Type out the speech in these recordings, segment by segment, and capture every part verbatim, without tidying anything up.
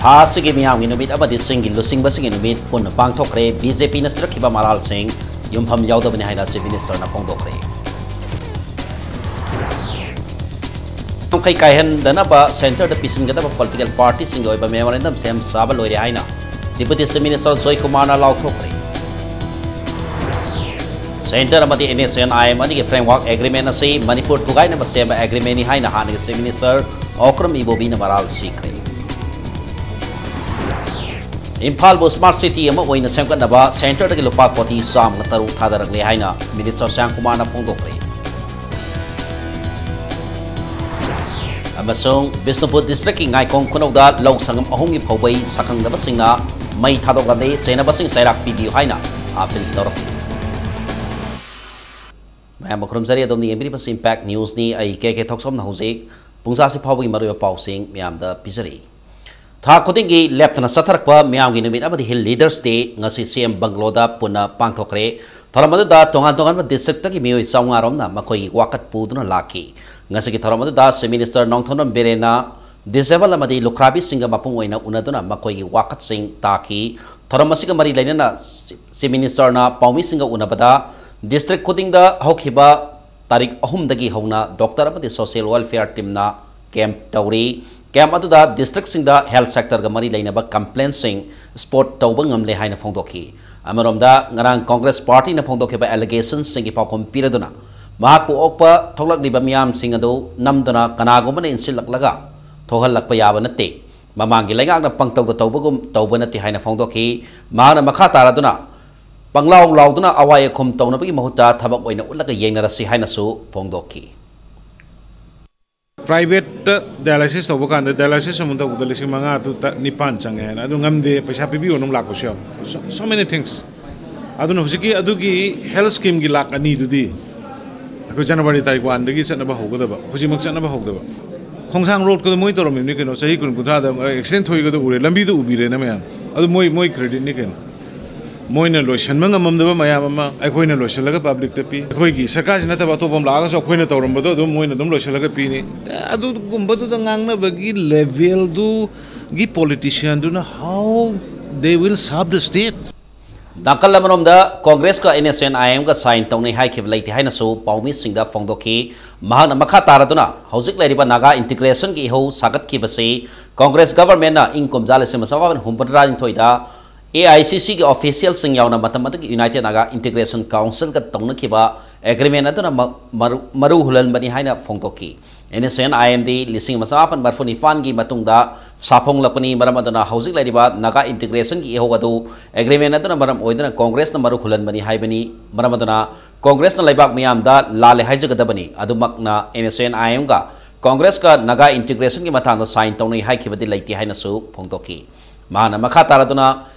ꯊꯥ ꯑꯁꯤꯒꯤ ꯃꯤꯌꯥꯝꯒꯤ ꯅꯨꯃꯤꯠ ꯑꯃꯗꯤ ꯁꯤꯡꯒꯤ ꯂꯨꯆꯤꯡꯕꯁꯤꯡꯒꯤ ꯅꯨꯃꯤꯠ ꯄꯨꯟꯅ ꯄꯥꯡꯊꯣꯛꯈ꯭ꯔꯦ꯫ ꯕꯤ ꯖꯦ ꯄꯤꯅ ꯁꯤꯔꯛꯈꯤꯕ ꯃꯔꯥꯜꯁꯤꯡ ꯌꯨꯝꯐꯝ ꯌꯥꯎꯗꯕꯅꯤ ꯍꯥꯏꯅ Chief Minister ꯅ ꯐꯣꯡꯗꯣꯛꯈ꯭ꯔꯦ꯫ ꯉꯝꯈꯩ ꯀꯥꯏꯍꯟꯗꯅꯕ centre ꯗ ꯄꯤꯁꯤꯟꯒꯗꯕ political party ꯁꯤꯡꯒꯤ ꯑꯣꯏꯕ memorandum ꯁꯦꯝ ꯁꯥꯕ ꯂꯣꯏꯔꯦ ꯍꯥꯏꯅ Deputy Chief Minister ꯖꯣꯏ ꯀꯨꯃꯥꯔꯅ ꯂꯥꯎꯊꯣꯛꯈ꯭ꯔꯦ꯫ Centre ꯑꯃꯗꯤ N S C N I M ꯑꯅꯤꯒꯤ framework agreement ꯑꯁꯤ ꯃꯅꯤꯄꯨꯔ ꯊꯨꯒꯥꯏꯅꯕ ꯁꯦꯝꯕ agreement ꯅꯤ ꯍꯥꯏꯅ ꯍꯥꯟꯅꯒꯤ Chief Minister ꯑꯣꯀ꯭ꯔꯝ ꯏꯕꯣꯕꯤꯅ ꯃꯔꯥꯜ ꯁꯤꯈ꯭ꯔꯦ꯫ ꯏꯝꯐꯥꯜꯕꯨ smart city ꯑꯃ ꯑꯣꯏꯅ ꯁꯦꯝꯒꯠꯅꯕ centre ꯗꯒꯤ ꯂꯨꯄꯥ ꯀꯣꯇꯤ ꯆꯥꯝꯃꯒ ꯇꯔꯨꯛ ꯊꯥꯗꯔꯛꯂꯦ ꯍꯥꯏꯅ Minister ꯁ꯭ꯌꯥꯝ ꯀꯨꯃꯥꯔꯅ ꯐꯣꯡꯗꯣꯛꯈ꯭ꯔꯦ꯫ ꯑꯃꯁꯨꯡ ꯕꯤꯁꯅꯨꯄꯨꯔ district ꯀꯤ ꯉꯥꯏꯈꯣꯡ ꯈꯨꯅꯧꯗ ꯂꯧ ꯁꯪꯒꯝ ꯑꯍꯨꯝꯒꯤ ꯐꯧꯕꯩ ꯁꯛꯈꯪꯗꯕꯁꯤꯡꯅ ꯃꯩ ꯊꯥꯗꯣꯛꯂꯝꯂꯦ꯫ ꯆꯦꯟꯅꯕꯁꯤꯡ ꯆꯩꯔꯥꯛ ꯄꯤꯕꯤꯌꯨ ꯍꯥꯏꯅ appeal ꯇꯧꯔꯛꯂꯤ꯫ ꯃꯌꯥꯝꯕꯨ ꯈꯨꯔꯨꯝꯖꯔꯤ꯫ ꯑꯗꯣꯝꯅ ꯌꯦꯡꯕꯤꯔꯤꯕꯁꯤ Impact News ꯅꯤ꯫ ꯑꯩ ꯀꯦ ꯀꯦ ꯊꯣꯛꯆꯣꯝꯅ ꯍꯧꯖꯤꯛ ꯄꯨꯡ ꯆꯥꯁꯤ ꯐꯥꯎꯕꯒꯤ ꯃꯔꯨꯑꯣꯏꯕ ꯄꯥꯎꯁꯤꯡ ꯃꯌꯥꯝꯗ ꯄꯤꯖꯔꯤ꯫ ꯊꯥ ꯈꯨꯗꯤꯡꯒꯤ ꯂꯦꯞꯇꯅ ꯆꯠꯊꯔꯛꯄ ꯃꯤꯌꯥꯝꯒꯤ ꯅꯨꯃꯤꯠ ꯑꯃꯗꯤ Hill Leaders Day ꯉꯁꯤ C M bungalow ꯗ ꯄꯨꯟꯅ ꯄꯥꯡꯊꯣꯛꯈ꯭ꯔꯦ꯫ ꯊꯧꯔꯝ ꯑꯗꯨꯗ ꯇꯣꯉꯥꯟ ꯇꯣꯉꯥꯟꯕ district ꯇꯒꯤ ꯃꯤꯑꯣꯏ ꯆꯥꯝꯃꯉꯥ ꯔꯣꯝꯅ ꯃꯈꯣꯏꯒꯤ ꯋꯥꯀꯠ ꯄꯨꯗꯨꯅ ꯂꯥꯛꯈꯤ꯫ ꯉꯁꯤꯒꯤ ꯊꯧꯔꯝ ꯑꯗꯨꯗ Chief Minister ꯅꯣꯡꯊꯣꯝꯕꯝ ꯕꯤꯔꯦꯟꯅ disabled ꯑꯃꯗꯤ ꯂꯨꯈ꯭ꯔꯥꯕꯤꯁꯤꯡꯒ ꯃꯄꯨꯡ ꯑꯣꯏꯅ ꯎꯅꯗꯨꯅ ꯃꯈꯣꯏꯒꯤ ꯋꯥꯀꯠꯁꯤꯡ ꯇꯥꯈꯤ꯫ ꯊꯧꯔꯝ ꯑꯁꯤꯒ ꯃꯔꯤ ꯂꯩꯅꯅ Chief Minister ꯅ ꯄꯥꯎꯃꯤꯁꯤꯡꯒ ꯎꯅꯕꯗ district ꯈꯨꯗꯤꯡꯗ ꯍꯧꯈꯤꯕ ꯇꯥꯔꯤꯛ ꯑꯍꯨꯝꯗꯒꯤ ꯍꯧꯅ doctor ꯑꯃꯗꯤ social welfare team ꯅ camp ꯇꯧꯔꯤ꯫ Camp ꯑꯗꯨꯗ district ꯁꯤꯡꯗ health sector ꯒ ꯃꯔꯤ ꯂꯩꯅꯕ complaint ꯁꯤꯡ spot ꯇꯧꯕ ꯉꯝꯂꯦ ꯍꯥꯏꯅ ꯐꯣꯡꯗꯣꯛꯈꯤ꯫ ꯑꯃꯔꯣꯝꯗ, ꯉꯔꯥꯡ Congress party ꯅ ꯐꯣꯡꯗꯣꯛꯈꯤꯕ allegation ꯁꯤꯡꯒꯤ ꯄꯥꯎꯈꯨꯝ ꯄꯤꯔꯗꯨꯅ ꯃꯍꯥꯛꯄꯨ ꯑꯣꯛꯄ ꯊꯣꯛꯂꯛꯂꯤꯕ ꯃꯤꯌꯥꯝꯁꯤꯡ ꯑꯗꯨ ꯅꯝꯗꯨꯅ ꯀꯅꯥꯒꯨꯝꯕꯅ ꯏꯟꯁꯤꯜꯂꯛꯂꯒ ꯊꯣꯛꯍꯜꯂꯛꯄ ꯌꯥꯕ ꯅꯠꯇꯦ꯫ ꯃꯃꯥꯡꯒꯤ ꯂꯩꯉꯥꯛꯅ ꯄꯪꯇꯧꯗ ꯇꯧꯕꯒꯨꯝ ꯇꯧꯕ ꯅꯠꯇꯦ ꯍꯥꯏꯅ ꯐꯣꯡꯗꯣꯛꯈꯤ꯫ ꯃꯍꯥꯛꯅ ꯃꯈꯥ ꯇꯥꯔꯗꯨꯅ, ꯄꯪꯂꯥꯎ ꯂꯥꯎꯗꯨꯅ ꯑꯋꯥꯏ ꯑꯈꯨꯝ ꯇꯧꯅꯕꯒꯤ ꯃꯍꯨꯠꯇ ꯊꯕꯛ ꯑꯣꯏꯅ ꯎꯠꯂꯒ ꯌꯦꯡꯅꯔꯁꯤ ꯍꯥꯏꯅꯁꯨ ꯐꯣꯡꯗꯣꯛꯈꯤ꯫ Private ꯇ dialysis ꯇꯧꯕ ꯀꯥꯟꯗ dialysis ꯑꯃ ꯇꯧꯕꯗ ꯂꯤꯁꯤꯡ ꯃꯉꯥ ꯇꯨ ꯇ-, ꯅꯤꯄꯥꯟ ꯆꯪꯉꯦ ꯍꯥꯏꯅ, ꯑꯗꯨ ꯉꯝꯗꯦ, ꯄꯩꯁꯥ ꯄꯤꯕꯤꯌꯣꯅ ꯑꯃꯨꯛ ꯂꯥꯛꯄꯁꯨ ꯌꯥꯎꯏ꯫ So, so many things. ꯑꯗꯨꯅ ꯍꯧꯖꯤꯛꯀꯤ ꯑꯗꯨꯒꯤ health scheme ꯒꯤ ꯂꯥꯛ ꯑꯅꯤꯗꯨꯗꯤ ꯑꯩꯈꯣꯏ January ꯇꯥꯔꯤꯛ one ꯗꯒꯤ ꯆꯠꯅꯕ ꯍꯧꯒꯗꯕ, ꯍꯧꯖꯤꯛꯃꯛ ꯆꯠꯅꯕ ꯍꯧꯗꯕ꯫ ꯈꯣꯡꯁꯥꯡ road ꯀꯗꯣ ꯃꯣꯏ ꯇꯧꯔꯝꯃꯤꯕꯅꯤ ꯀꯩꯅꯣ, ꯆꯍꯤ ꯀꯨꯟ ꯀꯨꯟꯊ꯭ꯔꯥꯗ accident ꯊꯣꯛꯏꯒꯗꯣ ꯎꯔꯦ, ꯂꯝꯕꯤꯗꯣ ꯎꯕꯤꯔꯦꯅ ꯃꯌꯥꯝ꯫ ꯑꯗꯨ ꯃꯣꯏ, ꯃꯣꯏ credit ꯅꯤ ꯀꯩꯅꯣ꯫ ꯃꯣꯏꯅ ꯂꯣꯏꯁꯤꯟꯕ ꯉꯝꯃꯝꯗꯕ ꯃꯌꯥꯝ ꯑꯃ ꯑꯩꯈꯣꯏꯅ ꯂꯣꯏꯁꯤꯜꯂꯒ public ꯇ ꯄꯤ꯫ ꯑꯩꯈꯣꯏꯒꯤ ꯁꯔꯀꯥꯔꯁꯤ ꯅꯠꯇꯕ ꯑꯇꯣꯞꯄ ꯑꯃ ꯂꯥꯛꯑꯒꯁꯨ ꯑꯩꯈꯣꯏꯅ ꯇꯧꯔꯝꯕꯗꯣ ꯑꯗꯨꯝ ꯃꯣꯏꯅ ꯑꯗꯨꯝ ꯂꯣꯏꯁꯤꯜꯂꯒ ꯄꯤꯅꯤ꯫ ꯑꯗꯨꯒꯨꯝꯕꯗꯨꯗ ꯉꯥꯡꯅꯕꯒꯤ level ꯗꯨ ꯒꯤ ꯄꯣꯂꯤꯇꯤꯁꯤꯌꯥꯟꯗꯨꯅ how they will serve the state? ꯅꯥꯀꯜ ꯑꯃꯔꯣꯝꯗ ꯀꯣꯡꯒ꯭ꯔꯦꯁꯀ ꯑꯦꯟ ꯑꯦꯁ ꯑꯦꯟ ꯑꯥꯏ ꯑꯦꯝꯒ ꯁꯥꯏꯟ ꯇꯧꯅꯩ ꯍꯥꯏꯈꯤꯕ ꯂꯩꯇꯦ ꯍꯥꯏꯅꯁꯨ ꯄꯥꯎꯃꯤꯁꯤꯡꯗ ꯐꯣꯡꯗꯣꯛꯈꯤ꯫ ꯃꯍꯥꯛꯅ ꯃꯈꯥ ꯇꯥꯔꯗꯨꯅ ꯍꯧꯖꯤꯛ ꯂꯩꯔꯤꯕ ꯅꯥꯒꯥ ꯏꯟꯇꯤꯒ꯭ꯔꯦꯁꯟꯒꯤ ꯏꯍꯧ ꯁꯥꯒꯠꯈꯤꯕꯁꯤ ꯀꯣꯡꯒ꯭ꯔꯦꯁ ꯒꯚꯔꯟꯃꯦꯟꯠꯅ ꯏꯪ ꯀꯨꯝꯖꯥ ꯂꯤꯁꯤꯡ ꯑꯃ ꯆꯃꯥꯄꯟ ꯍꯨꯝꯐꯨꯇꯔꯥꯅꯤꯊꯣꯏꯗ ꯑꯦ ꯑꯥꯏ ꯁꯤ ꯁꯤꯒꯤ ꯑꯣꯐꯤꯁꯤꯌꯦꯜꯁꯤꯡ ꯌꯥꯎꯅ ꯃꯇꯝ ꯑꯗꯨꯒꯤ ꯌꯨꯅꯥꯏꯇꯦꯗ ꯅꯥꯒꯥ ꯏꯟꯇꯤꯒ꯭ꯔꯦꯁꯟ ꯀꯥꯎꯟꯁꯤꯜꯒ ꯇꯧꯅꯈꯤꯕ ꯑꯦꯒ꯭ꯔꯤꯃꯦꯟ ꯑꯗꯨꯅ ꯃ-, ꯃꯔꯨ, ꯃꯔꯨ ꯍꯨꯜꯍꯟꯕꯅꯤ ꯍꯥꯏꯅ ꯐꯣꯡꯗꯣꯛꯈꯤ꯫ ꯑꯦꯟ ꯑꯦꯁ ꯑꯦꯟ ꯑꯥꯏ ꯑꯦꯝꯗꯤ ꯂꯤꯁꯤꯡ ꯑꯃ ꯆꯃꯥꯄꯟ ꯃꯔꯤꯐꯨ ꯅꯤꯄꯥꯟꯒꯤ ꯃꯇꯨꯡꯗ ꯁꯥꯐꯣꯡꯂꯛꯄꯅꯤ, ꯃꯔꯝ ꯑꯗꯨꯅ ꯍꯧꯖꯤꯛ ꯂꯩꯔꯤꯕ ꯅꯥꯒꯥ ꯏꯟꯇꯤꯒ꯭ꯔꯦꯁꯟꯒꯤ ꯏꯍꯧ ꯑꯗꯨ ꯑꯦꯒ꯭ꯔꯤꯃꯦꯟ ꯑꯗꯨꯅ ꯃꯔꯝ ꯑꯣꯏꯗꯨꯅ ꯀꯣꯡꯒ꯭ꯔꯦꯁꯅ ꯃꯔꯨ ꯍꯨꯜꯍꯟꯕꯅꯤ ꯍꯥꯏꯕꯅꯤ꯫ ꯃꯔꯝ ꯑꯗꯨꯅ ꯀꯣꯡꯒ꯭ꯔꯦꯁꯅ ꯂꯩꯕꯥꯛ ꯃꯤꯌꯥꯝꯗ ꯂꯥꯜꯂꯦ ꯍꯥꯏꯖꯒꯗꯕꯅꯤ, ꯑꯗꯨꯃꯛꯅ and S N I ꯑꯦꯝꯒ ꯀꯣꯡꯒ꯭ꯔꯦꯁꯀ Naga ꯏꯟꯇꯤꯒ꯭ꯔꯦꯁꯟꯒꯤ ꯃꯇꯥꯡꯗ ꯁꯥꯏꯟ ꯇꯧꯅꯩ ꯍꯥꯏꯈꯤꯕꯗꯤ ꯂꯩꯇꯦ ꯍꯥꯏꯅꯁꯨ ꯐꯣꯡꯗꯣꯛꯈꯤ꯫ ꯃꯍꯥꯛꯅ ꯃꯈꯥ ꯇꯥꯔꯗꯨꯅ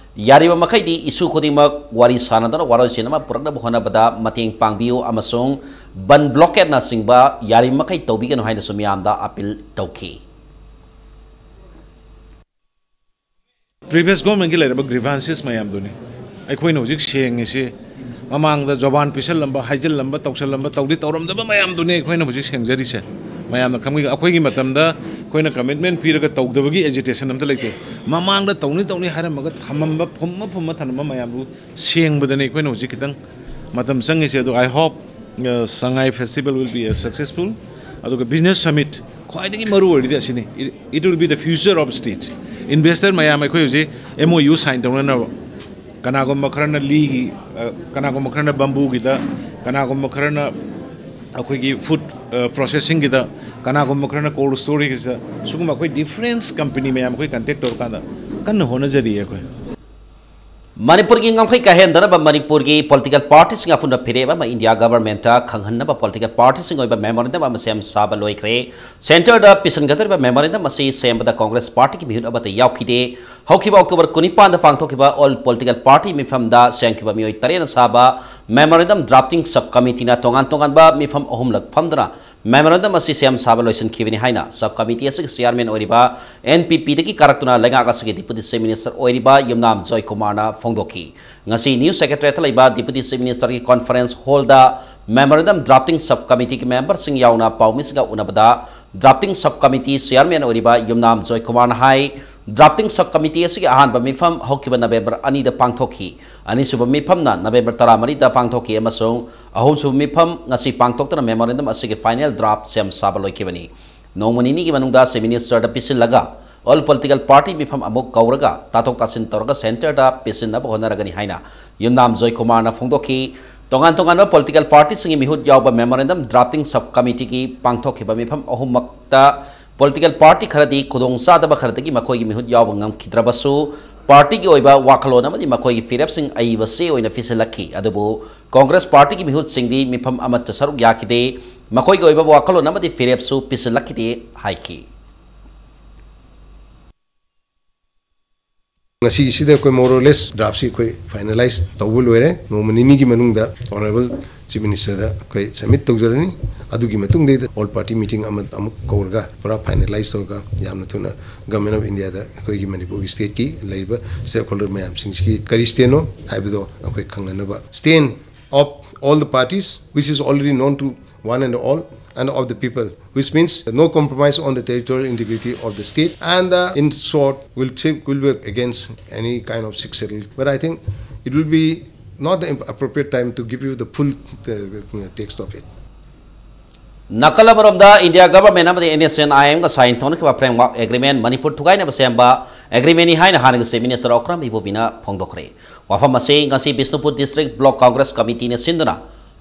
ꯌꯥꯔꯤꯕ ꯃꯈꯩꯗꯤ ꯏꯁꯨ ꯈꯨꯗꯤꯡꯃꯛ ꯋꯥꯔꯤ ꯁꯥꯟꯅꯗꯨꯅ ꯋꯥꯔꯣꯏꯁꯤꯟ ꯑꯃ ꯄꯨꯔꯛꯅꯕ ꯍꯣꯠꯅꯕꯗ ꯃꯇꯦꯡ ꯄꯥꯡꯕꯤꯌꯨ ꯑꯃꯁꯨꯡ ꯕꯟ ꯕ꯭ꯂꯣꯀꯦꯠꯅꯆꯤꯡꯕ ꯌꯥꯔꯤꯕ ꯃꯈꯩ ꯇꯧꯕꯤꯒꯅꯨ ꯍꯥꯏꯅꯁꯨ ꯃꯤꯌꯥꯝꯗ ꯑꯄꯤꯜ ꯇꯧꯈꯤ꯫ ꯄ꯭ꯔꯤꯚꯤꯌꯁ ꯒꯣꯔꯃꯦꯟꯒꯤ ꯂꯩꯔꯝꯕ ꯒ꯭ꯔꯤꯚꯥꯟꯁꯦꯁ ꯃꯌꯥꯝꯗꯨꯅꯤ ꯑꯩꯈꯣꯏꯅ ꯍꯧꯖꯤꯛ ꯁꯦꯡꯉꯤꯁꯤ꯫ ꯃꯃꯥꯡꯗ ꯖꯣꯕꯥꯟ ꯄꯤꯁꯜꯂꯝꯕ, ꯍꯥꯏꯖꯤꯜꯂꯝꯕ, ꯇꯧꯁꯜꯂꯝꯕ, ꯇꯧꯗꯤ ꯇꯧꯔꯝꯗꯕ ꯃꯌꯥꯝꯗꯨꯅꯤ ꯑꯩꯈꯣꯏꯅ ꯍꯧꯖꯤꯛ ꯁꯦꯡꯖꯔꯤꯁꯦ꯫ ꯃꯌꯥꯝꯅ ꯈꯪꯕꯤ, ꯑꯩꯈꯣꯏꯒꯤ ꯃꯇꯝꯗ ꯑꯩꯈꯣꯏꯅ ꯀꯃꯤꯠꯃꯦꯟ ꯄꯤꯔꯒ ꯇꯧꯗꯕꯒꯤ ꯑꯦꯖꯤꯇꯦꯁꯟ ꯑꯝꯇ ꯂꯩꯇꯦ꯫ ꯃꯃꯥꯡꯗ ꯇꯧꯅꯤ ꯇꯧꯅꯤ ꯍꯥꯏꯔꯝꯃꯒ ꯊꯝꯃꯝꯕ, ꯐꯨꯝꯃ ꯐꯨꯝꯃ ꯊꯝꯃꯝꯕ ꯃꯌꯥꯝꯗꯨ ꯁꯦꯡꯕꯗꯅꯤ ꯑꯩꯈꯣꯏꯅ ꯍꯧꯖꯤꯛ ꯈꯤꯇꯪ ꯃꯇꯝ ꯆꯪꯉꯤꯁꯦ꯫ ꯑꯗꯣ I hope, uh, Sangai festival will be a successful. ꯑꯗꯨꯒ ꯕꯤꯖꯤꯅꯦꯁ ꯁꯃꯤꯠ ꯈ꯭ꯋꯥꯏꯗꯒꯤ ꯃꯔꯨ ꯑꯣꯏꯔꯤꯗꯤ ꯑꯁꯤꯅꯤ꯫ It, it will be the future of state. Investor ꯃꯌꯥꯝ ꯑꯩꯈꯣꯏ ꯍꯧꯖꯤꯛ ꯑꯦꯝ ꯑꯣ ꯌꯨ ꯁꯥꯏꯟ ꯇꯧꯅꯅꯕ, ꯀꯅꯥꯒꯨꯝꯕ ꯈꯔꯅ ꯂꯤꯒꯤ, ꯑ, ꯀꯅꯥꯒꯨꯝꯕ ꯈꯔꯅ ꯕꯝꯕꯨꯒꯤꯗ, ꯀꯅꯥꯒꯨꯝꯕ ꯈꯔꯅ ꯑꯩꯈꯣꯏꯒꯤ ꯐꯨꯗ, ꯑ, ꯄ꯭ꯔꯣꯁꯦꯁꯤꯡꯒꯤꯗ, ꯀꯅꯥꯒꯨꯝꯕ ꯈꯔꯅ ꯀꯣꯜ ꯁ꯭ꯇꯣꯔꯦꯖꯀꯤꯗ, ꯁꯤꯒꯨꯝꯕ ꯑꯩꯈꯣꯏ ꯗꯤꯐ꯭ꯔꯦꯟꯁ ꯀꯝꯄꯅꯤ ꯃꯌꯥꯝ ꯑꯩꯈꯣꯏ ꯀꯟꯇꯦꯛ ꯇꯧꯔꯀꯥꯟꯗ ꯀꯟꯅ ꯍꯣꯠꯅꯖꯔꯤ ꯑꯩꯈꯣꯏ꯫ ꯃꯅꯤꯄꯨꯔꯒꯤ ꯉꯝꯈꯩ ꯀꯥꯏꯍꯦꯟꯗꯅꯕ ꯃꯅꯤꯄꯨꯔꯒꯤ ꯄꯣꯂꯤꯇꯤꯀꯦꯜ ꯄꯥꯔꯇꯤꯁꯤꯡ ꯑꯄꯨꯟꯕ ꯐꯤꯔꯦꯞ ꯑꯃ ꯏꯟꯗꯤꯌꯥ ꯒꯚꯔꯟꯃꯦꯟꯠꯇ ꯈꯪꯍꯟꯅꯕ ꯄꯣꯂꯤꯇꯤꯀꯦꯜ ꯄꯥꯔꯇꯤꯁꯤꯡ ꯑꯣꯏꯕ ꯃꯦꯃꯣꯔꯦꯟꯗꯝ ꯑꯃ ꯁꯦꯝ ꯁꯥꯕ ꯂꯣꯏꯈ꯭ꯔꯦ꯫ ꯁꯦꯟꯇꯔꯗ ꯄꯤꯁꯤꯟꯒꯗꯧꯔꯤꯕ ꯃꯦꯃꯣꯔꯦꯟꯗꯝ ꯑꯁꯤ ꯁꯦꯝꯕꯗ ꯀꯣꯡꯒ꯭ꯔꯦꯁ ꯄꯥꯔꯇꯤꯒꯤ ꯃꯤꯍꯨꯠ ꯑꯃꯠꯇ ꯌꯥꯎꯈꯤꯗꯦ꯫ ꯍꯧꯈꯤꯕ ꯑꯣꯛꯇꯣꯕꯔ ꯀꯨꯟꯅꯤꯄꯥꯟꯗ ꯄꯥꯡꯊꯣꯛꯈꯤꯕ ꯑꯣꯜ ꯄꯣꯂꯤꯇꯤꯀꯦꯜ ꯄꯥꯔꯇꯤ ꯃꯤꯐꯝꯗ ꯁꯦꯝꯈꯤꯕ ꯃꯤꯑꯣꯏ ꯇꯔꯦꯠꯅ ꯁꯥꯕ ꯃꯦꯃꯣꯔꯦꯟꯗꯝ ꯗ꯭ꯔꯥꯐꯇꯤꯡ ꯁꯕ ꯀꯃꯤꯇꯤꯅ ꯇꯣꯉꯥꯟ ꯇꯣꯉꯥꯟꯕ ꯃꯤꯐꯝ ꯑꯍꯨꯝꯂꯛ ꯐꯝꯗꯨꯅ ꯃꯦꯃꯣꯔꯦꯟꯗꯝ ꯑꯁꯤ ꯁꯦꯝ ꯁꯥꯕ ꯂꯣꯏꯁꯤꯟꯈꯤꯕꯅꯤ ꯍꯥꯏꯅ ꯁꯕ ꯀꯃꯤꯇꯤ ꯑꯁꯤꯒꯤ ꯆꯤꯌꯥꯔꯃꯦꯟ ꯑꯣꯏꯔꯤꯕ ꯑꯦꯟ ꯄꯤ ꯄꯤꯗꯒꯤ ꯀꯥꯔꯛꯇꯨꯅ ꯂꯩꯉꯥꯛ ꯑꯁꯤꯒꯤ ꯗꯤꯄꯨꯇꯤ ꯆꯤꯐ ꯃꯤꯅꯤꯁꯇꯔ ꯑꯣꯏꯔꯤꯕ ꯌꯨꯝꯅꯥꯝ ꯖꯣꯏꯀꯨꯃꯥꯔꯅ ꯐꯣꯡꯗꯣꯛꯈꯤ꯫ ꯉꯁꯤ ꯅ꯭ꯌꯨ ꯁꯦꯀ꯭ꯔꯦꯇꯔꯤꯌꯦꯠꯇ ꯂꯩꯕ ꯗꯤꯄꯨꯇꯤ ꯆꯤꯐ ꯃꯤꯅꯤꯁꯇꯔꯒꯤ ꯀꯣꯟꯐꯔꯦꯟꯁ ꯍꯣꯜꯗ ꯃꯦꯃꯣꯔꯦꯟꯗꯝ ꯗ꯭ꯔꯥꯐꯇꯤꯡ ꯁꯕ ꯀꯃꯤꯇꯤꯒꯤ ꯃꯦꯝꯕꯔꯁꯤꯡ ꯌꯥꯎꯅ ꯄꯥꯎꯃꯤꯁꯤꯡꯒ ꯎꯅꯕꯗ ꯗ꯭ꯔꯥꯐꯇꯤꯡ ꯁꯕ ꯀꯃꯤꯇꯤ ꯆꯤꯌꯥꯔꯃꯦꯟ ꯑꯣꯏꯔꯤꯕ ꯌꯨꯝꯅꯥꯝ ꯖꯣꯏꯀꯨꯃꯥꯔꯅ ꯍꯥꯏ, Drafting Sub Committee ꯑꯁꯤꯒꯤ ꯑꯍꯥꯟꯕ ꯃꯤꯐꯝ ꯍꯧꯈꯤꯕ ꯅꯕꯦꯝꯕꯔ ꯑꯅꯤꯗ ꯄꯥꯡꯊꯣꯛꯈꯤ꯫ ꯑꯅꯤꯁꯨꯕ ꯃꯤꯐꯝꯅ ꯅꯕꯦꯝꯕꯔ ꯇꯔꯥꯃꯔꯤꯗ ꯄꯥꯡꯊꯣꯛꯈꯤ ꯑꯃꯁꯨꯡ ꯑꯍꯨꯝꯁꯨꯕ ꯃꯤꯐꯝ ꯉꯁꯤ ꯄꯥꯡꯊꯣꯛꯇꯨꯅ memorandum ꯑꯁꯤꯒꯤ final draft ꯁꯦꯝ ꯁꯥꯕ ꯂꯣꯏꯈꯤꯕꯅꯤ꯫ ꯅꯣꯡꯃ ꯅꯤꯅꯤꯒꯤ ꯃꯅꯨꯡꯗ Chief Minister ꯗ ꯄꯤꯁꯤꯜꯂꯒ all political party ꯃꯤꯐꯝ ꯑꯃꯨꯛ ꯀꯧꯔꯒ ꯇꯥꯊꯣꯛ ꯇꯥꯁꯤꯟ ꯇꯧꯔꯒ Centre ꯗ ꯄꯤꯁꯤꯟꯅꯕ ꯍꯣꯠꯅꯔꯒꯅꯤ ꯍꯥꯏꯅ ꯌꯨꯝꯅꯥꯝ ꯖꯣꯏꯀꯨꯃꯥꯔꯅ ꯐꯣꯡꯗꯣꯛꯈꯤ꯫ ꯇꯣꯉꯥꯟ ꯇꯣꯉꯥꯟꯕ political party ꯁꯤꯡꯒꯤ ꯃꯤꯍꯨꯠ ꯌꯥꯎꯕ memorandum drafting sub committee ꯒꯤ ꯄꯥꯡꯊꯣꯛꯈꯤꯕ ꯃꯤꯐꯝ ꯑꯍꯨꯝꯃꯛꯇ political party ꯈꯔꯗꯤ ꯈꯨꯗꯣꯡꯆꯥꯗꯕ ꯈꯔꯗꯒꯤ ꯃꯈꯣꯏꯒꯤ ꯃꯤꯍꯨꯠ ꯌꯥꯎꯕ ꯉꯝꯈꯤꯗ꯭ꯔꯕꯁꯨ, party ꯒꯤ ꯑꯣꯏꯕ ꯋꯥꯈꯜꯂꯣꯟ ꯑꯃꯗꯤ ꯃꯈꯣꯏꯒꯤ ꯐꯤꯔꯦꯞꯁꯤꯡ ꯑꯏꯕ ꯆꯦ ꯑꯣꯏꯅ ꯄꯤꯁꯤꯜꯂꯛꯈꯤ꯫ ꯑꯗꯨꯕꯨ Congress party ꯒꯤ ꯃꯤꯍꯨꯠꯁꯤꯡꯗꯤ ꯃꯤꯐꯝ ꯑꯃꯠꯇ ꯁꯔꯨꯛ ꯌꯥꯈꯤꯗꯦ꯫ ꯃꯈꯣꯏꯒꯤ ꯑꯣꯏꯕ ꯋꯥꯈꯜꯂꯣꯟ ꯑꯃꯗꯤ ꯐꯤꯔꯦꯞꯁꯨ ꯄꯤꯁꯤꯜꯂꯛꯈꯤꯗꯦ ꯍꯥꯏꯈꯤ꯫ ꯉꯁꯤꯒꯤꯁꯤꯗ ꯑꯩꯈꯣꯏ more or less draft ꯁꯤ ꯑꯩꯈꯣꯏ finalise ꯇꯧꯕ ꯂꯣꯏꯔꯦ꯫ ꯅꯣꯡꯃ ꯅꯤꯅꯤꯒꯤ ꯃꯅꯨꯡꯗ Honourable Chief Minister ꯗ ꯑꯩꯈꯣꯏ submit ꯇꯧꯖꯔꯅꯤ꯫ ꯑꯗꯨꯒꯤ ꯃꯇꯨꯡꯗꯩꯗ all party meeting ꯑꯃ ꯑꯃꯨꯛ ꯀꯧꯔꯒ ꯄꯨꯔꯥ finalise ꯇꯧꯔꯒ ꯌꯥꯝꯅ ꯊꯨꯅ Government of India ꯗ ꯑꯩꯈꯣꯏꯒꯤ ꯃꯅꯤꯄꯨꯔꯒꯤ state ꯀꯤ ꯂꯩꯔꯤꯕ stakeholder ꯃꯌꯥꯝꯁꯤꯡꯁꯤꯒꯤ ꯀꯔꯤ stand ꯅꯣ ꯍꯥꯏꯕꯗꯣ ꯑꯩꯈꯣꯏ ꯈꯪꯅꯅꯕ, stand of all the parties which is already known to one and all and of the people, which means no compromise on the territorial integrity of the state, and uh, in short, will, will be against any kind of Sixth Schedule. But I think it will be not the appropriate time to give you the full uh, text of it. ꯅꯥꯀꯜ ꯑꯃꯔꯣꯝꯗ India Government ꯑꯃꯗꯤ NSCN IM ꯒ sign ꯇꯧꯅꯈꯤꯕ Framework Agreement, Manipur ꯊꯨꯒꯥꯏꯅꯕ ꯁꯦꯝꯕ agreement ꯅꯤ ꯍꯥꯏꯅ ꯍꯥꯟꯅꯒꯤ Chief Minister ꯑꯣꯀ꯭ꯔꯥꯝ ꯏꯕꯣꯕꯤꯅ ꯐꯣꯡꯗꯣꯛꯈ꯭ꯔꯦ꯫ ꯋꯥꯐꯝ ꯑꯁꯤ ꯉꯁꯤ Bishnupur District Block Congress Committee ꯅ ꯁꯤꯟꯗꯨꯅ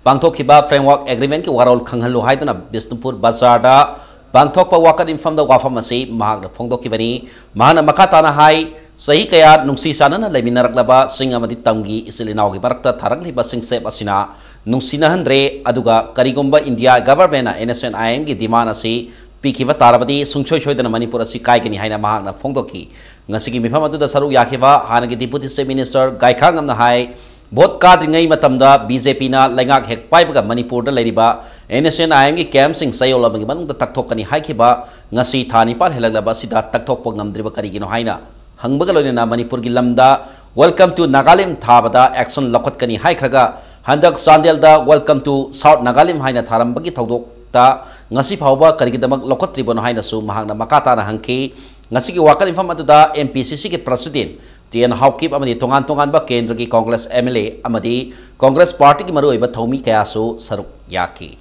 ꯄꯥꯡꯊꯣꯛꯈꯤꯕ Framework Agreement ꯀꯤ ꯋꯥꯔꯣꯜ ꯈꯪꯍꯜꯂꯨ ꯍꯥꯏꯗꯨꯅ ꯕꯤꯁꯅꯨꯄꯨꯔ ꯕꯖꯥꯔꯗ ꯄꯥꯡꯊꯣꯛꯄ ꯋꯥꯀꯠ ꯃꯤꯐꯝꯗ ꯋꯥꯐꯝ ꯑꯁꯤ ꯃꯍꯥꯛꯅ ꯐꯣꯡꯗꯣꯛꯈꯤꯕꯅꯤ꯫ ꯃꯍꯥꯛꯅ ꯃꯈꯥ ꯇꯥꯅ ꯍꯥꯏ, ꯆꯍꯤ ꯀꯌꯥ ꯅꯨꯡꯁꯤ ꯆꯥꯟꯅꯅ ꯂꯩꯃꯤꯟꯅꯔꯛꯂꯕ ꯆꯤꯡ ꯑꯃꯗꯤ ꯇꯝꯒꯤ ꯏꯆꯤꯜ ꯏꯅꯥꯎꯒꯤ ꯃꯔꯛꯇ ꯊꯥꯔꯛꯂꯤꯕ ꯆꯤꯡꯆꯦꯞ ꯑꯁꯤꯅ ꯅꯨꯡꯁꯤꯅꯍꯟꯗ꯭ꯔꯦ, ꯑꯗꯨꯒ ꯀꯔꯤꯒꯨꯝꯕ India Government ꯅ NSCN IM ꯒꯤ demand ꯑꯁꯤ ꯄꯤꯈꯤꯕ ꯇꯥꯔꯕꯗꯤ ꯁꯨꯡꯁꯣꯏ ꯁꯣꯏꯗꯅ ꯃꯅꯤꯄꯨꯔ ꯑꯁꯤ ꯀꯥꯏꯒꯅꯤ ꯍꯥꯏꯅ ꯃꯍꯥꯛꯅ ꯐꯣꯡꯗꯣꯛꯈꯤ꯫ ꯉꯁꯤꯒꯤ ꯃꯤꯐꯝ ꯑꯗꯨꯗ ꯁꯔꯨꯛ ꯌꯥꯈꯤꯕ ꯍꯥꯟꯅꯒꯤ Deputy Chief Minister ꯒꯥꯏꯈꯥꯉꯝꯅ ꯍꯥꯏ, vote ꯀꯥꯗ꯭ꯔꯤꯉꯩ ꯃꯇꯝꯗ BJP ꯅ ꯂꯩꯉꯥꯛ ꯍꯦꯛ ꯄꯥꯏꯕꯒ ꯃꯅꯤꯄꯨꯔꯗ ꯂꯩꯔꯤꯕ NSCN IM ꯒꯤ camp ꯁꯤꯡ ꯆꯌꯣꯜ ꯑꯃꯒꯤ ꯃꯅꯨꯡꯗ ꯇꯛꯊꯣꯛꯀꯅꯤ ꯍꯥꯏꯈꯤꯕ ꯉꯁꯤ ꯊꯥ ꯅꯤꯄꯥꯟ ꯍꯦꯜꯂꯛꯂꯕ ꯑꯁꯤꯗ ꯇꯛꯊꯣꯛꯄ ꯉꯝꯗ꯭ꯔꯤꯕ ꯀꯔꯤꯒꯤꯅꯣ ꯍꯥꯏꯅ ꯍꯪꯕꯒ ꯂꯣꯏꯅꯅ ꯃꯅꯤꯄꯨꯔꯒꯤ ꯂꯝꯗ Welcome to Nagalim ꯊꯥꯕꯗ action ꯂꯧꯈꯠꯀꯅꯤ ꯍꯥꯏꯈ꯭ꯔꯒ ꯍꯟꯗꯛ ꯆꯥꯟꯗꯦꯜꯗ Welcome to South Nagalim ꯍꯥꯏꯅ ꯊꯥꯔꯝꯕꯒꯤ ꯊꯧꯗꯣꯛꯇ ꯉꯁꯤ ꯐꯥꯎꯕ ꯀꯔꯤꯒꯤꯗꯃꯛ ꯂꯧꯈꯠꯇ꯭ꯔꯤꯕꯅꯣ ꯍꯥꯏꯅꯁꯨ ꯃꯍꯥꯛꯅ ꯃꯈꯥ ꯇꯥꯅ ꯍꯪꯈꯤ꯫ ꯉꯁꯤꯒꯤ ꯋꯥꯀꯠ ꯃꯤꯐꯝ ꯑꯗꯨꯗ M P C Cꯒꯤ President T N Haokip ꯑꯃꯗꯤ ꯇꯣꯉꯥꯟ ꯇꯣꯉꯥꯟꯕ ꯀꯦꯟꯗ꯭ꯔꯒꯤ Congress M L A ꯑꯃꯗꯤ Congress Partyꯒꯤ ꯃꯔꯨꯑꯣꯏꯕ ꯊꯧꯃꯤ ꯀꯌꯥꯁꯨ ꯁꯔꯨꯛ ꯌꯥꯈꯤ꯫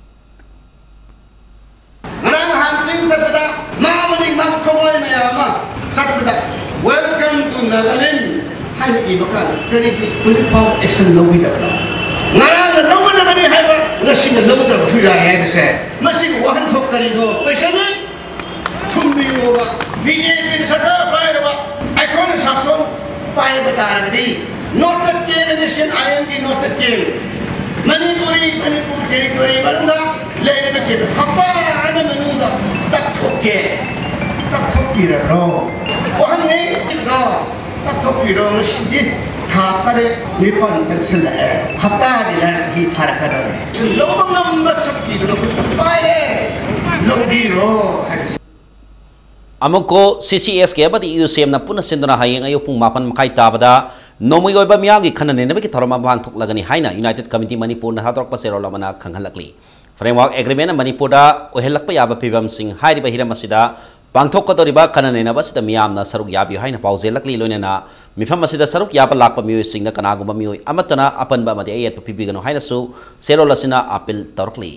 ꯉꯔꯥꯡ ꯅꯍꯥꯟ ꯆꯤꯡ ꯆꯠꯄꯗ ꯃꯥ ꯑꯃꯗꯤ ꯃꯥ ꯈꯣꯡꯂꯣꯏ ꯃꯌꯥꯝ ꯑꯃ ꯆꯠꯄꯗ "Welcome to Nagaland" ꯍꯥꯏꯅ ꯏꯕ ꯀꯥꯟꯗ ꯀꯔꯤꯒꯤ ꯍꯧꯖꯤꯛ ꯐꯥꯎ action ꯂꯧꯕꯤꯗꯕꯅꯣ? ꯉꯔꯥꯡꯅ ꯂꯧꯒꯗꯕꯅꯤ ꯍꯥꯏꯕ ꯉꯁꯤꯅ ꯂꯧꯗꯕꯁꯨ ꯌꯥꯏ ꯍꯥꯏꯕꯁꯦ ꯃꯁꯤꯒꯤ ꯋꯥꯍꯟꯊꯣꯛ ꯀꯔꯤꯅꯣ? ꯀꯣꯏꯁꯟꯅꯤ꯫ ꯊꯨꯝꯕꯤꯌꯣꯕ꯫ B J P ꯁꯔꯀꯥꯔ ꯄꯥꯏꯔꯕ ꯑꯩꯈꯣꯏꯅ ꯁꯥꯁꯣꯟ ꯄꯥꯏꯕ ꯇꯥꯔꯒꯗꯤ ꯅꯣꯔꯠ ꯏꯁ꯭ꯠꯀꯤ ꯅꯦꯁꯟ ꯑꯥꯏ ꯑꯦꯝꯒꯤ ꯅꯣꯔꯠ ꯏꯁ꯭ꯠꯀꯤ ꯃꯅꯤꯄꯨꯔꯤ, ꯃꯅꯤꯄꯨꯔ territory ꯃꯅꯨꯡꯗ ꯂꯩꯔꯤꯕ ꯀꯦꯟꯗ꯭ꯔ ꯍꯞꯇꯥ ꯑꯃ ꯃꯅꯨꯡꯗ ꯇꯛꯊꯣꯛꯀꯦ꯫ ꯇꯛꯊꯣꯛꯄꯤꯔꯔꯣ꯫ ꯋꯥꯍꯪꯅꯤ꯫ ꯇꯛꯊꯣꯛꯄꯤꯔꯣ꯫ ꯉꯁꯤꯗꯤ ꯊꯥ ꯇꯔꯦꯠ ꯅꯤꯄꯥꯟ ꯆꯪꯁꯤꯜꯂꯛꯑꯦ꯫ ꯍꯞꯇꯥꯗꯤ ꯂꯥꯏꯔꯤꯛꯁꯤ ꯐꯥꯔꯛꯀꯗꯧꯔꯦ꯫ ꯂꯧꯕ ꯉꯝꯕ ꯁꯛꯇꯤꯗꯨꯅ ꯈꯨꯠꯇ ꯄꯥꯏꯔꯦ꯫ ꯂꯧꯕꯤꯔꯣ ꯍꯥꯏꯕꯁꯤ꯫ ꯑꯃꯨꯛꯀꯣ C C S K ꯑꯃꯗꯤ U C Mꯅ ꯄꯨꯟꯅ ꯁꯤꯟꯗꯨꯅ ꯍꯌꯦꯡ ꯑꯌꯨꯛ ꯄꯨꯡ ꯃꯥꯄꯟ ꯃꯈꯥꯏ ꯇꯥꯕꯗ ꯅꯣꯡꯃꯒꯤ ꯑꯣꯏꯕ ꯃꯤꯌꯥꯝꯒꯤ ꯈꯟꯅ ꯅꯩꯅꯕꯒꯤ ꯊꯧꯔꯝ ꯑꯃ ꯄꯥꯡꯊꯣꯛꯂꯒꯅꯤ ꯍꯥꯏꯅ United Committee ꯃꯅꯤꯄꯨꯔꯅ ꯊꯥꯗꯣꯔꯛꯄ ꯆꯦꯔꯣꯜ ꯑꯃꯅ ꯈꯪꯍꯜꯂꯛꯂꯤ꯫ Framework Agreement ꯃꯅꯤꯄꯨꯔꯗ ꯑꯣꯏꯍꯜꯂꯛꯄ ꯌꯥꯕ ꯐꯤꯕꯝꯁꯤꯡ ꯍꯥꯏꯔꯤꯕ ꯍꯤꯔꯝ ꯑꯁꯤꯗ ꯄꯥꯡꯊꯣꯛꯀꯗꯧꯔꯤꯕ ꯈꯟꯅ ꯅꯩꯅꯕ ꯑꯁꯤꯗ ꯃꯤꯌꯥꯝꯅ ꯁꯔꯨꯛ ꯌꯥꯕꯤꯌꯨ ꯍꯥꯏꯅ ꯄꯥꯎꯖꯦꯜꯂꯛꯂꯤ꯫ ꯂꯣꯏꯅꯅ ꯃꯤꯐꯝ ꯑꯁꯤꯗ ꯁꯔꯨꯛ ꯌꯥꯕ ꯂꯥꯛꯄ ꯃꯤꯑꯣꯏꯁꯤꯡꯗ ꯀꯅꯥꯒꯨꯝꯕ ꯃꯤꯑꯣꯏ ꯑꯃꯠꯇꯅ ꯑꯄꯟꯕ ꯑꯃꯗꯤ ꯑꯌꯦꯠꯄ ꯄꯤꯕꯤꯒꯅꯨ ꯍꯥꯏꯅꯁꯨ ꯆꯦꯔꯣꯜ ꯑꯁꯤꯅ appeal ꯇꯧꯔꯛꯂꯤ꯫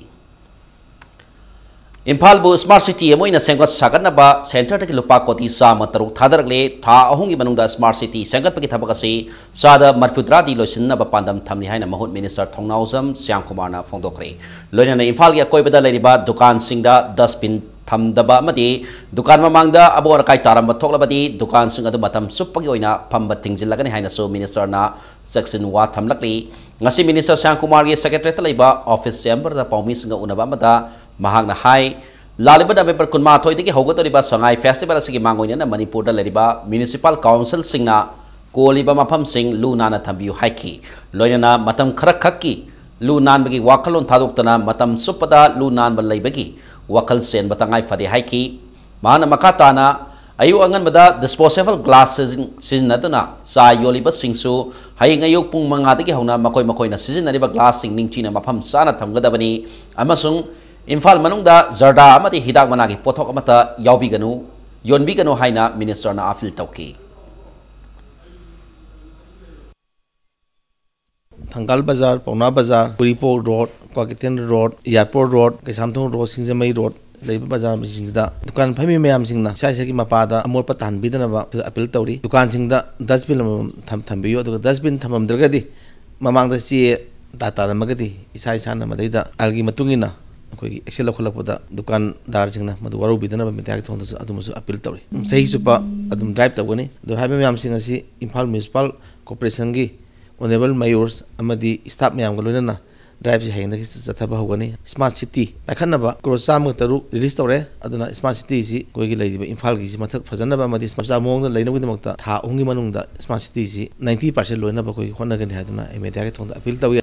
ꯏꯝꯐꯥꯜꯕꯨ smart city ꯑꯃ ꯑꯣꯏꯅ ꯁꯦꯝꯒꯠ ꯁꯥꯒꯠꯅꯕ centreꯗꯒꯤ ꯂꯨꯄꯥ ꯀꯣꯇꯤ ꯆꯥꯝꯃ ꯇꯔꯨꯛ ꯊꯥꯗꯔꯛꯂꯦ꯫ ꯊꯥ ꯑꯍꯨꯝꯒꯤ ꯃꯅꯨꯡꯗ smart city ꯁꯦꯝꯒꯠꯄꯒꯤ ꯊꯕꯛ ꯑꯁꯤ ꯆꯥꯗ ꯃꯔꯤꯐꯨꯇꯔꯥꯗꯤ ꯂꯣꯏꯁꯤꯟꯅꯕ ꯄꯥꯟꯗꯝ ꯊꯝꯂꯤ ꯍꯥꯏꯅ ꯃꯍꯨꯠ minister ꯊꯧꯅꯥꯎꯖꯝ ꯁ꯭ꯌꯥꯝꯀꯨꯃꯥꯔꯅ ꯐꯣꯡꯗꯣꯛꯈ꯭ꯔꯦ꯫ ꯂꯣꯏꯅꯅ ꯏꯝꯐꯥꯜꯒꯤ ꯑꯀꯣꯏꯕꯗ ꯂꯩꯔꯤꯕ ꯗꯨꯀꯥꯟꯁꯤꯡꯗ dustbin ꯊꯝꯗꯕ ꯑꯃꯗꯤ ꯗꯨꯀꯥꯟ ꯃꯃꯥꯡꯗ ꯑꯃꯣꯠ ꯑꯀꯥꯏ ꯇꯥꯔꯝꯕ ꯊꯣꯛꯂꯕꯗꯤ ꯗꯨꯀꯥꯟꯁꯤꯡ ꯑꯗꯨ ꯃꯇꯝ ꯆꯨꯞꯄꯒꯤ ꯑꯣꯏꯅ ꯐꯝꯕ ꯊꯤꯡꯖꯤꯜꯂꯒꯅꯤ ꯍꯥꯏꯅꯁꯨ ministerꯅ ꯆꯦꯛꯁꯤꯟ ꯋꯥ ꯊꯝꯂꯛꯂꯤ꯫ ꯉꯁꯤ minister ꯁ꯭ꯌꯥꯝꯀꯨꯃꯥꯔꯒꯤ secretariatꯇ ꯂꯩꯕ office chamberꯗ ꯄꯥꯎꯃꯤꯁꯤꯡꯒ ꯎꯅꯕ ꯑꯃꯗ ꯃꯍꯥꯛꯅ ꯍꯥꯏ, ꯂꯥꯛꯂꯤꯕ November ꯀꯨꯟꯃꯥꯊꯣꯏꯗꯒꯤ ꯍꯧꯒꯗꯧꯔꯤꯕ ꯁꯉꯥꯏ festival ꯑꯁꯤꯒꯤ ꯃꯥꯡꯑꯣꯏꯅꯅ ꯃꯅꯤꯄꯨꯔꯗ ꯂꯩꯔꯤꯕ municipal councilꯁꯤꯡꯅ ꯀꯣꯜꯂꯤꯕ ꯃꯐꯝꯁꯤꯡ ꯂꯨ ꯅꯥꯟꯅ ꯊꯝꯕꯤꯌꯨ ꯍꯥꯏꯈꯤ꯫ ꯂꯣꯏꯅꯅ ꯃꯇꯝ ꯈꯔ ꯈꯛꯀꯤ ꯂꯨ ꯅꯥꯟꯕꯒꯤ ꯋꯥꯈꯜꯂꯣꯟ ꯊꯥꯗꯣꯛꯇꯅ ꯃꯇꯝ ꯆꯨꯞꯄꯗ ꯂꯨ ꯅꯥꯟꯕ ꯂꯩꯕꯒꯤ ꯋꯥꯈꯜ ꯆꯦꯟꯕ ꯇꯉꯥꯏ ꯐꯗꯦ ꯍꯥꯏꯈꯤ꯫ ꯃꯍꯥꯛꯅ ꯃꯈꯥ ꯇꯥꯅ ꯑꯌꯨꯛ ꯑꯉꯟꯕꯗ disposable glass ꯁꯤꯖꯤꯟ-, ꯁꯤꯖꯤꯟꯅꯗꯨꯅ ꯆꯥ ꯌꯣꯜꯂꯤꯕꯁꯤꯡꯁꯨ ꯍꯌꯦꯡ ꯑꯌꯨꯛ ꯄꯨꯡ ꯃꯉꯥꯗꯒꯤ ꯍꯧꯅ ꯃꯈꯣꯏ ꯃꯈꯣꯏꯅ ꯁꯤꯖꯤꯟꯅꯔꯤꯕ glassꯁꯤꯡ ꯅꯤꯡꯊꯤꯅ ꯃꯐꯝ ꯆꯥꯅ ꯊꯝꯒꯗꯕꯅꯤ ꯑꯃꯁꯨꯡ ꯏꯝꯐꯥꯜ ꯃꯅꯨꯡꯗ ꯖꯔꯗꯥ ꯑꯃꯗꯤ ꯍꯤꯗꯥꯛ ꯃꯅꯥꯒꯤ ꯄꯣꯠꯊꯣꯛ ꯑꯃꯠꯇ ꯌꯥꯎꯕꯤꯒꯅꯨ꯫ ꯌꯣꯟꯕꯤꯒꯅꯨ ꯍꯥꯏꯅ ꯃꯤꯅꯤꯁꯇꯔꯅ ꯑꯥꯄꯤꯜ ꯇꯧꯈꯤ꯫ ꯊꯪꯒꯥꯜ Bazar, Paona Bazar, Uripok road, Kwakeithel road, airport road, Keishamthong road, Singjamei road ꯂꯩꯕ ꯕꯖꯥꯔꯁꯤꯡꯁꯤꯗ ꯗꯨꯀꯥꯟ ꯐꯝꯃꯤ ꯃꯌꯥꯝꯁꯤꯡꯅ ꯏꯁꯥ ꯏꯁꯥꯒꯤ ꯃꯄꯥꯗ ꯑꯃꯣꯠꯄ ꯇꯥꯍꯟꯕꯤꯗꯅꯕ ꯑꯄꯤꯜ ꯇꯧꯔꯤ꯫ ꯗꯨꯀꯥꯟꯁꯤꯡꯗ ꯗꯁꯕꯤꯟ ꯑꯃꯃꯝ ꯊꯝ-, ꯊꯝꯕꯤꯌꯨ꯫ ꯑꯗꯨꯒ ꯗꯁꯕꯤꯟ ꯊꯝꯃꯝꯗ꯭ꯔꯒꯗꯤ, ꯃꯃꯥꯡꯗ ꯆꯦ ꯇꯥ-, ꯇꯥꯔꯝꯃꯒꯗꯤ ꯏꯁꯥ ꯏꯁꯥꯅ ꯃꯗꯩꯗ ꯑꯥꯏꯟꯒꯤ ꯃꯇꯨꯡ ꯏꯟꯅ ꯑꯩꯈꯣꯏꯒꯤ action ꯂꯧꯈꯠꯂꯛꯄꯗ ꯗꯨꯀꯥꯟꯗꯥꯔꯁꯤꯡꯅ ꯃꯗꯨ ꯋꯥꯔꯧꯕꯤꯗꯅꯕ ꯃꯤꯗꯤꯌꯥꯒꯤ ꯊꯣꯡꯗꯁꯨ ꯑꯗꯨꯃꯁꯨ ꯑꯥꯄꯤꯜ ꯇꯧꯔꯤ꯫ ꯆꯍꯤ ꯆꯨꯞꯄ ꯑꯗꯨꯝ ꯗ꯭ꯔꯥꯏꯚ ꯇꯧꯒꯅꯤ꯫ ꯑꯗꯣ ꯍꯥꯏꯔꯤꯕ ꯃꯌꯥꯝꯁꯤꯡ ꯑꯁꯤ ꯏꯝꯐꯥꯜ ꯃ꯭ꯌꯨꯅꯤꯁꯤꯄꯥꯜ ꯀꯣꯔꯄꯣꯔꯦꯁꯟꯒꯤ ꯑꯣꯅꯔꯦꯕꯜ ꯃꯦꯌꯣꯔꯁ ꯑꯃꯗꯤ ꯁ꯭ꯇꯥꯐ ꯃꯌꯥꯝꯒ ꯂꯣꯏꯅꯅ ꯗ꯭ꯔꯥꯏꯚꯁꯤ ꯍꯌꯦꯡꯗꯒꯤ ꯆꯠꯊꯕ ꯍꯧꯒꯅꯤ꯫ ꯁ꯭ꯃꯥꯔꯠ ꯁꯤꯇꯤ ꯄꯥꯏꯈꯠꯅꯕ ꯀ꯭ꯔꯣꯔ ꯆꯥꯝꯃꯒ ꯇꯔꯨꯛ ꯔꯤꯂꯤꯁ ꯇꯧꯔꯦ꯫ ꯑꯗꯨꯅ ꯁ꯭ꯃꯥꯔꯠ ꯁꯤꯇꯤꯁꯤ ꯑꯩꯈꯣꯏꯒꯤ ꯂꯩꯔꯤꯕ ꯏꯝꯐꯥꯜꯒꯤꯁꯤ ꯃꯊꯛ ꯐꯖꯅꯕ ꯑꯃꯗꯤ ꯁ꯭ꯃꯥꯔꯠ ꯃꯑꯣꯡꯗ ꯂꯩꯅꯕꯒꯤꯗꯃꯛꯇ ꯊꯥ ꯑꯍꯨꯝꯒꯤ ꯃꯅꯨꯡꯗ ꯁ꯭ꯃꯥꯔꯠ ꯁꯤꯇꯤꯁꯤ ꯅꯥꯏꯟꯇꯤ ꯄꯥꯔꯁꯦꯟ ꯂꯣꯏꯅꯕ ꯑꯩꯈꯣꯏꯒꯤ ꯍꯣꯠꯅꯒꯅꯤ ꯍꯥꯏꯗꯨꯅ ꯑꯩ ꯃꯦꯗꯤꯌꯥꯒꯤ ꯊꯣꯡꯗ ꯑꯥꯄꯤꯜ ꯇꯧꯏ꯫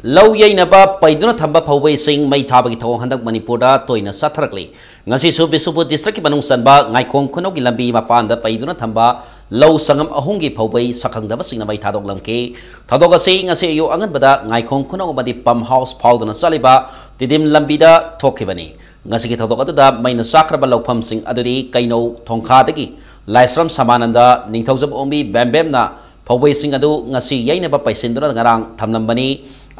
ꯂꯧ ꯌꯩꯅꯕ ꯄꯩꯗꯨꯅ ꯊꯝꯕ ꯐꯧꯕꯩꯁꯤꯡ ꯃꯩ ꯊꯥꯕꯒꯤ ꯊꯧꯑꯣꯡ ꯍꯟꯗꯛ ꯃꯅꯤꯄꯨꯔꯗ ꯇꯣꯏꯅ ꯆꯠꯊꯔꯛꯂꯤ꯫ ꯉꯁꯤꯁꯨ ꯕꯤꯁꯅꯨꯄꯨꯔ ꯗꯤꯁꯇ꯭ꯔꯤꯛꯀꯤ ꯃꯅꯨꯡ ꯆꯟꯕ ꯉꯥꯏꯈꯣꯡ ꯈꯨꯅꯧꯒꯤ ꯂꯝꯕꯤ ꯃꯄꯥꯟꯗ ꯄꯩꯗꯨꯅ ꯊꯝꯕ ꯂꯧ ꯁꯪꯒꯝ ꯑꯍꯨꯝꯒꯤ ꯐꯧꯕꯩ ꯁꯛꯈꯪꯗꯕꯁꯤꯡꯅ ꯃꯩ ꯊꯥꯗꯣꯛꯂꯝꯈꯤ꯫ ꯊꯧꯗꯣꯛ ꯑꯁꯤ ꯉꯁꯤ ꯑꯌꯨꯛ ꯑꯉꯟꯕꯗ ꯉꯥꯏꯈꯣꯡ ꯈꯨꯅꯧ ꯑꯃꯗꯤ ꯄꯝ ꯍꯥꯎꯁ ꯐꯥꯎꯗꯨꯅ ꯆꯠꯂꯤꯕ ꯇꯤꯗꯤꯝ ꯂꯝꯕꯤꯗ ꯊꯣꯛꯈꯤꯕꯅꯤ꯫ ꯉꯁꯤꯒꯤ ꯊꯧꯗꯣꯛ ꯑꯗꯨꯗ ꯃꯩꯅ ꯆꯥꯛꯈ꯭ꯔꯕ ꯂꯧꯐꯝꯁꯤꯡ ꯑꯗꯨꯗꯤ ꯀꯩꯅꯧ ꯊꯣꯡꯈꯥꯗꯒꯤ ꯂꯥꯏꯁ꯭ꯔꯝ ꯁꯃꯥꯅꯟꯗ, ꯅꯤꯡꯊꯧꯖꯝ ꯑꯣꯡꯕꯤ ꯕꯦꯝꯕꯦꯝꯅ ꯐꯧꯕꯩꯁꯤꯡ ꯑꯗꯨ ꯉꯁꯤ ꯌꯩꯅꯕ ꯄꯩꯁꯤꯟꯗꯨꯅ ꯉꯔꯥꯡ ꯊꯝꯂꯝꯕꯅꯤ꯫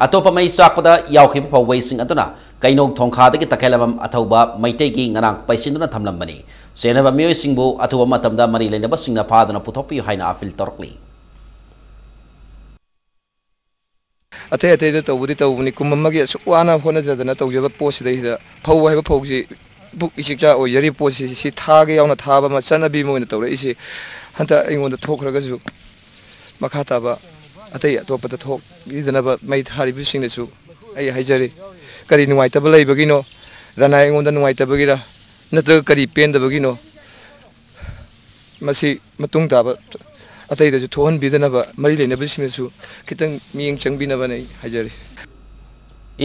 ꯑꯇꯣꯞꯄ ꯃꯩ ꯆꯥꯛꯄꯗ ꯌꯥꯎꯈꯤꯕ ꯐꯧꯕꯩꯁꯤꯡ ꯑꯗꯨꯅ ꯀꯩꯅꯧ ꯊꯣꯡꯈꯥꯗꯒꯤ ꯇꯈꯦꯂꯝꯕꯝ ꯑꯊꯧꯕ ꯃꯩꯇꯩꯒꯤ ꯉꯔꯥꯡ ꯄꯩꯁꯤꯟꯗꯨꯅ ꯊꯝꯂꯝꯕꯅꯤ꯫ ꯆꯦꯟꯅꯕ ꯃꯤꯑꯣꯏꯁꯤꯡꯕꯨ ꯑꯊꯨꯕ ꯃꯇꯝꯗ ꯃꯔꯤ ꯂꯩꯅꯕꯁꯤꯡꯅ ꯐꯥꯗꯨꯅ ꯄꯨꯊꯣꯛꯄꯤꯌꯨ ꯍꯥꯏꯅ ꯑꯥꯄꯤꯜ ꯇꯧꯔꯛꯂꯤ꯫ ꯑꯇꯩ ꯑꯇꯩꯗ ꯇꯧꯕꯗꯤ ꯇꯧꯕꯅꯤ, ꯀꯨꯝ ꯑꯃꯒꯤ ꯑꯁꯨꯛ ꯋꯥꯅ ꯍꯣꯠꯅꯖꯗꯅ ꯇꯧꯖꯕ ꯄꯣꯠꯁꯤꯗꯩꯁꯤꯗ ꯐꯧ ꯍꯥꯏꯕ ꯐꯧꯁꯤ ꯄꯨꯛ ꯏꯆꯤꯛꯆꯥ ꯑꯣꯏꯖꯔꯤꯕ ꯄꯣꯠꯁꯤ, ꯁꯤ ꯊꯥꯒꯦ ꯌꯥꯎꯅ ꯊꯥꯕ ꯑꯃ ꯆꯠꯅꯕꯤ ꯑꯃ ꯑꯣꯏꯅ ꯇꯧꯔꯛꯏꯁꯤ꯫ ꯍꯟꯗꯛ ꯑꯩꯉꯣꯟꯗ ꯊꯣꯛꯈ꯭ꯔꯒꯁꯨ ꯃꯈꯥ ꯇꯥꯕ ꯑꯇꯩ ꯑꯇꯣꯞꯄꯗ ꯊꯣꯛꯈꯤꯗꯅꯕ ꯃꯩ ꯊꯥꯔꯤꯕꯁꯤꯡꯅꯁꯨ ꯑꯩ ꯍꯥꯏꯖꯔꯤ꯫ ꯀꯔꯤ ꯅꯨꯡꯉꯥꯏꯇꯕ ꯂꯩꯕꯒꯤꯅꯣ? ꯔꯅꯥꯏ ꯑꯩꯉꯣꯟꯗ ꯅꯨꯡꯉꯥꯏꯇꯕꯒꯤꯔ? ꯅꯠꯇ꯭ꯔꯒ ꯀꯔꯤ ꯄꯦꯟꯗꯕꯒꯤꯅꯣ? ꯃꯁꯤ ꯃꯇꯨꯡ ꯇꯥꯕ ꯑꯇꯩꯗꯁꯨ ꯊꯣꯛꯍꯟꯕꯤꯗꯅꯕ ꯃꯔꯤ ꯂꯩꯅꯕꯁꯤꯡꯅꯁꯨ ꯈꯤꯇꯪ ꯃꯤꯠꯌꯦꯡ ꯆꯪꯕꯤꯅꯕꯅ ꯑꯩ ꯍꯥꯏꯖꯔꯤ꯫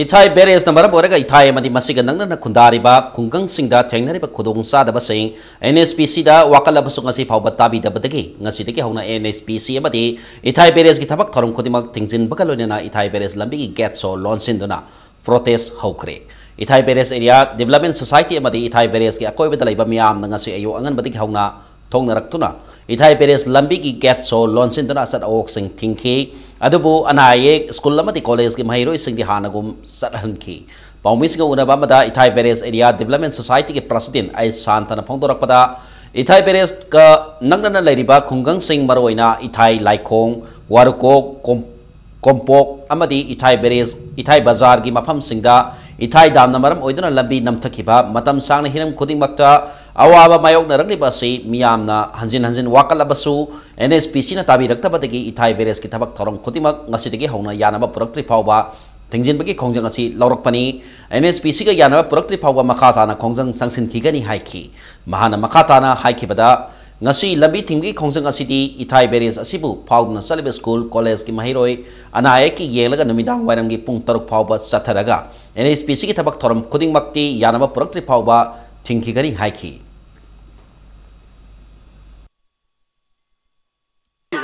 ꯏꯊꯥꯏ ꯕꯦꯔꯦꯖꯅ ꯃꯔꯝ ꯑꯣꯏꯔꯒ ꯏꯊꯥꯏ ꯑꯃꯗꯤ ꯃꯁꯤꯒ ꯅꯛꯅꯅ ꯈꯨꯟꯗꯥꯔꯤꯕ ꯈꯨꯡꯒꯪꯁꯤꯡꯗ ꯊꯦꯡꯅꯔꯤꯕ ꯈꯨꯗꯣꯡꯆꯥꯗꯕꯁꯤꯡ ꯑꯦꯟ ꯑꯦꯁ ꯄꯤ ꯁꯤꯗ ꯋꯥꯀꯠꯂꯕꯁꯨ ꯉꯁꯤ ꯐꯥꯎꯕ ꯇꯥꯕꯤꯗꯕꯗꯒꯤ ꯉꯁꯤꯗꯒꯤ ꯍꯧꯅ ꯑꯦꯟ ꯑꯦꯁ ꯄꯤ ꯁꯤ ꯑꯃꯗꯤ ꯏꯊꯥꯏ ꯕꯦꯔꯦꯖꯀꯤ ꯊꯕꯛ ꯊꯧꯔꯝ ꯈꯨꯗꯤꯡꯃꯛ ꯊꯤꯡꯖꯤꯟꯕꯒ ꯂꯣꯏꯅꯅ ꯏꯊꯥꯏ ꯕꯦꯔꯦꯖ ꯂꯝꯕꯤꯒꯤ ꯒꯦꯠꯁꯨ ꯂꯣꯟꯁꯤꯟꯗꯨꯅ ꯄ꯭ꯔꯣꯇꯦꯁ ꯍꯧꯈ꯭ꯔꯦ꯫ ꯏꯊꯥꯏ ꯕꯦꯔꯦꯖ ꯑꯦꯔꯤꯌꯥ ꯗꯤꯕꯦꯂꯞꯃꯦꯟ ꯁꯣꯁꯥꯏꯇꯤ ꯑꯃꯗꯤ ꯏꯊꯥꯏ ꯕꯦꯔꯦꯖꯀꯤ ꯑꯀꯣꯏꯕꯗ ꯂꯩꯕ ꯃꯤꯌꯥꯝꯅ ꯉꯁꯤ ꯑꯌꯨꯛ ꯑꯉꯟꯕꯗꯒꯤ ꯍꯧꯅ ꯊꯣꯛꯅꯔꯛꯇꯨꯅ ꯏꯊꯥꯏ ꯕꯦꯔꯦꯖ ꯂꯝꯕꯤꯒꯤ ꯒꯦꯠ ꯁꯣ ꯂꯣꯟꯁꯤꯟꯗꯨꯅ ꯑꯆꯠ ꯑꯋꯣꯛꯁꯤꯡ ꯊꯤꯡꯈꯤ꯫ ꯑꯗꯨꯕꯨ ꯑꯅꯥ ꯑꯌꯦꯛ, ꯁ꯭ꯀꯨꯜ ꯑꯃꯗꯤ ꯀꯣꯂꯦꯖꯀꯤ ꯃꯍꯩꯔꯣꯏꯁꯤꯡꯗꯤ ꯍꯥꯟꯅꯒꯨꯝ ꯆꯠꯍꯟꯈꯤ꯫ ꯄꯥꯎꯃꯤꯁꯤꯡꯒ ꯎꯅꯕ ꯑꯃꯗ ꯏꯊꯥꯏ ꯕꯦꯔꯦꯖ ꯑꯦꯔꯤꯌꯥ ꯗꯤꯕꯦꯂꯞꯃꯦꯟ ꯁꯣꯁꯥꯏꯇꯤꯒꯤ ꯄ꯭ꯔꯁꯤꯗꯦꯟ ꯑꯩ ꯁꯥꯟꯇꯅ ꯐꯣꯡꯗꯣꯔꯛꯄꯗ, ꯏꯊꯥꯏ ꯕꯦꯔꯦꯖꯀ ꯅꯛꯅꯅ ꯂꯩꯔꯤꯕ ꯈꯨꯡꯒꯪꯁꯤꯡ, ꯃꯔꯨꯑꯣꯏꯅ ꯏꯊꯥꯏ ꯂꯥꯏꯈꯣꯡ, ꯋꯥꯔꯨꯀꯣꯛ, ꯀꯣꯝ-, ꯀꯣꯝꯄꯣꯛ ꯑꯃꯗꯤ ꯏꯊꯥꯏ ꯕꯦꯔꯦꯖ, ꯏꯊꯥꯏ ꯕꯖꯥꯔꯒꯤ ꯃꯐꯝꯁꯤꯡꯗ ꯏꯊꯥꯏ ꯗꯥꯝꯅ ꯃꯔꯝ ꯑꯣꯏꯗꯨꯅ ꯂꯝꯕꯤ ꯅꯝꯊꯈꯤꯕ ꯃꯇꯝ ꯁꯥꯡꯅ ꯍꯤꯔꯝ ꯈꯨꯗꯤꯡꯃꯛꯇ ꯑꯋꯥꯕ ꯃꯥꯌꯣꯛꯅꯔꯛꯂꯤꯕ ꯑꯁꯤ ꯃꯤꯌꯥꯝꯅ ꯍꯟꯖꯤꯟ ꯍꯟꯖꯤꯟ ꯋꯥꯀꯠꯂꯕꯁꯨ, ꯑꯦꯟ ꯑꯦꯁ ꯄꯤ ꯁꯤꯅ ꯇꯥꯕꯤꯔꯛꯇꯕꯗꯒꯤ ꯏꯊꯥꯏ ꯕꯦꯔꯦꯖꯀꯤ ꯊꯕꯛ ꯊꯧꯔꯝ ꯈꯨꯗꯤꯡꯃꯛ ꯉꯁꯤꯗꯒꯤ ꯍꯧꯅ ꯌꯥꯅꯕ ꯄꯨꯔꯛꯇ꯭ꯔꯤ ꯐꯥꯎꯕ ꯊꯤꯡꯖꯤꯟꯕꯒꯤ ꯈꯣꯡꯖꯪ ꯑꯁꯤ ꯂꯧꯔꯛꯄꯅꯤ꯫ ꯑꯦꯟ ꯑꯦꯁ ꯄꯤ ꯁꯤꯒ ꯌꯥꯅꯕ ꯄꯨꯔꯛꯇ꯭ꯔꯤ ꯐꯥꯎꯕ ꯃꯈꯥ ꯇꯥꯅ ꯈꯣꯡꯖꯪ ꯆꯪꯁꯤꯟꯈꯤꯒꯅꯤ ꯍꯥꯏꯈꯤ꯫ ꯃꯍꯥꯛꯅ ꯃꯈꯥ ꯇꯥꯅ ꯍꯥꯏꯈꯤꯕꯗ, ꯉꯁꯤ ꯂꯝꯕꯤ ꯊꯤꯡꯕꯒꯤ ꯈꯣꯡꯖꯪ ꯑꯁꯤꯗꯤ ꯏꯊꯥꯏ ꯕꯦꯔꯦꯖ ꯑꯁꯤꯕꯨ ꯐꯥꯎꯗꯨꯅ ꯆꯠꯂꯤꯕ ꯁ꯭ꯀꯨꯜ, ꯀꯣꯂꯦꯖꯀꯤ ꯃꯍꯩꯔꯣꯏ ꯑꯅꯥ ꯑꯌꯦꯛꯀꯤ ꯌꯦꯡꯂꯒ ꯅꯨꯃꯤꯗꯥꯡ ꯋꯥꯏꯔꯝꯒꯤ ꯄꯨꯡ ꯇꯔꯨꯛ ꯐꯥꯎꯕ ꯆꯠꯊꯔꯒ ꯑꯦꯟ ꯑꯦꯁ ꯄꯤ ꯁꯤꯒꯤ ꯊꯕꯛ ꯊꯧꯔꯝ ꯈꯨꯗꯤꯡꯃꯛꯇꯤ ꯌꯥꯅꯕ ꯄꯨꯔꯛꯇ꯭ꯔꯤ ꯐꯥꯎꯕ ꯊꯤꯡꯈꯤꯒꯅꯤ ꯍꯥꯏꯈꯤ꯫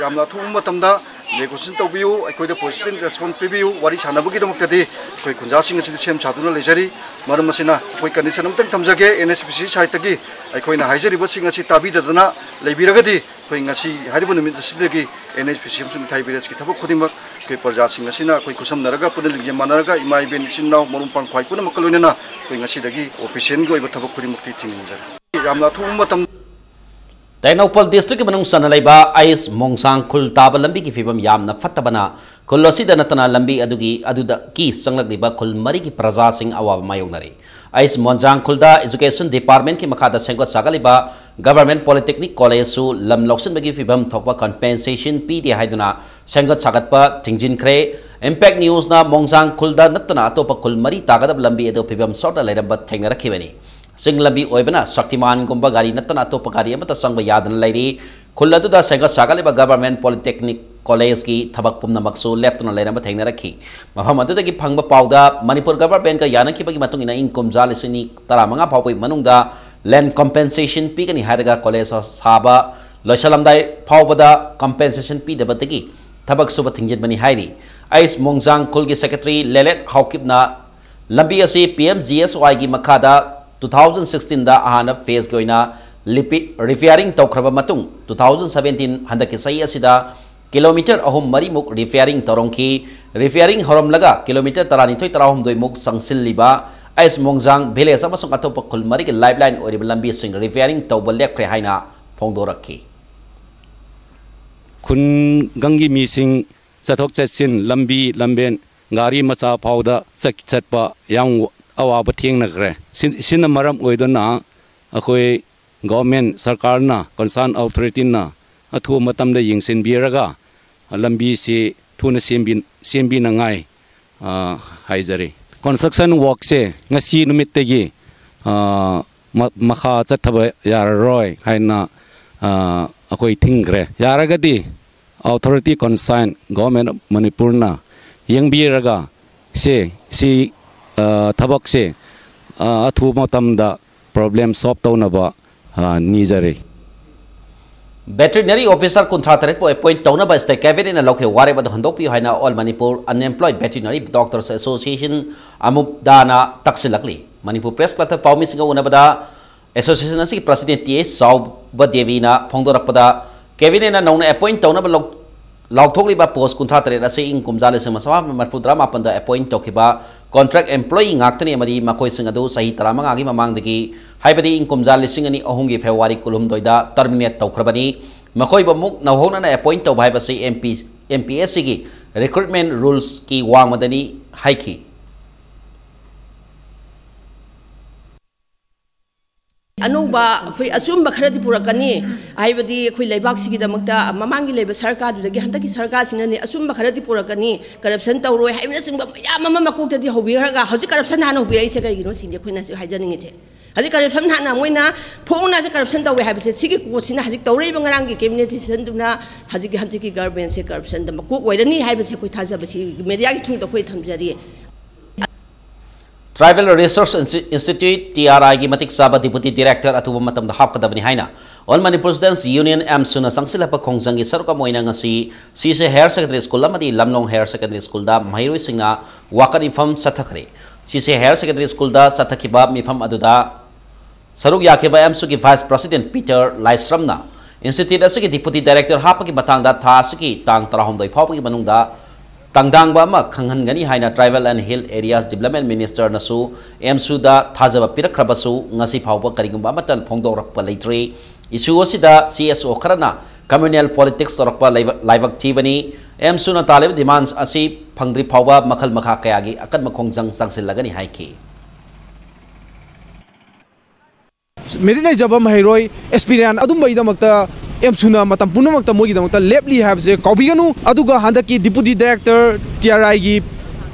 ꯌꯥꯝꯅ ꯑꯊꯨꯕ ꯃꯇꯝꯗ ꯔꯤꯀ꯭ꯋꯦꯁꯟ ꯇꯧꯕꯤꯌꯨ, ꯑꯩꯈꯣꯏꯗ ꯄꯣꯖꯤꯇꯤꯚ ꯔꯦꯁꯄꯣꯟꯁ ꯄꯤꯕꯤꯌꯨ꯫ ꯋꯥꯔꯤ ꯁꯥꯟꯅꯕꯒꯤꯗꯃꯛꯇꯗꯤ ꯑꯩꯈꯣꯏ ꯈꯨꯟꯖꯥꯁꯤꯡ ꯑꯁꯤꯗ ꯁꯦꯝ ꯁꯥꯗꯨꯅ ꯂꯩꯖꯔꯤ꯫ ꯃꯔꯝ ꯑꯁꯤꯅ ꯑꯩꯈꯣꯏ ꯀꯟꯗꯤꯁꯟ ꯑꯃꯇꯪ ꯊꯝꯖꯒꯦ, ꯑꯦꯟ ꯑꯦꯁ ꯄꯤ ꯁꯤ ꯁꯥꯏꯠꯇꯒꯤ ꯑꯩꯈꯣꯏꯅ ꯍꯥꯏꯖꯔꯤꯕꯁꯤꯡ ꯑꯁꯤ ꯇꯥꯕꯤꯗꯗꯅ ꯂꯩꯕꯤꯔꯒꯗꯤ, ꯑꯩꯈꯣꯏ ꯉꯁꯤ ꯍꯥꯏꯔꯤꯕ ꯅꯨꯃꯤꯠ ꯑꯁꯤꯗꯒꯤ ꯑꯦꯟ ꯑꯦꯁ ꯄꯤ ꯁꯤ ꯑꯃꯁꯨꯡ ꯏꯊꯥꯏ ꯕꯦꯔꯦꯖꯀꯤ ꯊꯕꯛ ꯈꯨꯗꯤꯡꯃꯛ ꯑꯩꯈꯣꯏ ꯄ꯭ꯔꯖꯥꯁꯤꯡ ꯑꯁꯤꯅ ꯑꯩꯈꯣꯏ ꯈꯨꯠꯁꯝꯅꯔꯒ, ꯄꯨꯟꯅ ꯂꯤꯡꯖꯦꯜ ꯃꯥꯟꯅꯔꯒ, ꯏꯃꯥ ꯏꯕꯦꯟ ꯏꯆꯤꯟ ꯏꯅꯥꯎ ꯃꯔꯨꯞ ꯃꯄꯥꯡ ꯈ꯭ꯋꯥꯏ ꯄꯨꯝꯅꯃꯛꯀ ꯂꯣꯏꯅꯅ ꯑꯩꯈꯣꯏ ꯉꯁꯤꯗꯒꯤ ꯑꯣꯐꯤꯁꯤꯌꯦꯜꯒꯤ ꯑꯣꯏꯕ ꯊꯕꯛ ꯈꯨꯗꯤꯡꯃꯛꯇꯤ ꯊꯤꯡꯖꯤꯟꯖꯔꯦ꯫ ꯌꯥꯝꯅ ꯑꯊꯨꯕ ꯃꯇꯝ ꯇꯦꯡꯅꯧꯄꯜ ꯗꯤꯁꯇ꯭ꯔꯤꯛꯀꯤ ꯃꯅꯨꯡ ꯆꯟꯅ ꯂꯩꯕ ꯑꯩꯁ ꯃꯣꯡꯖꯥꯡ ꯈꯨꯜ ꯇꯥꯕ ꯂꯝꯕꯤꯒꯤ ꯐꯤꯕꯝ ꯌꯥꯝꯅ ꯐꯠꯇꯕꯅ ꯈꯨꯜ ꯑꯁꯤꯗ ꯅꯠꯇꯅ ꯂꯝꯕꯤ ꯑꯗꯨꯒꯤ, ꯑꯗꯨꯗꯒꯤ ꯆꯪꯂꯛꯂꯤꯕ ꯈꯨꯜ ꯃꯔꯤꯒꯤ ꯄ꯭ꯔꯖꯥꯁꯤꯡ ꯑꯋꯥꯕ ꯃꯥꯌꯣꯛꯅꯔꯤ꯫ ꯑꯩꯁ ꯃꯣꯡꯖꯥꯡ ꯈꯨꯜꯗ ꯏꯖꯨꯀꯦꯁꯟ ꯗꯤꯄꯥꯔꯠꯃꯦꯟꯠꯀꯤ ꯃꯈꯥꯗ ꯁꯦꯝꯒꯠ ꯁꯥꯒꯠꯂꯤꯕ ꯒꯚꯔꯟꯃꯦꯟꯠ ꯄꯣꯂꯤꯇꯦꯛꯅꯤꯛ ꯀꯣꯂꯦꯖꯁꯨ ꯂꯝ ꯂꯧꯁꯤꯟꯕꯒꯤ ꯐꯤꯕꯝ ꯊꯣꯛꯄ ꯀꯝꯄꯦꯟꯁꯦꯁꯟ ꯄꯤꯗꯦ ꯍꯥꯏꯗꯨꯅ ꯁꯦꯝꯒꯠ ꯁꯥꯒꯠꯄ ꯊꯤꯡꯖꯤꯟꯈ꯭ꯔꯦ꯫ ꯏꯝꯄꯦꯛ ꯅ꯭ꯌꯨꯁꯅ ꯃꯣꯡꯖꯥꯡ ꯈꯨꯜꯗ ꯅꯠꯇꯅ ꯑꯇꯣꯞꯄ ꯈꯨꯜ ꯃꯔꯤ ꯇꯥꯒꯗꯕ ꯂꯝꯕꯤ ꯑꯗꯨ ꯐꯤꯕꯝ ꯁꯣꯛꯅ ꯂꯩꯔꯝꯕ ꯊꯦꯡꯅꯔꯛꯈꯤꯕꯅꯤ꯫ ꯆꯤꯡ ꯂꯝꯕꯤ ꯑꯣꯏꯕꯅ ꯁꯛꯇꯤꯃꯥꯟꯒꯨꯝꯕ ꯒꯥꯔꯤ ꯅꯠꯇꯅ ꯑꯇꯣꯞꯄ ꯒꯥꯔꯤ ꯑꯃꯠꯇ ꯆꯪꯕ ꯌꯥꯗꯅ ꯂꯩꯔꯤ꯫ ꯈꯨꯜ ꯑꯗꯨꯗ ꯁꯦꯝꯒꯠ ꯁꯥꯒꯠꯂꯤꯕ ꯒꯚꯔꯟꯃꯦꯟꯠ ꯄꯣꯂꯤꯇꯦꯛꯅꯤꯛ ꯀꯣꯂꯦꯖꯀꯤ ꯊꯕꯛ ꯄꯨꯝꯅꯃꯛꯁꯨ ꯂꯦꯞꯇꯨꯅ ꯂꯩꯔꯝꯕ ꯊꯦꯡꯅꯔꯛꯈꯤ꯫ ꯃꯐꯝ ꯑꯗꯨꯗꯒꯤ ꯐꯪꯕ ꯄꯥꯎꯗ, ꯃꯅꯤꯄꯨꯔ ꯒꯚꯔꯟꯃꯦꯟꯠꯀ ꯌꯥꯅꯈꯤꯕꯒꯤ ꯃꯇꯨꯡ ꯏꯟꯅ ꯏꯪ ꯀꯨꯝꯖꯥ ꯂꯤꯁꯤꯡ ꯑꯅꯤ ꯇꯔꯥꯃꯉꯥ ꯐꯥꯎꯕꯒꯤ ꯃꯅꯨꯡꯗ ꯂꯦꯟꯗ ꯀꯝꯄꯦꯟꯁꯦꯁꯟ ꯄꯤꯒꯅꯤ ꯍꯥꯏꯔꯒ ꯀꯣꯂꯦꯖ ꯁꯥꯕ ꯂꯣꯏꯁꯤꯜꯂꯝꯗꯥꯏ ꯐꯥꯎꯕꯗ ꯀꯝꯄꯦꯟꯁꯦꯁꯟ ꯄꯤꯗꯕꯗꯒꯤ ꯊꯕꯛ ꯁꯨꯕ ꯊꯤꯡꯖꯤꯟꯕꯅꯤ ꯍꯥꯏꯔꯤ꯫ ꯑꯩꯁ ꯃꯣꯡꯖꯥꯡ ꯈꯨꯜꯒꯤ ꯁꯦꯀ꯭ꯔꯦꯇꯔꯤ ꯂꯦꯂꯦꯠ ꯍꯥꯎꯀꯤꯞꯅ ꯂꯝꯕꯤ ꯑꯁꯤ ꯄꯤ ꯑꯦꯝ ꯖꯤ ꯑꯦꯁ ꯋꯥꯏꯒꯤ ꯃꯈꯥꯗ ꯇꯨ ꯊꯥꯎꯖꯟ ꯁꯤꯛꯁꯇꯤꯟꯗ ꯑꯍꯥꯟꯕ ꯐꯦꯖꯀꯤ ꯑꯣꯏꯅ ꯂꯤꯄꯤ ꯔꯤꯄꯤꯌꯥꯔꯤꯡ ꯇꯧꯈ꯭ꯔꯕ ꯃꯇꯨꯡ, ꯇꯨ ꯊꯥꯎꯖꯟ ꯁꯕꯦꯟꯇꯤꯟ ꯍꯟꯗꯛꯀꯤ ꯆꯍꯤ ꯑꯁꯤꯗ ꯀꯤꯂꯣꯃꯤꯇꯔ ꯑꯍꯨꯝ ꯃꯔꯤꯃꯨꯛ ꯔꯤꯄꯤꯌꯥꯔꯤꯡ ꯇꯧꯔꯝꯈꯤ꯫ ꯔꯤꯄꯤꯌꯥꯔꯤꯡ ꯍꯧꯔꯝꯂꯒ ꯀꯤꯂꯣꯃꯤꯇꯔ ꯇꯔꯥꯅꯤꯊꯣꯏ ꯇꯔꯥꯍꯨꯝꯗꯣꯏꯃꯨꯛ ꯆꯪꯁꯤꯜꯂꯤꯕ ꯑꯩꯁ ꯃꯣꯡꯖꯥꯡ ꯚꯤꯂꯦꯖ ꯑꯃꯁꯨꯡ ꯑꯇꯣꯞꯄ ꯈꯨꯜ ꯃꯔꯤꯒꯤ ꯂꯥꯏꯐꯂꯥꯏꯟ ꯑꯣꯏꯔꯤꯕ ꯂꯝꯕꯤꯁꯤꯡ ꯔꯤꯄꯤꯌꯥꯔꯤꯡ ꯇꯧꯕ ꯂꯦꯞꯈ꯭ꯔꯦ ꯍꯥꯏꯅ ꯐꯣꯡꯗꯣꯔꯛꯈꯤ꯫ ꯈꯨꯟꯒꯪꯒꯤ ꯃꯤꯁꯤꯡ ꯆꯠꯊꯣꯛ ꯆꯠꯁꯤꯟ, ꯂꯝꯕꯤ ꯂꯝꯕꯦꯟ, ꯒꯥꯔꯤ ꯃꯆꯥ ꯐꯥꯎꯗ ꯆꯠ-, ꯆꯠꯄ ꯌꯥꯝ ꯑꯋꯥꯕ ꯊꯦꯡꯅꯈ꯭ꯔꯦ꯫ ꯁꯤ-, ꯁꯤꯅ ꯃꯔꯝ ꯑꯣꯏꯗꯨꯅ ꯑꯩꯈꯣꯏ ꯒꯣꯔꯃꯦꯟ, ꯁꯔꯀꯥꯔꯅ, ꯀꯟꯁꯔꯟ ꯑꯣꯊꯣꯔꯤꯇꯤꯅ ꯑꯊꯨꯕ ꯃꯇꯝꯗ ꯌꯦꯡꯁꯤꯟꯕꯤꯔꯒ ꯂꯝꯕꯤꯁꯤ ꯊꯨꯅ ꯁꯦꯝꯕꯤ-, ꯁꯦꯝꯕꯤꯅꯉꯥꯏ, ꯑ, ꯍꯥꯏꯖꯔꯤ꯫ ꯀꯟꯁꯇ꯭ꯔꯛꯁꯟ ꯋꯥꯔꯛꯁꯦ ꯉꯁꯤ ꯅꯨꯃꯤꯠꯇꯒꯤ, ꯑ, ꯃ-, ꯃꯈꯥ ꯆꯠꯊꯕ ꯌꯥꯔꯔꯣꯏ ꯍꯥꯏꯅ, ꯑ, ꯑꯩꯈꯣꯏ ꯊꯤꯡꯈ꯭ꯔꯦ꯫ ꯌꯥꯔꯒꯗꯤ ꯑꯣꯊꯣꯔꯤꯇꯤ ꯀꯟꯁꯔꯟ ꯒꯣꯔꯃꯦꯟ ꯑꯣꯐ ꯃꯅꯤꯄꯨꯔꯅ ꯌꯦꯡꯕꯤꯔꯒ ꯁꯦ, ꯁꯤ, ꯑ, ꯊꯕꯛꯁꯦ, ꯑ, ꯑꯊꯨꯕ ꯃꯇꯝꯗ ꯄ꯭ꯔꯣꯕ꯭ꯂꯦꯝ ꯁꯣꯜꯕ ꯇꯧꯅꯕ, ꯑ, ꯅꯤꯖꯔꯤ꯫ ꯚꯦꯇꯔꯤꯅꯔꯤ ꯑꯣꯐꯤꯁꯥꯔ ꯀꯨꯟꯊ꯭ꯔꯥ ꯇꯔꯦꯠꯄꯨ ꯑꯦꯄꯣꯏꯟꯠ ꯇꯧꯅꯕ ꯁ꯭ꯇꯦꯠ ꯀꯦꯕꯤꯅꯦꯠꯅ ꯂꯧꯈꯤꯕ ꯋꯥꯔꯦꯞ ꯑꯗꯨ ꯍꯟꯗꯣꯛꯄꯤꯌꯨ ꯍꯥꯏꯅ all Manipur unemployed veterinary doctors association, ꯑꯃꯨꯞꯗꯥꯅ, ꯇꯛꯁꯤꯜꯂꯛꯂꯤ꯫ ꯃꯅꯤꯄꯨꯔ ꯄ꯭ꯔꯦꯁ ꯀ꯭ꯂꯕꯇ ꯄꯥꯎꯃꯤꯁꯤꯡꯒ ꯎꯅꯕꯗ ꯑꯦꯁꯣꯁꯤꯌꯦꯁꯟ ꯑꯁꯤꯒꯤ ꯄ꯭ꯔꯁꯤꯗꯦꯟꯠ ꯇꯤ ꯑꯦ ꯆꯥꯎꯕ ꯗꯦꯕꯤꯅ ꯐꯣꯡꯗꯣꯔꯛꯄꯗ, ꯀꯦꯕꯤꯅꯦꯠꯅ ꯅꯧꯅ ꯑꯦꯄꯣꯏꯟꯠ ꯇꯧꯅꯕ ꯂꯧ-, ꯂꯥꯎꯊꯣꯛꯂꯤꯕ ꯄꯣꯁ ꯀꯨꯟꯊ꯭ꯔꯥ ꯇꯔꯦꯠ ꯑꯁꯤ ꯏꯪ ꯀꯨꯝꯖꯥ ꯂꯤꯁꯤꯡ ꯑꯃ ꯆꯥꯃꯥꯄꯟ ꯃꯔꯤꯐꯨ ꯇꯔꯥ ꯃꯥꯄꯟꯗ ꯑꯦꯄꯣꯏꯟꯠ ꯇꯧꯈꯤꯕ ꯀꯣꯟꯇ꯭ꯔꯦꯛ ꯑꯦꯝꯄ꯭ꯂꯣꯌꯤ ꯉꯥꯛꯇꯅꯤ ꯑꯃꯗꯤ ꯃꯈꯣꯏꯁꯤꯡ ꯑꯗꯨ ꯆꯍꯤ ꯇꯔꯥꯃꯉꯥꯒꯤ ꯃꯃꯥꯡꯗꯒꯤ, ꯍꯥꯏꯕꯗꯤ ꯏꯪ ꯀꯨꯝꯖꯥ ꯂꯤꯁꯤꯡ ꯑꯅꯤ ꯑꯍꯨꯝꯒꯤ ꯐꯦꯕ꯭ꯔꯨꯋꯥꯔꯤ ꯀꯨꯟꯍꯨꯝꯗꯣꯏꯗ ꯇꯔꯃꯤꯅꯦꯠ ꯇꯧꯈ꯭ꯔꯕꯅꯤ꯫ ꯃꯈꯣꯏꯕꯨ ꯑꯃꯨꯛ ꯅꯧꯍꯧꯅꯅ ꯑꯦꯄꯣꯏꯟꯠ ꯇꯧꯕ ꯍꯥꯏꯕꯁꯤ M P, M P S ꯁꯤꯒꯤ ꯔꯤꯀ꯭ꯔꯨꯠꯃꯦꯟ ꯔꯨꯜꯁꯀꯤ ꯋꯥꯡꯃꯗꯅꯤ ꯍꯥꯏꯈꯤ꯫ ꯑꯅꯧꯕ ꯑꯩꯈꯣꯏ ꯑꯆꯨꯝꯕ ꯈꯔꯗꯤ ꯄꯨꯔꯛꯀꯅꯤ꯫ ꯍꯥꯏꯕꯗꯤ ꯑꯩꯈꯣꯏ ꯂꯩꯕꯥꯛꯁꯤꯒꯤꯗꯃꯛꯇ ꯃꯃꯥꯡꯒꯤ ꯂꯩꯕ ꯁꯔꯀꯥꯔꯗꯨꯗꯒꯤ ꯍꯟꯗꯛꯀꯤ ꯁꯔꯀꯥꯔꯁꯤꯅꯅꯦ ꯑꯆꯨꯝꯕ ꯈꯔꯗꯤ ꯄꯨꯔꯛꯀꯅꯤ, ꯀꯔꯞꯁꯟ ꯇꯧꯔꯣꯏ ꯍꯥꯏꯕꯅꯆꯤꯡꯕ ꯃꯌꯥꯝ ꯑꯃ ꯃꯀꯣꯛꯇꯗꯤ ꯍꯧꯕꯤꯈ꯭ꯔꯒ ꯍꯧꯖꯤꯛ ꯀꯔꯞꯁꯟ ꯍꯥꯟꯅ ꯍꯧꯕꯤꯔꯛꯏꯁꯦ ꯀꯩꯒꯤꯅꯣ ꯁꯤꯅꯤ ꯑꯩꯈꯣꯏꯅ ꯍꯧꯖꯤꯛ ꯍꯥꯏꯖꯅꯤꯡꯉꯤꯁꯦ꯫ ꯍꯧꯖꯤꯛ ꯀꯔꯞꯁꯟ ꯍꯥꯟꯅ ꯃꯣꯏꯅ ꯐꯣꯡꯅ ꯍꯧꯖꯤꯛ ꯀꯔꯞꯁꯟ ꯇꯧꯋꯦ ꯍꯥꯏꯕꯁꯦ ꯁꯤꯒꯤ ꯀꯣꯔꯠꯁꯤꯅ ꯍꯧꯖꯤꯛ ꯇꯧꯔꯛꯏꯕ ꯉꯔꯥꯡꯒꯤ ꯀꯦꯕꯤꯅꯦꯠ ꯗꯤꯁꯤꯖꯟꯗꯨꯅ ꯍꯧꯖꯤꯛꯀꯤ ꯍꯟꯗꯛꯀꯤ ꯒꯚꯔꯟꯃꯦꯟꯠꯁꯦ ꯀꯔꯞꯁꯟꯗ ꯃꯀꯣꯛ ꯑꯣꯏꯔꯅꯤ ꯍꯥꯏꯕꯁꯦ ꯑꯩꯈꯣꯏ ꯊꯥꯖꯕꯁꯤ ꯃꯦꯗꯤꯌꯥꯒꯤ ꯊ꯭ꯔꯨꯗ ꯑꯩꯈꯣꯏ ꯊꯝꯖꯔꯤ꯫ ꯇ꯭ꯔꯥꯏꯕꯦꯜ ꯔꯤꯁꯔꯁ ꯏꯟꯁꯇꯤ-, ꯏꯟꯁꯇꯤꯇ꯭ꯌꯨꯠ, ꯇꯤ ꯑꯥꯔ ꯑꯥꯏꯒꯤ ꯃꯇꯤꯛ ꯆꯥꯕ ꯗꯤꯄꯨꯇꯤ ꯗꯤꯔꯦꯛꯇꯔ ꯑꯊꯨꯕ ꯃꯇꯝꯗ ꯍꯥꯞꯀꯗꯕꯅꯤ ꯍꯥꯏꯅ ꯑꯣꯜ ꯃꯅꯤꯄꯨꯔ ꯁ꯭ꯇꯨꯗꯦꯟꯠꯁ ꯌꯨꯅꯤꯌꯟ, ꯑꯦꯝꯁꯨꯅ ꯆꯪꯁꯤꯜꯂꯛꯄ ꯈꯣꯡꯖꯪꯒꯤ ꯁꯔꯨꯛ ꯑꯃ ꯑꯣꯏꯅ ꯉꯁꯤ ꯁꯤꯁꯦ ꯍꯥꯌꯔ ꯁꯦꯀꯦꯟꯗꯔꯤ ꯁ꯭ꯀꯨꯜ ꯑꯃꯗꯤ ꯂꯝꯂꯣꯡ ꯍꯥꯌꯔ ꯁꯦꯀꯦꯟꯗꯔꯤ ꯁ꯭ꯀꯨꯜꯗ ꯃꯍꯩꯔꯣꯏꯁꯤꯡꯅ ꯋꯥꯀꯠ ꯃꯤꯐꯝ ꯆꯠꯊꯈ꯭ꯔꯦ꯫ ꯁꯤꯁꯦ ꯍꯥꯌꯔ ꯁꯦꯀꯦꯟꯗꯔꯤ ꯁ꯭ꯀꯨꯜꯗ ꯆꯠꯊꯈꯤꯕ ꯃꯤꯐꯝ ꯑꯗꯨꯗ ꯁꯔꯨꯛ ꯌꯥꯈꯤꯕ ꯑꯦꯝꯁꯨꯒꯤ ꯚꯥꯏꯁ ꯄ꯭ꯔꯁꯤꯗꯦꯟꯠ ꯄꯤꯇꯔ ꯂꯥꯏꯁ꯭ꯔꯝꯅ ꯏꯟꯁꯇꯤꯇ꯭ꯌꯨꯠ ꯑꯁꯤꯒꯤ ꯗꯤꯄꯨꯇꯤ ꯗꯥꯏꯔꯦꯛꯇꯔ ꯍꯥꯞꯄꯒꯤ ꯃꯇꯥꯡꯗ ꯊꯥ ꯑꯁꯤꯒꯤ ꯇꯥꯡ ꯇꯔꯥꯍꯨꯝꯗꯣꯏ ꯐꯥꯎꯕꯒꯤ ꯃꯅꯨꯡꯗ ꯇꯥꯡꯗꯥꯡꯕ ꯑꯃ ꯈꯪꯍꯟꯒꯅꯤ ꯍꯥꯏꯅ ꯇ꯭ꯔꯥꯏꯕꯦꯜ ꯑꯦꯟ ꯍꯤꯜ ꯑꯦꯔꯤꯌꯥꯁ ꯗꯤꯕꯂꯞꯃꯦꯟꯠ ꯃꯤꯅꯤꯁꯇꯔꯅꯁꯨ ꯑꯦꯝꯁꯨꯗ ꯊꯥꯖꯕ ꯄꯤꯔꯛꯈ꯭ꯔꯕꯁꯨ, ꯉꯁꯤ ꯐꯥꯎꯕ ꯀꯔꯤꯒꯨꯝꯕ ꯑꯃꯠꯇ ꯐꯣꯡꯗꯣꯔꯛꯄ ꯂꯩꯇ꯭ꯔꯤ꯫ ꯏꯁꯨ ꯑꯁꯤꯗ ꯁꯤ ꯑꯦꯁ ꯑꯣ ꯈꯔꯅ ꯀꯝꯃ꯭ꯌꯨꯅꯦꯜ ꯄꯣꯂꯤꯇꯤꯛꯁ ꯇꯧꯔꯛꯄ ꯂꯥꯏꯕꯛ ꯊꯤꯕꯅꯤ꯫ ꯑꯦꯝꯁꯨꯅ ꯇꯥꯜꯂꯤꯕ ꯗꯤꯃꯥꯟꯁ ꯑꯁꯤ ꯐꯪꯗ꯭ꯔꯤ ꯐꯥꯎꯕ ꯃꯈꯜ ꯃꯈꯥ ꯀꯌꯥꯒꯤ ꯑꯀꯟꯕ ꯈꯣꯡꯖꯪ ꯆꯪꯁꯤꯜꯂꯒꯅꯤ ꯍꯥꯏꯈꯤ꯫ ꯃꯦꯔꯤꯠ ꯂꯩꯖꯕ ꯃꯍꯩꯔꯣꯏ ꯑꯦꯁꯄꯤꯔꯦꯟ ꯑꯗꯨꯝꯕꯒꯤꯗꯃꯛꯇ ꯑꯦꯝꯁꯨꯅ ꯃꯇꯝ ꯄꯨꯝꯅꯃꯛꯇ ꯃꯣꯏꯒꯤꯗꯃꯛꯇ ꯂꯦꯞꯂꯤ ꯍꯥꯏꯕꯁꯦ ꯀꯥꯎꯕꯤꯒꯅꯨ꯫ ꯑꯗꯨꯒ ꯍꯟꯗꯛꯀꯤ ꯗꯤꯄꯨꯇꯤ ꯗꯥꯏꯔꯦꯛꯇꯔ ꯇꯤ ꯑꯥꯔ ꯑꯥꯏꯒꯤ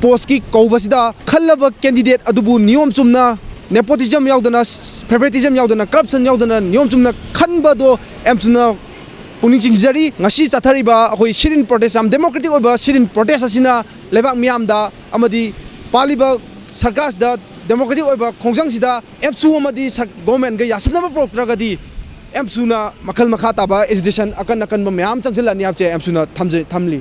ꯄꯣꯁꯀꯤ ꯀꯧꯕꯁꯤꯗ ꯈꯜꯂꯕ ꯀꯦꯟꯗꯤꯗꯦꯠ ꯑꯗꯨꯕꯨ ꯅꯤꯌꯣꯝ ꯆꯨꯝꯅ, ꯅꯦꯄꯣꯇꯤꯖꯝ ꯌꯥꯎꯗꯅ, ꯐꯦꯚꯔꯤꯇꯤꯖꯝ ꯌꯥꯎꯗꯅ, ꯀꯔꯞꯁꯟ ꯌꯥꯎꯗꯅ ꯅꯤꯌꯣꯝ ꯆꯨꯝꯅ ꯈꯟꯕꯗꯣ ꯑꯦꯝꯁꯨꯅ ꯄꯨꯛꯅꯤꯡ ꯆꯤꯡꯁꯤꯟꯖꯔꯤ꯫ ꯉꯁꯤ ꯆꯠꯊꯔꯤꯕ ꯑꯩꯈꯣꯏ ꯁꯤꯠ ꯏꯟ ꯄ꯭ꯔꯣꯇꯦꯁ, ꯌꯥꯝ ꯗꯦꯃꯣꯀ꯭ꯔꯦꯇꯤꯛ ꯑꯣꯏꯕ ꯁꯤꯠ ꯏꯟ ꯄ꯭ꯔꯣꯇꯦꯁ ꯑꯁꯤꯅ ꯂꯩꯕꯥꯛ ꯃꯤꯌꯥꯝꯗ ꯑꯃꯗꯤ ꯄꯥꯜꯂꯤꯕ ꯁꯔꯀꯥꯔꯁꯤꯗ ꯗꯦꯃꯣꯀ꯭ꯔꯦꯇꯤꯛ ꯑꯣꯏꯕ ꯈꯣꯡꯖꯪꯁꯤꯗ ꯑꯦꯝꯁꯨ ꯑꯃꯗꯤ ꯒꯣꯚꯔꯟꯃꯦꯟꯠꯒ ꯌꯥꯁꯤꯟꯅꯕ ꯄꯨꯔꯛꯇ꯭ꯔꯒꯗꯤ ꯑꯦꯝꯁꯨꯅ ꯃꯈꯜ ꯃꯈꯥ ꯇꯥꯕ ꯑꯦꯖꯤꯇꯦꯁꯟ ꯑꯀꯟ ꯑꯀꯟꯕ ꯃꯌꯥꯝ ꯆꯪꯁꯤꯜꯂꯛꯑꯅꯤ ꯍꯥꯏꯕꯁꯦ ꯑꯦꯝꯁꯨꯅ ꯊꯝꯖ-, ꯊꯝꯂꯤ꯫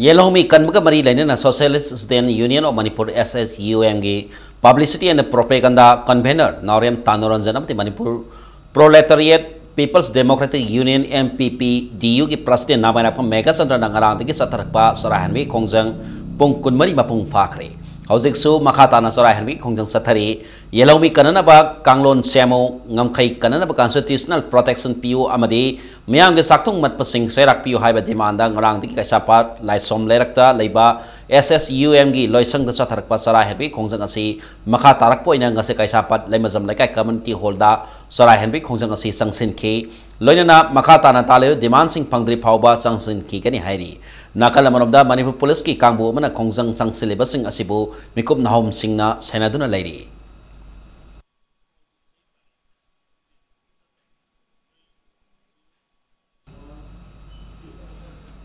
ꯌꯦꯜꯍꯧꯃꯤ ꯀꯟꯕꯒ ꯃꯔꯤ ꯂꯩꯅꯅ Socialist Student Union of Manipur, S S U M ꯒꯤ Publicity and Propaganda Convener ꯅꯥꯎꯔꯦꯝ ꯇꯥꯅꯨꯔꯟꯖꯟ ꯑꯃꯗꯤ Manipur Proletariat People's Democratic Union, M P P D U ꯒꯤ ꯄ꯭ꯔꯁꯤꯗꯦꯟꯠ ꯅꯥꯃꯥꯏꯔꯥꯛꯄꯝ ꯃꯦꯘꯆꯟꯗ꯭ꯔꯅ ꯉꯔꯥꯡꯗꯒꯤ ꯆꯠꯊꯔꯛꯄ ꯆꯔꯥ ꯍꯦꯟꯕꯒꯤ ꯈꯣꯡꯖꯪ ꯄꯨꯡ ꯀꯨꯟꯃꯔꯤ ꯃꯄꯨꯡ ꯐꯥꯈ꯭ꯔꯦ꯫ ꯍꯧꯖꯤꯛꯁꯨ ꯃꯈꯥ ꯇꯥꯅ ꯆꯔꯥ ꯍꯦꯟꯕꯒꯤ ꯈꯣꯡꯖꯪ ꯆꯠꯊꯔꯤ꯫ ꯌꯦꯜꯍꯧꯃꯤ ꯀꯟꯅꯅꯕ ꯀꯥꯡꯂꯣꯟ ꯁꯦꯝꯃꯨ, ꯉꯝꯈꯩ ꯀꯟꯅꯅꯕ constitutional protection ꯄꯤꯌꯨ ꯑꯃꯗꯤ ꯃꯤꯌꯥꯝꯒꯤ ꯆꯥꯛꯊꯨꯡ ꯃꯠꯄꯁꯤꯡ ꯆꯩꯔꯥꯛꯄꯤꯌꯨ ꯍꯥꯏꯕ ꯗꯤꯃꯥꯟꯗ ꯉꯔꯥꯡꯗꯒꯤ ꯀꯩꯁꯥꯝꯄꯥꯠ ꯂꯥꯏꯁꯣꯝ ꯂꯩꯔꯛꯇ ꯂꯩꯕ S S U M ꯒꯤ ꯂꯣꯏꯁꯪꯗ ꯆꯠꯊꯔꯛꯄ ꯆꯔꯥ ꯍꯦꯟꯕꯒꯤ ꯈꯣꯡꯖꯪ ꯑꯁꯤ ꯃꯈꯥ ꯇꯥꯔꯛꯄ ꯑꯣꯏꯅ ꯉꯁꯤ ꯀꯩꯁꯥꯝꯄꯥꯠ ꯂꯩꯃꯖꯝ ꯂꯩꯀꯥꯏ ꯀꯝꯃ꯭ꯌꯨꯅꯤꯇꯤ ꯍꯣꯜꯗ ꯆꯔꯥ ꯍꯦꯟꯕꯒꯤ ꯈꯣꯡꯖꯪ ꯑꯁꯤ ꯆꯪꯁꯤꯟꯈꯤ꯫ ꯂꯣꯏꯅꯅ ꯃꯈꯥ ꯇꯥꯅ ꯇꯥꯜꯂꯤꯕ ꯗꯤꯃꯥꯟꯁꯤꯡ ꯐꯪꯗ꯭ꯔꯤ ꯐꯥꯎꯕ ꯆꯪꯁꯤꯟꯈꯤꯒꯅꯤ ꯍꯥꯏꯔꯤ꯫ ꯅꯥꯀꯜ ꯑꯃꯔꯣꯝꯗ ꯃꯅꯤꯄꯨꯔ ꯄꯨꯂꯤꯁꯀꯤ ꯀꯥꯡꯕꯨ ꯑꯃꯅ ꯈꯣꯡꯖꯪ ꯆꯪꯁꯤꯜꯂꯤꯕꯁꯤꯡ ꯑꯁꯤꯕꯨ ꯃꯤꯀꯨꯞ ꯅꯥꯍꯣꯝꯁꯤꯡꯅ ꯁꯦꯟꯅꯗꯨꯅ ꯂꯩꯔꯤ꯫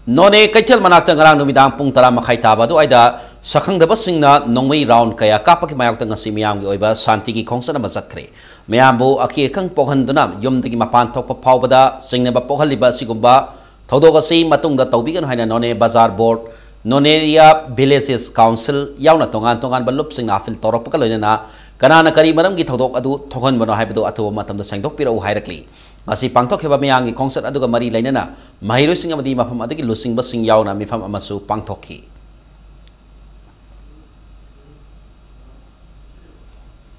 ꯅꯣꯅꯦ ꯀꯩꯊꯦꯜ ꯃꯅꯥꯛꯇ ꯉꯔꯥꯡ ꯅꯨꯃꯤꯗꯥꯡ ꯄꯨꯡ ꯇꯔꯥ ꯃꯈꯥꯏ ꯇꯥꯕ ꯑꯗꯨꯋꯥꯏꯗ ꯁꯛꯈꯪꯗꯕꯁꯤꯡꯅ ꯅꯣꯡꯃꯩ ꯔꯥꯎꯟ ꯀꯌꯥ ꯀꯥꯞꯄꯒꯤ ꯃꯥꯌꯣꯛꯇ ꯉꯁꯤ ꯃꯤꯌꯥꯝꯒꯤ ꯑꯣꯏꯕ ꯁꯥꯟꯇꯤꯒꯤ ꯈꯣꯡꯆꯠ ꯑꯃ ꯆꯠꯈ꯭ꯔꯦ꯫ ꯃꯤꯌꯥꯝꯕꯨ ꯑꯀꯤ ꯑꯈꯪ ꯄꯣꯛꯍꯟꯗꯨꯅ ꯌꯨꯝꯗꯒꯤ ꯃꯄꯥꯟ ꯊꯣꯛꯄ ꯐꯥꯎꯕꯗ ꯆꯤꯡꯅꯕ ꯄꯣꯛꯍꯜꯂꯤꯕ ꯑꯁꯤꯒꯨꯝꯕ ꯊꯧꯗꯣꯛ ꯑꯁꯤ ꯃꯇꯨꯡꯗ ꯇꯧꯕꯤꯒꯅꯨ ꯍꯥꯏꯅ ꯅꯣꯅꯦ ꯕꯖꯥꯔ ꯕꯣꯔꯗ Non-area villages council ꯌꯥꯎꯅ ꯇꯣꯉꯥꯟ ꯇꯣꯉꯥꯟꯕ ꯂꯨꯞꯁꯤꯡꯅ ꯑꯥꯄꯤꯜ ꯇꯧꯔꯛꯄꯒ ꯂꯣꯏꯅꯅ ꯀꯅꯥꯅ ꯀꯔꯤ ꯃꯔꯝꯒꯤ ꯊꯧꯗꯣꯛ ꯑꯗꯨ ꯊꯣꯛꯍꯟꯕꯅꯣ ꯍꯥꯏꯕꯗꯨ ꯑꯊꯨꯕ ꯃꯇꯝꯗ ꯁꯦꯡꯗꯣꯛꯄꯤꯔꯛꯎ ꯍꯥꯏꯔꯛꯂꯤ꯫ ꯉꯁꯤ ꯄꯥꯡꯊꯣꯛꯈꯤꯕ ꯃꯤꯌꯥꯝꯒꯤ ꯈꯣꯡꯆꯠ ꯑꯗꯨꯒ ꯃꯔꯤ ꯂꯩꯅꯅ ꯃꯍꯩꯔꯣꯏꯁꯤꯡ ꯑꯃꯗꯤ ꯃꯐꯝ ꯑꯗꯨꯒꯤ ꯂꯨꯆꯤꯡꯕꯁꯤꯡ ꯌꯥꯎꯅ ꯃꯤꯐꯝ ꯑꯃꯁꯨ ꯄꯥꯡꯊꯣꯛꯈꯤ꯫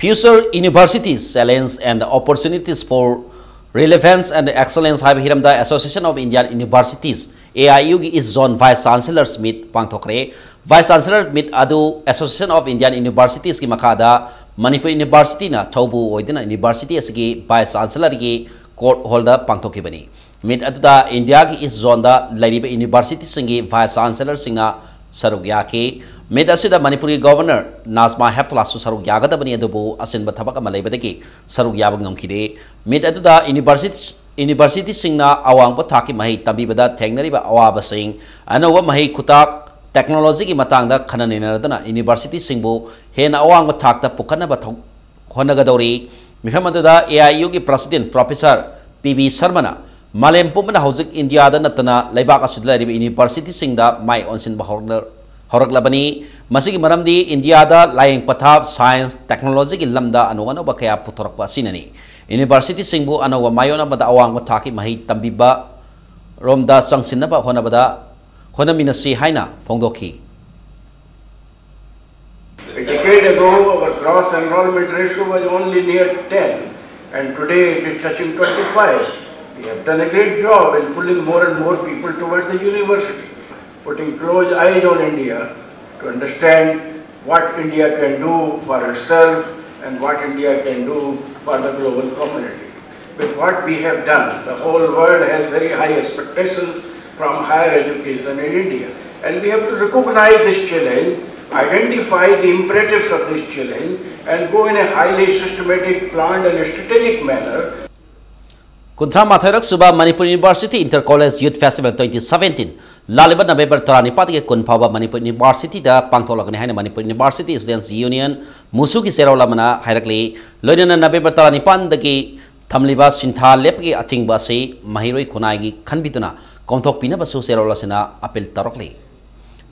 Future Universities: Challenge and Opportunities for Relevance and Excellence ꯍꯥꯏꯕ ꯍꯤꯔꯝꯗ Association of Indian Universities, A I U ꯒꯤ East Zone Vice Chancellors Meet ꯄꯥꯡꯊꯣꯛꯈ꯭ꯔꯦ꯫ Vice Chancellor Meet ꯑꯗꯨ Association of Indian Universities ꯀꯤ ꯃꯈꯥꯗ ꯃꯅꯤꯄꯨꯔ University ꯅ ꯊꯧꯕꯨ ꯑꯣꯏꯗꯨꯅ university ꯑꯁꯤꯒꯤ Vice Chancellor ꯒꯤ court hall ꯗ ꯄꯥꯡꯊꯣꯛꯈꯤꯕꯅꯤ꯫ Meet ꯑꯗꯨꯗ ꯏꯟꯗꯤꯌꯥꯒꯤ East Zone ꯗ ꯂꯩꯔꯤꯕ university ꯁꯤꯡꯒꯤ Vice Chancellor ꯁꯤꯡꯅ ꯁꯔꯨꯛ ꯌꯥꯈꯤ꯫ Meet ꯑꯁꯤꯗ ꯃꯅꯤꯄꯨꯔꯒꯤ Governor ꯅꯥꯖꯃꯥ ꯍꯦꯞꯇꯨꯂꯥꯁꯨ ꯁꯔꯨꯛ ꯌꯥꯒꯗꯕꯅꯤ, ꯑꯗꯨꯕꯨ ꯑꯆꯤꯟꯕ ꯊꯕꯛ ꯑꯃ ꯂꯩꯕꯗꯒꯤ ꯁꯔꯨꯛ ꯌꯥꯕ ꯉꯝꯈꯤꯗꯦ꯫ Meet ꯑꯗꯨꯗ university, university ꯁꯤꯡꯅ ꯑꯋꯥꯡꯕ ꯊꯥꯛꯀꯤ ꯃꯍꯩ ꯇꯝꯕꯤꯕꯗ ꯊꯦꯡꯅꯔꯤꯕ ꯑꯋꯥꯕꯁꯤꯡ, ꯑꯅꯧꯕ ꯃꯍꯩ ꯈꯨꯇꯥꯛ, technology ꯒꯤ ꯃꯇꯥꯡꯗ ꯈꯟꯅ ꯅꯩꯅꯔꯗꯨꯅ university ꯁꯤꯡꯕꯨ ꯍꯦꯟꯅ ꯑꯋꯥꯡꯕ ꯊꯥꯛꯇ ꯄꯨꯈꯠꯅꯕ ꯊꯧ-, ꯍꯣꯠꯅꯒꯗꯧꯔꯤ꯫ ꯃꯤꯐꯝ ꯑꯗꯨꯗ A I U ꯒꯤ President Professor P V ꯁꯔꯃꯅ ꯃꯥꯂꯦꯝ ꯄꯨꯝꯕꯅ ꯍꯧꯖꯤꯛ ꯏꯟꯗꯤꯌꯥꯗ ꯅꯠꯇꯅ ꯂꯩꯕꯥꯛ ꯑꯁꯤꯗ ꯂꯩꯔꯤꯕ university ꯁꯤꯡꯗ ꯃꯥꯏ ꯑꯣꯟꯁꯤꯟꯕ ꯍꯧꯔꯛꯂ-, ꯍꯧꯔꯛꯂꯕꯅꯤ꯫ ꯃꯁꯤꯒꯤ ꯃꯔꯝꯗꯤ ꯏꯟꯗꯤꯌꯥꯗ ꯂꯥꯏꯌꯦꯡ ꯄꯊꯥꯞ, science, technology ꯒꯤ ꯂꯝꯗ ꯑꯅꯧ ꯑꯅꯧꯕ ꯀꯌꯥ ꯄꯨꯊꯣꯔꯛꯄ ꯑꯁꯤꯅꯅꯤ꯫ University ꯁꯤꯡꯕꯨ ꯑꯅꯧꯕ ꯃꯥꯏꯑꯣꯟ ꯑꯃꯗ ꯑꯋꯥꯡꯕ ꯊꯥꯛꯀꯤ ꯃꯍꯩ ꯇꯝꯕꯤꯕ ꯔꯣꯝꯗ ꯆꯪꯁꯤꯟꯅꯕ ꯍꯣꯠꯅꯕꯗ, ꯍꯣꯠꯅꯃꯤꯟꯅꯁꯤ ꯍꯥꯏꯅ ꯐꯣꯡꯗꯣꯛꯈꯤ꯫ A decade ago, our gross enrollment ratio was only near ten, and today it is touching twenty-five. We have done a great job in pulling more and more people towards the university, putting close eyes on India to understand what India can do for itself and what India can do for the global community. With what we have done, the whole world has very high expectations from higher education in India. And we have to recognize this challenge, identify the imperatives of this challenge, and go in a highly systematic, planned, and strategic manner. ꯀꯨꯟꯊ꯭ꯔꯥ ꯃꯥꯊꯣꯏꯔꯛ ꯁꯨꯕ Manipur University Inter College Youth Festival twenty seventeen ꯂꯥꯛꯂꯤꯕ November ꯇꯔꯥꯅꯤꯄꯥꯟꯗꯒꯤ ꯀꯨꯟ ꯐꯥꯎꯕ Manipur University ꯗ ꯄꯥꯡꯊꯣꯛꯂꯒꯅꯤ ꯍꯥꯏꯅ Manipur University Students Union, ꯃꯨꯁꯨꯒꯤ ꯆꯦꯔꯣꯜ ꯑꯃꯅ ꯍꯥꯏꯔꯛꯂꯤ꯫ ꯂꯣꯏꯅꯅ November ꯇꯔꯥꯅꯤꯄꯥꯟꯗꯒꯤ ꯊꯝꯂꯤꯕ ꯁꯤꯟꯊꯥ ꯂꯦꯞꯄꯒꯤ ꯑꯊꯤꯡꯕ ꯑꯁꯤ ꯃꯍꯩꯔꯣꯏ ꯈꯨꯟꯅꯥꯏꯒꯤ ꯈꯟꯕꯤꯗꯨꯅ ꯀꯣꯝꯊꯣꯛꯄꯤꯅꯕꯁꯨ ꯆꯦꯔꯣꯜ ꯑꯁꯤꯅ appeal ꯇꯧꯔꯛꯂꯤ꯫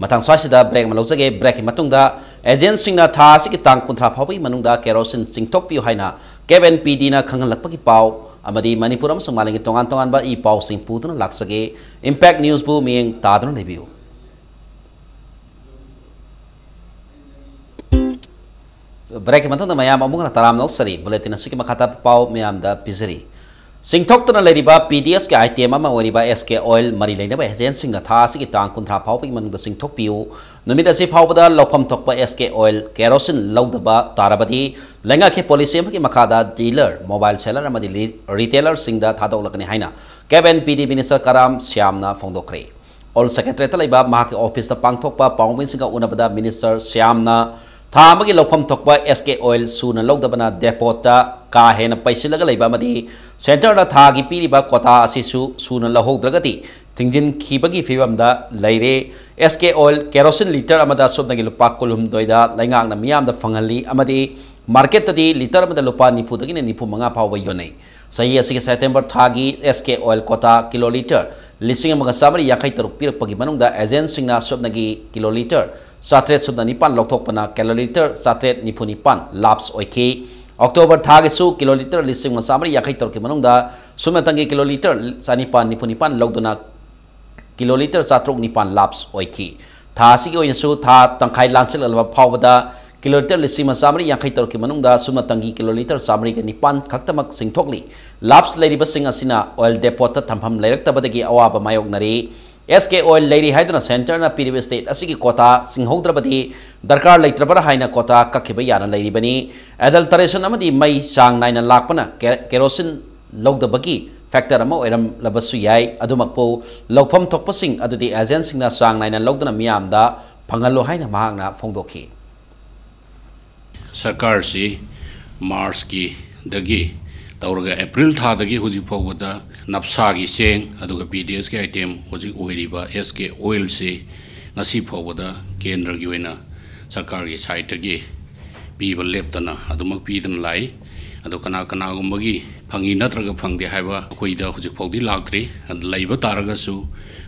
ꯃꯊꯪ ꯁ꯭ꯋꯥꯏꯁꯤꯗ ꯕ꯭ꯔꯦꯛ ꯑꯃ ꯂꯧꯖꯒꯦ꯫ ꯕ꯭ꯔꯦꯛꯀꯤ ꯃꯇꯨꯡꯗ ꯑꯦꯖꯦꯟꯁꯤꯡꯅ ꯊꯥ ꯑꯁꯤꯒꯤ ꯇꯥꯡ ꯀꯨꯟꯊ꯭ꯔꯥ ꯐꯥꯎꯕꯒꯤ ꯃꯅꯨꯡꯗ ꯀꯦꯔꯣꯁꯤꯟ ꯆꯤꯡꯊꯣꯛꯄꯤꯌꯨ ꯍꯥꯏꯅ ꯀꯦꯞ ꯑꯦꯟ ꯄꯤ ꯗꯤꯅ ꯈꯪꯍꯜꯂꯛꯄꯒꯤ ꯄꯥꯎ ꯑꯃꯗꯤ ꯃꯅꯤꯄꯨꯔ ꯑꯃꯁꯨꯡ ꯃꯥꯂꯦꯝꯒꯤ ꯇꯣꯉꯥꯟ ꯇꯣꯉꯥꯟꯕ ꯏ ꯄꯥꯎꯁꯤꯡ ꯄꯨꯗꯨꯅ ꯂꯥꯛꯆꯒꯦ꯫ ꯏꯝꯄꯦꯛ ꯅ꯭ꯌꯨꯁꯄꯨ ꯃꯤꯠꯌꯦꯡ ꯇꯥꯗꯨꯅ ꯂꯩꯕꯤꯌꯨ꯫ ꯕ꯭ꯔꯦꯛꯀꯤ ꯃꯇꯨꯡꯗ ꯃꯌꯥꯝ ꯑꯃꯨꯛ ꯍꯟꯅ ꯇꯔꯥꯝꯅ ꯑꯣꯛꯆꯔꯤ꯫ ꯕꯨꯂꯦꯇꯤꯟ ꯑꯁꯤꯒꯤ ꯃꯈꯥ ꯇꯥꯕ ꯄꯥꯎ ꯃꯌꯥꯝꯗ ꯄꯤꯖꯔꯤ꯫ ꯆꯤꯡꯊꯣꯛꯇꯨꯅ ꯂꯩꯔꯤꯕ ꯄꯤ ꯗꯤ ꯑꯦꯁꯀꯤ ꯑꯥꯏꯇꯦꯝ ꯑꯃ ꯑꯣꯏꯔꯤꯕ ꯑꯦꯁ ꯀꯦ ꯑꯣꯏꯜ ꯃꯔꯤ ꯂꯩꯅꯕ ꯑꯦꯖꯦꯟꯁꯤꯡꯅ ꯊꯥ ꯑꯁꯤꯒꯤ ꯇꯥꯡ ꯀꯨꯟꯊ꯭ꯔꯥ ꯐꯥꯎꯕꯒꯤ ꯃꯅꯨꯡꯗ ꯆꯤꯡꯊꯣꯛꯄꯤꯌꯨ꯫ ꯅꯨꯃꯤꯠ ꯑꯁꯤ ꯐꯥꯎꯕꯗ ꯂꯧꯐꯝ ꯊꯣꯛꯄ ꯑꯦꯁ ꯀꯦ ꯑꯣꯏꯜ ꯀꯦꯔꯣꯁꯤꯟ ꯂꯧꯗꯕ ꯇꯥꯔꯕꯗꯤ ꯂꯩꯉꯥꯛꯀꯤ ꯄꯣꯂꯤꯁꯤ ꯑꯃꯒꯤ ꯃꯈꯥꯗ ꯗꯤꯂꯔ, ꯃꯣꯕꯥꯏꯜ ꯁꯦꯂꯔ ꯑꯃꯗꯤ ꯔꯤ-, ꯔꯤꯇꯦꯂꯔꯁꯤꯡꯗ ꯊꯥꯗꯣꯛꯂꯒꯅꯤ ꯍꯥꯏꯅ ꯀꯦꯞ ꯑꯦꯟ ꯄꯤ ꯗꯤ ꯃꯤꯅꯤꯁꯇꯔ ꯀꯔꯥꯝ ꯁ꯭ꯌꯥꯝꯅ ꯐꯣꯡꯗꯣꯛꯈ꯭ꯔꯦ꯫ ꯑꯣꯜ ꯁꯦꯀ꯭ꯔꯦꯇꯔꯤꯌꯦꯠꯇ ꯂꯩꯕ ꯃꯍꯥꯛꯀꯤ ꯑꯣꯐꯤꯁꯇ ꯄꯥꯡꯊꯣꯛꯄ ꯄꯥꯎꯃꯤꯁꯤꯡꯒ ꯎꯅꯕꯗ ꯃꯤꯅꯤꯁꯇꯔ ꯁ꯭ꯌꯥꯝꯅ ꯊꯥ ꯑꯃꯒꯤ ꯂꯧꯐꯝ ꯊꯣꯛꯄ ꯑꯦꯁ ꯀꯦ ꯑꯣꯏꯜ ꯁꯨꯅ ꯂꯧꯗꯕꯅ ꯗꯦꯄꯣꯠꯇ ꯀꯥ ꯍꯦꯟꯅ ꯄꯩꯁꯤꯜꯂꯒ ꯂꯩꯕ ꯑꯃꯗꯤ ꯁꯦꯟꯇꯔꯅ ꯊꯥꯒꯤ ꯄꯤꯔꯤꯕ ꯀꯣꯇꯥ ꯑꯁꯤꯁꯨ ꯁꯨꯅ ꯂꯧꯍꯧꯗ꯭ꯔꯒꯗꯤ ꯊꯤꯡꯖꯤꯟꯈꯤꯕꯒꯤ ꯐꯤꯕꯝꯗ ꯂꯩꯔꯦ꯫ ꯑꯦꯁ ꯀꯦ ꯑꯣꯏꯜ ꯀꯦꯔꯣꯁꯤꯟ ꯂꯤꯇꯔ ꯑꯃꯗ ꯁꯨꯞꯅꯒꯤ ꯂꯨꯄꯥ ꯀꯨꯟꯍꯨꯝꯗꯣꯏꯗ ꯂꯩꯉꯥꯛꯅ ꯃꯤꯌꯥꯝꯗ ꯐꯪꯍꯜꯂꯤ ꯑꯃꯗꯤ ꯃꯥꯔꯀꯦꯠꯇꯗꯤ ꯂꯤꯇꯔ ꯑꯃꯗ ꯂꯨꯄꯥ ꯅꯤꯐꯨꯗꯒꯤꯅ ꯅꯤꯐꯨ ꯃꯉꯥ ꯐꯥꯎꯕ ꯌꯣꯟꯅꯩ꯫ ꯆꯍꯤ ꯑꯁꯤꯒꯤ ꯁꯦꯞꯇꯦꯝꯕꯔ ꯊꯥꯒꯤ ꯑꯦꯁ ꯀꯦ ꯑꯣꯏꯜ ꯀꯣꯇꯥ ꯀꯤꯂꯣ ꯂꯤꯇꯔ ꯂꯤꯁꯤꯡ ꯑꯃꯒ ꯆꯥꯃꯔꯤ ꯌꯥꯡꯈꯩ ꯇꯔꯨꯛ ꯄꯤꯔꯛꯄꯒꯤ ꯃꯅꯨꯡꯗ ꯑꯦꯖꯦꯟꯁꯤꯡꯅ ꯁꯨꯞꯅꯒꯤ ꯀꯤꯂꯣ ꯂꯤꯇꯔ ꯆꯥꯇ꯭ꯔꯦꯠ ꯁꯨꯞꯅ ꯅꯤꯄꯥꯟ ꯂꯧꯊꯣꯛꯄꯅ ꯀꯤꯂꯣ ꯂꯤꯇꯔ ꯆꯥꯇ꯭ꯔꯦꯠ ꯅꯤꯐꯨ ꯅꯤꯄꯥꯟ ꯂꯥꯞꯁ ꯑꯣꯏꯈꯤ꯫ ꯑꯣꯛꯇꯣꯕꯔ ꯊꯥꯒꯤꯁꯨ ꯀꯤꯂꯣ ꯂꯤꯇꯔ ꯂꯤꯁꯤꯡ ꯑꯃ ꯆꯥꯃꯔꯤ ꯌꯥꯡꯈꯩ ꯇꯔꯨꯛꯀꯤ ꯃꯅꯨꯡꯗ ꯁꯨꯞꯅꯇꯪꯒꯤ ꯀꯤꯂꯣ ꯂꯤꯇꯔ ꯆꯅꯤꯄꯥꯟ ꯅꯤꯐꯨ ꯅꯤꯄꯥꯟ ꯂꯧꯗꯨꯅ ꯀꯤꯂꯣ ꯂꯤꯇꯔ ꯆꯥꯇ꯭ꯔꯨꯛ ꯅꯤꯄꯥꯟ ꯂꯥꯞꯁ ꯑꯣꯏꯈꯤ꯫ ꯊꯥ ꯑꯁꯤꯒꯤ ꯑꯣꯏꯅꯁꯨ ꯊꯥ ꯇꯪꯈꯥꯏ ꯂꯥꯟꯁꯤꯜꯂꯛꯂꯕ ꯐꯥꯎꯕꯗ ꯀꯤꯂꯣ ꯂꯤꯇꯔ ꯂꯤꯁꯤꯡ ꯑꯃ ꯆꯥꯃꯔꯤ ꯌꯥꯡꯈꯩ ꯇꯔꯨꯛꯀꯤ ꯃꯅꯨꯡꯗ ꯁꯨꯞꯅꯇꯪꯒꯤ ꯀꯤꯂꯣ ꯂꯤꯇꯔ ꯆꯥꯃꯔꯤꯒ ꯅꯤꯄꯥꯟ ꯈꯛꯇꯃꯛ ꯆꯤꯡꯊꯣꯛꯂꯤ꯫ ꯂꯥꯞꯁ ꯂꯩꯔꯤꯕꯁꯤꯡ ꯑꯁꯤꯅ ꯑꯣꯏꯜ ꯗꯦꯄꯣꯠꯇ ꯊꯝꯐꯝ ꯂꯩꯔꯛꯇꯕꯗꯒꯤ ꯑꯋꯥꯕ ꯃꯥꯌꯣꯛꯅꯔꯤ꯫ ꯑꯦꯁ ꯀꯦ ꯑꯣꯏꯜ ꯂꯩꯔꯤ ꯍꯥꯏꯗꯨꯅ ꯁꯦꯟꯇꯔꯅ ꯄꯤꯔꯤꯕ ꯁ꯭ꯇꯦꯠ ꯑꯁꯤꯒꯤ ꯀꯣꯇꯥ ꯆꯤꯡꯍꯧꯗ꯭ꯔꯕꯗꯤ ꯗꯔꯀꯥꯔ ꯂꯩꯇ꯭ꯔꯕ꯭ꯔꯥ ꯍꯥꯏꯅ ꯀꯣꯇꯥ ꯀꯛꯈꯤꯕ ꯌꯥꯅ ꯂꯩꯔꯤꯕꯅꯤ꯫ ꯑꯦꯗꯜꯇꯔꯦꯁꯟ ꯑꯃꯗꯤ ꯃꯩ ꯆꯥꯡ ꯅꯥꯏꯅ ꯂꯥꯛꯄꯅ ꯀꯦ-, ꯀꯦꯔꯣꯁꯤꯟ ꯂꯧꯗꯕꯒꯤ ꯐꯦꯛꯇꯔ ꯑꯃ ꯑꯣꯏꯔꯝꯂꯕꯁꯨ ꯌꯥꯏ꯫ ꯑꯗꯨꯃꯛꯄꯨ ꯂꯧꯐꯝ ꯊꯣꯛꯄꯁꯤꯡ ꯑꯗꯨꯗꯤ ꯑꯦꯖꯦꯟꯁꯤꯡꯅ ꯆꯥꯡ ꯅꯥꯏꯅ ꯂꯧꯗꯨꯅ ꯃꯤꯌꯥꯝꯗ ꯐꯪꯍꯜꯂꯨ ꯍꯥꯏꯅ ꯃꯍꯥꯛꯅ ꯐꯣꯡꯗꯣꯛꯈꯤ꯫ ꯁꯔꯀꯥꯔꯁꯤ ꯃꯥꯔꯆꯀꯤꯗꯒꯤ ꯇꯧꯔꯒ ꯑꯦꯄ꯭ꯔꯤꯜ ꯊꯥꯗꯒꯤ ꯍꯧꯖꯤꯛ ꯐꯥꯎꯕꯗ ꯅꯞꯁꯥꯒꯤ ꯆꯦꯡ ꯑꯗꯨꯒ ꯄꯤ ꯗꯤ ꯑꯦꯁꯀꯤ ꯑꯥꯏꯇꯦꯝ ꯍꯧꯖꯤꯛ ꯑꯣꯏꯔꯤꯕ ꯑꯦꯁ ꯀꯦ ꯑꯣꯏꯜꯁꯤ ꯉꯁꯤ ꯐꯥꯎꯕꯗ ꯀꯦꯟꯗ꯭ꯔꯒꯤ ꯑꯣꯏꯅ ꯁꯔꯀꯥꯔꯒꯤ ꯁꯥꯏꯠꯇꯒꯤ ꯄꯤꯕ ꯂꯦꯞꯇꯅ ꯑꯗꯨꯃꯛ ꯄꯤꯗꯨꯅ ꯂꯥꯛꯏ꯫ ꯑꯗꯣ ꯀꯅꯥ ꯀꯅꯥꯒꯨꯝꯕꯒꯤ ꯐꯪꯉꯤ ꯅꯠꯇ꯭ꯔꯒ ꯐꯪꯗꯦ ꯍꯥꯏꯕ ꯑꯩꯈꯣꯏꯗ ꯍꯧꯖꯤꯛ ꯐꯥꯎꯗꯤ ꯂꯥꯛꯇ꯭ꯔꯤ꯫ ꯑꯗꯨ ꯂꯩꯕ ꯇꯥꯔꯒꯁꯨ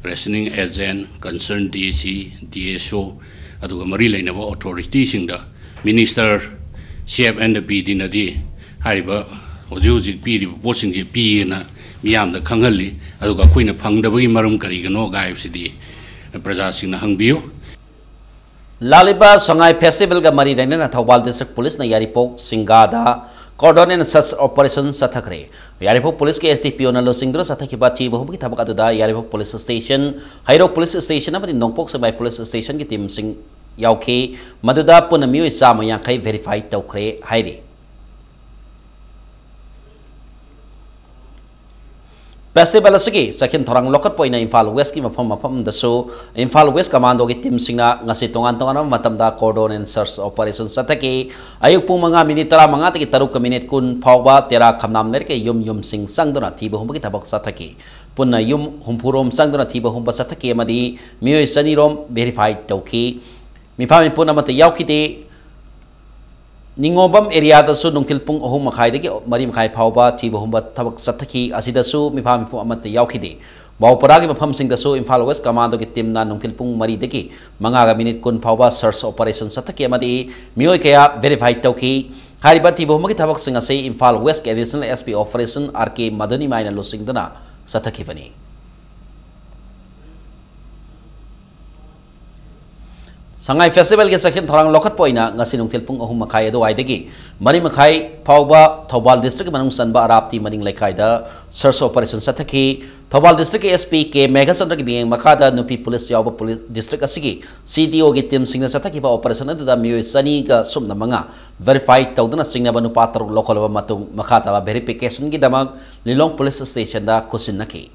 rationing agent, concerned D C, D S O, ꯑꯗꯨꯒ ꯃꯔꯤ ꯂꯩꯅꯕ authority ꯁꯤꯡꯗ minister, C F and P D ꯅꯗꯤ ꯍꯥꯏꯔꯤꯕ ꯍꯧꯖꯤꯛ ꯍꯧꯖꯤꯛ ꯄꯤꯔꯤꯕ ꯄꯣꯠꯁꯤꯡꯁꯦ ꯄꯤꯌꯦꯅ ꯃꯤꯌꯥꯝꯗ ꯈꯪꯍꯜꯂꯤ꯫ ꯑꯗꯨꯒ ꯑꯩꯈꯣꯏꯅ ꯐꯪꯗꯕꯒꯤ ꯃꯔꯝ ꯀꯔꯤꯒꯤꯅꯣ ꯍꯥꯏꯕꯁꯤꯗꯤ ꯄ꯭ꯔꯖꯥꯁꯤꯡꯅ ꯍꯪꯕꯤꯌꯨ꯫ ꯂꯥꯛꯂꯤꯕ ꯁꯉꯥꯏ festival ꯒ ꯃꯔꯤ ꯂꯩꯅꯅ ꯊꯧꯕꯥꯜ district police ꯅ ꯌꯥꯏꯔꯤꯄꯣꯛ ꯁꯤꯡꯒꯥꯗ cordon and search operation ꯆꯠꯊꯈ꯭ꯔꯦ꯫ Yairipok police ꯀꯤ S D P O ꯅ ꯂꯨꯆꯤꯡꯗꯨꯅ ꯆꯠꯊꯈꯤꯕ ꯊꯤꯕ ꯍꯨꯝꯕꯒꯤ ꯊꯕꯛ ꯑꯗꯨꯗ ꯌꯥꯏꯔꯤꯄꯣꯛ police station, ꯍꯩꯔꯣꯛ police station ꯑꯃꯗꯤ ꯅꯣꯡꯄꯣꯛ ꯁꯦꯛꯃꯥꯏ police station ꯒꯤ team ꯁꯤꯡ ꯌꯥꯎꯈꯤ꯫ ꯃꯗꯨꯗ ꯄꯨꯟꯅ ꯃꯤꯑꯣꯏ ꯆꯥꯝꯃ ꯌꯥꯡꯈꯩ verify ꯇꯧꯈ꯭ꯔꯦ ꯍꯥꯏꯔꯤ꯫ Festival ꯑꯁꯤꯒꯤ ꯆꯦꯛꯁꯤꯟ ꯊꯧꯔꯥꯡ ꯂꯧꯈꯠꯄ ꯑꯣꯏꯅ ꯏꯝꯐꯥꯜ West ꯀꯤ ꯃꯐꯝ ꯃꯐꯝꯗꯁꯨ ꯏꯝꯐꯥꯜ West Commando ꯒꯤ team ꯁꯤꯡꯅ ꯉꯁꯤ ꯇꯣꯉꯥꯟ ꯇꯣꯉꯥꯟꯕ ꯃꯇꯝꯗ cordon and search operation ꯆꯠꯊꯈꯤ꯫ ꯑꯌꯨꯛ ꯄꯨꯡ ꯃꯉꯥ minute ꯇꯔꯥꯃꯉꯥꯗꯒꯤ ꯇꯔꯨꯛꯀ minute ꯀꯨꯟ ꯐꯥꯎꯕ ꯇꯦꯔꯥ ꯈꯝꯅꯥꯝ ꯂꯩꯔꯛꯀꯤ ꯌꯨꯝ ꯌꯨꯝꯁꯤꯡ ꯆꯪꯗꯨꯅ ꯊꯤꯕ ꯍꯨꯝꯕꯒꯤ ꯊꯕꯛ ꯆꯠꯊꯈꯤ꯫ ꯄꯨꯟꯅ ꯌꯨꯝ ꯍꯨꯝꯐꯨ ꯔꯣꯝ ꯆꯪꯗꯨꯅ ꯊꯤꯕ ꯍꯨꯝꯕ ꯆꯠꯊꯈꯤ ꯑꯃꯗꯤ ꯃꯤꯑꯣꯏ ꯆꯅꯤ ꯔꯣꯝ verify ꯇꯧꯈꯤ꯫ ꯃꯤꯐꯥ ꯃꯤꯄꯨꯟ ꯑꯃꯠꯇ ꯌꯥꯎꯈꯤꯗꯦ꯫ ꯅꯤꯉꯣꯝꯕꯝ area ꯗꯁꯨ ꯅꯨꯡꯊꯤꯜ ꯄꯨꯡ ꯑꯍꯨꯝ ꯃꯈꯥꯏꯗꯒꯤ ꯃꯔꯤ ꯃꯈꯥꯏ ꯐꯥꯎꯕ ꯊꯤꯕ ꯍꯨꯝꯕ ꯊꯕꯛ ꯆꯠꯊꯈꯤ꯫ ꯑꯁꯤꯗꯁꯨ ꯃꯤꯐꯥ ꯃꯤꯄꯨꯟ ꯑꯃꯠꯇ ꯌꯥꯎꯈꯤꯗꯦ꯫ ꯕꯥꯎꯄꯔꯥꯒꯤ ꯃꯐꯝꯁꯤꯡꯗꯁꯨ ꯏꯝꯐꯥꯜ West Commando ꯒꯤ team ꯅ ꯅꯨꯡꯊꯤꯜ ꯄꯨꯡ ꯃꯔꯤꯗꯒꯤ ꯃꯉꯥꯒ minute ꯀꯨꯟ ꯐꯥꯎꯕ search operation ꯆꯠꯊꯈꯤ ꯑꯃꯗꯤ ꯃꯤꯑꯣꯏ ꯀꯌꯥ verify ꯇꯧꯈꯤ꯫ ꯍꯥꯏꯔꯤꯕ ꯊꯤꯕ ꯍꯨꯝꯕꯒꯤ ꯊꯕꯛꯁꯤꯡ ꯑꯁꯤ ꯏꯝꯐꯥꯜ West ꯀꯤ Additional S P Operation R K ꯃꯗꯨꯅꯤꯃꯥꯏꯅ ꯂꯨꯆꯤꯡꯗꯨꯅ ꯆꯠꯊꯈꯤꯕꯅꯤ꯫ ꯁꯉꯥꯏ festival ꯒꯤ ꯆꯦꯛꯁꯤꯟ ꯊꯧꯔꯥꯡ ꯂꯧꯈꯠꯄ ꯑꯣꯏꯅ ꯉꯁꯤ ꯅꯨꯡꯊꯤꯜ ꯄꯨꯡ ꯑꯍꯨꯝ ꯃꯈꯥꯏ ꯑꯗꯨꯋꯥꯏꯗꯒꯤ ꯃꯔꯤ ꯃꯈꯥꯏ ꯐꯥꯎꯕ ꯊꯧꯕꯥꯜ district ꯀꯤ ꯃꯅꯨꯡ ꯆꯟꯕ ꯑꯔꯥꯞꯇꯤ ꯃꯅꯤꯡ ꯂꯩꯀꯥꯏꯗ search operation ꯆꯠꯊꯈꯤ꯫ ꯊꯧꯕꯥꯜ district ꯀꯤ S P K ꯃꯦꯘꯆꯟꯗ꯭ꯔꯒꯤ ꯃꯤꯠꯌꯦꯡ ꯃꯈꯥꯗ ꯅꯨꯄꯤ police ꯌꯥꯎꯕ police district ꯑꯁꯤꯒꯤ C D O ꯒꯤ team ꯁꯤꯡꯅ ꯆꯠꯊꯈꯤꯕ operation ꯑꯗꯨꯗ ꯃꯤꯑꯣꯏ ꯆꯅꯤꯒ ꯁꯨꯞꯅ ꯃꯉꯥ verify ꯇꯧꯗꯨꯅ ꯆꯤꯡꯅꯕ ꯅꯨꯄꯥ ꯇꯔꯨꯛ ꯂꯧꯈꯠꯂꯕ ꯃꯇꯨꯡ ꯃꯈꯥ ꯇꯥꯕ verification ꯒꯤꯗꯃꯛ ꯂꯤꯂꯣꯡ police station ꯗ ꯈꯨꯠꯁꯤꯟꯅꯈꯤ꯫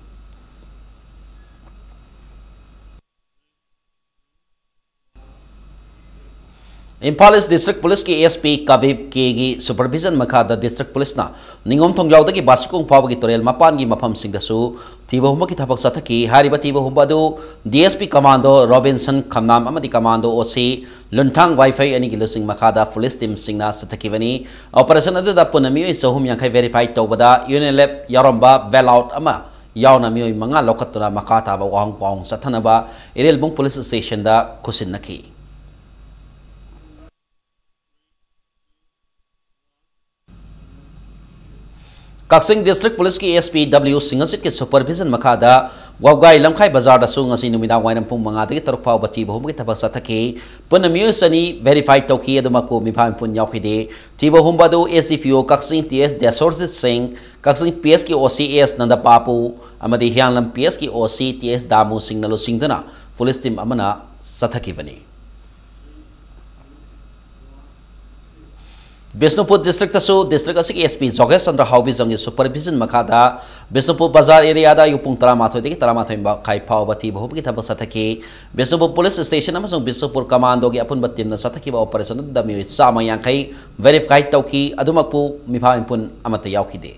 ꯏꯝꯐꯥꯜ ꯏꯁ ꯗꯤꯁꯇ꯭ꯔꯤꯛ ꯄꯨꯂꯤꯁꯀꯤ ꯑꯦꯁ ꯄꯤ ꯀꯕꯤꯕ ꯀꯦꯒꯤ ꯁꯨꯄꯔꯚꯤꯖꯟ ꯃꯈꯥꯗ ꯗꯤꯁꯇ꯭ꯔꯤꯛ ꯄꯨꯂꯤꯁꯅ ꯅꯤꯉꯣꯝ ꯊꯣꯡꯖꯥꯎꯗꯒꯤ ꯕꯥꯁꯤꯈꯣꯡ ꯐꯥꯎꯕꯒꯤ ꯇꯨꯔꯦꯜ ꯃꯄꯥꯟꯒꯤ ꯃꯐꯝꯁꯤꯡꯗꯁꯨ ꯊꯤꯕ ꯍꯨꯝꯕꯒꯤ ꯊꯕꯛ ꯆꯠꯊꯈꯤ꯫ ꯍꯥꯏꯔꯤꯕ ꯊꯤꯕ ꯍꯨꯝꯕ ꯑꯗꯨ D S P commando Robinson ꯈꯝꯅꯥꯝ ꯑꯃꯗꯤ ꯀꯃꯥꯟꯗꯣ ꯑꯣ ꯁꯤ ꯂꯨꯟꯊꯥꯡ ꯋꯥꯏꯐꯩ ꯑꯅꯤꯒꯤ ꯂꯨꯆꯤꯡ ꯃꯈꯥꯗ ꯄꯨꯂꯤꯁ ꯇꯤꯝꯁꯤꯡꯅ ꯆꯠꯊꯈꯤꯕꯅꯤ꯫ ꯑꯣꯄꯔꯦꯁꯟ ꯑꯗꯨꯗ ꯄꯨꯟꯅ ꯃꯤꯑꯣꯏ ꯆꯍꯨꯝ ꯌꯥꯡꯈꯩ ꯚꯦꯔꯤꯐꯥꯏ ꯇꯧꯕꯗ ꯌꯨ ꯑꯦꯟ ꯑꯦꯜ ꯑꯦꯐ ꯌꯥꯎꯔꯝꯕ ꯕꯦꯜ ꯑꯥꯎꯠ ꯑꯃ ꯌꯥꯎꯅ ꯃꯤꯑꯣꯏ ꯃꯉꯥ ꯂꯧꯈꯠꯇꯨꯅ ꯃꯈꯥ ꯇꯥꯕ ꯋꯥꯍꯪ ꯄꯥꯎꯍꯪ ꯆꯠꯊꯅꯕ ꯏꯔꯤꯜꯕꯨꯡ ꯄꯨꯂꯤꯁ ꯁ꯭ꯇꯦꯁꯟꯗ ꯈꯨꯠꯁꯤꯟꯅꯈꯤ꯫ ꯀꯛꯆꯤꯡ ꯗꯤꯁꯇ꯭ꯔꯤꯛ ꯄꯨꯂꯤꯁꯀꯤ ꯑꯦꯁ ꯄꯤ ꯗꯕ꯭ꯂꯤꯎ ꯁꯤꯡꯍꯖꯤꯠꯀꯤ ꯁꯨꯄꯔꯚꯤꯖꯟ ꯃꯈꯥꯗ ꯋꯥꯕꯒꯥꯏ ꯂꯝꯈꯥꯏ ꯕꯖꯥꯔꯗꯁꯨ ꯉꯁꯤ ꯅꯨꯃꯤꯗꯥꯡ ꯋꯥꯏꯔꯝ ꯄꯨꯡ ꯃꯉꯥꯗꯒꯤ ꯇꯔꯨꯛ ꯐꯥꯎꯕ ꯊꯤꯕ ꯍꯨꯝꯕꯒꯤ ꯊꯕꯛ ꯆꯠꯊꯈꯤ꯫ ꯄꯨꯟꯅ ꯃꯤꯑꯣꯏ ꯆꯅꯤ ꯚꯦꯔꯤꯐꯥꯏ ꯇꯧꯈꯤ, ꯑꯗꯨꯃꯛꯄꯨ ꯃꯤꯐꯥ ꯃꯤꯄꯨꯟ ꯌꯥꯎꯈꯤꯗꯦ꯫ ꯊꯤꯕ ꯍꯨꯝꯕ ꯑꯗꯨ ꯑꯦꯁ ꯗꯤ ꯄꯤ ꯑꯣ ꯀꯛꯆꯤꯡ ꯇꯤ ꯑꯦꯁ ꯗꯦꯁꯣꯔꯖꯤꯠ ꯁꯤꯡ, ꯀꯛꯆꯤꯡ ꯄꯤ ꯑꯦꯁꯀꯤ ꯑꯣ ꯁꯤ ꯑꯦꯁ ꯅꯟꯗꯄꯥꯄꯨ ꯑꯃꯗꯤ ꯍꯤꯌꯥꯡꯂꯝ ꯄꯤ ꯑꯦꯁꯀꯤ ꯑꯣ ꯁꯤ ꯇꯤ ꯑꯦꯁ ꯗꯥꯃꯨ ꯁꯤꯡꯅ ꯂꯨꯆꯤꯡꯗꯨꯅ ꯄꯨꯂꯤꯁ ꯇꯤꯝ ꯑꯃꯅ ꯆꯠꯊꯈꯤꯕꯅꯤ꯫ ꯕꯤꯁꯅꯨꯄꯨꯔ ꯗꯤꯁꯇ꯭ꯔꯤꯛꯇꯁꯨ ꯗꯤꯁꯇ꯭ꯔꯤꯛ ꯑꯁꯤꯒꯤ ꯑꯦꯁ ꯄꯤ ꯖꯣꯒꯦꯁ ꯆꯟꯗ꯭ꯔ ꯍꯥꯎꯕꯤꯖꯝꯒꯤ ꯁꯨꯄꯔꯚꯤꯖꯟ ꯃꯈꯥꯗ ꯕꯤꯁꯅꯨꯄꯨꯔ ꯕꯖꯥꯔ ꯑꯦꯔꯤꯌꯥꯗ ꯑꯌꯨꯛ ꯄꯨꯡ ꯇꯔꯥꯃꯥꯊꯣꯏꯗꯒꯤ ꯇꯔꯥꯃꯥꯊꯣꯏ ꯃꯈꯥꯏ ꯐꯥꯎꯕ ꯊꯤꯕ ꯍꯨꯝꯕꯒꯤ ꯊꯕꯛ ꯆꯠꯊꯈꯤ꯫ ꯕꯤꯁꯅꯨꯄꯨꯔ ꯄꯨꯂꯤꯁ ꯁ꯭ꯇꯦꯁꯟ ꯑꯃꯁꯨꯡ ꯕꯤꯁꯅꯨꯄꯨꯔ ꯀꯃꯥꯟꯗꯣꯒꯤ ꯑꯄꯨꯟꯕ ꯇꯤꯝꯅ ꯆꯠꯊꯈꯤꯕ ꯑꯣꯄꯔꯦꯁꯟ ꯑꯗꯨꯗ ꯃꯤꯑꯣꯏ ꯆꯥꯝꯃ ꯌꯥꯡꯈꯩ ꯚꯦꯔꯤꯐꯥꯏ ꯇꯧꯈꯤ꯫ ꯑꯗꯨꯃꯛꯄꯨ ꯃꯤꯐꯥ ꯃꯤꯄꯨꯟ ꯑꯃꯠꯇ ꯌꯥꯎꯈꯤꯗꯦ꯫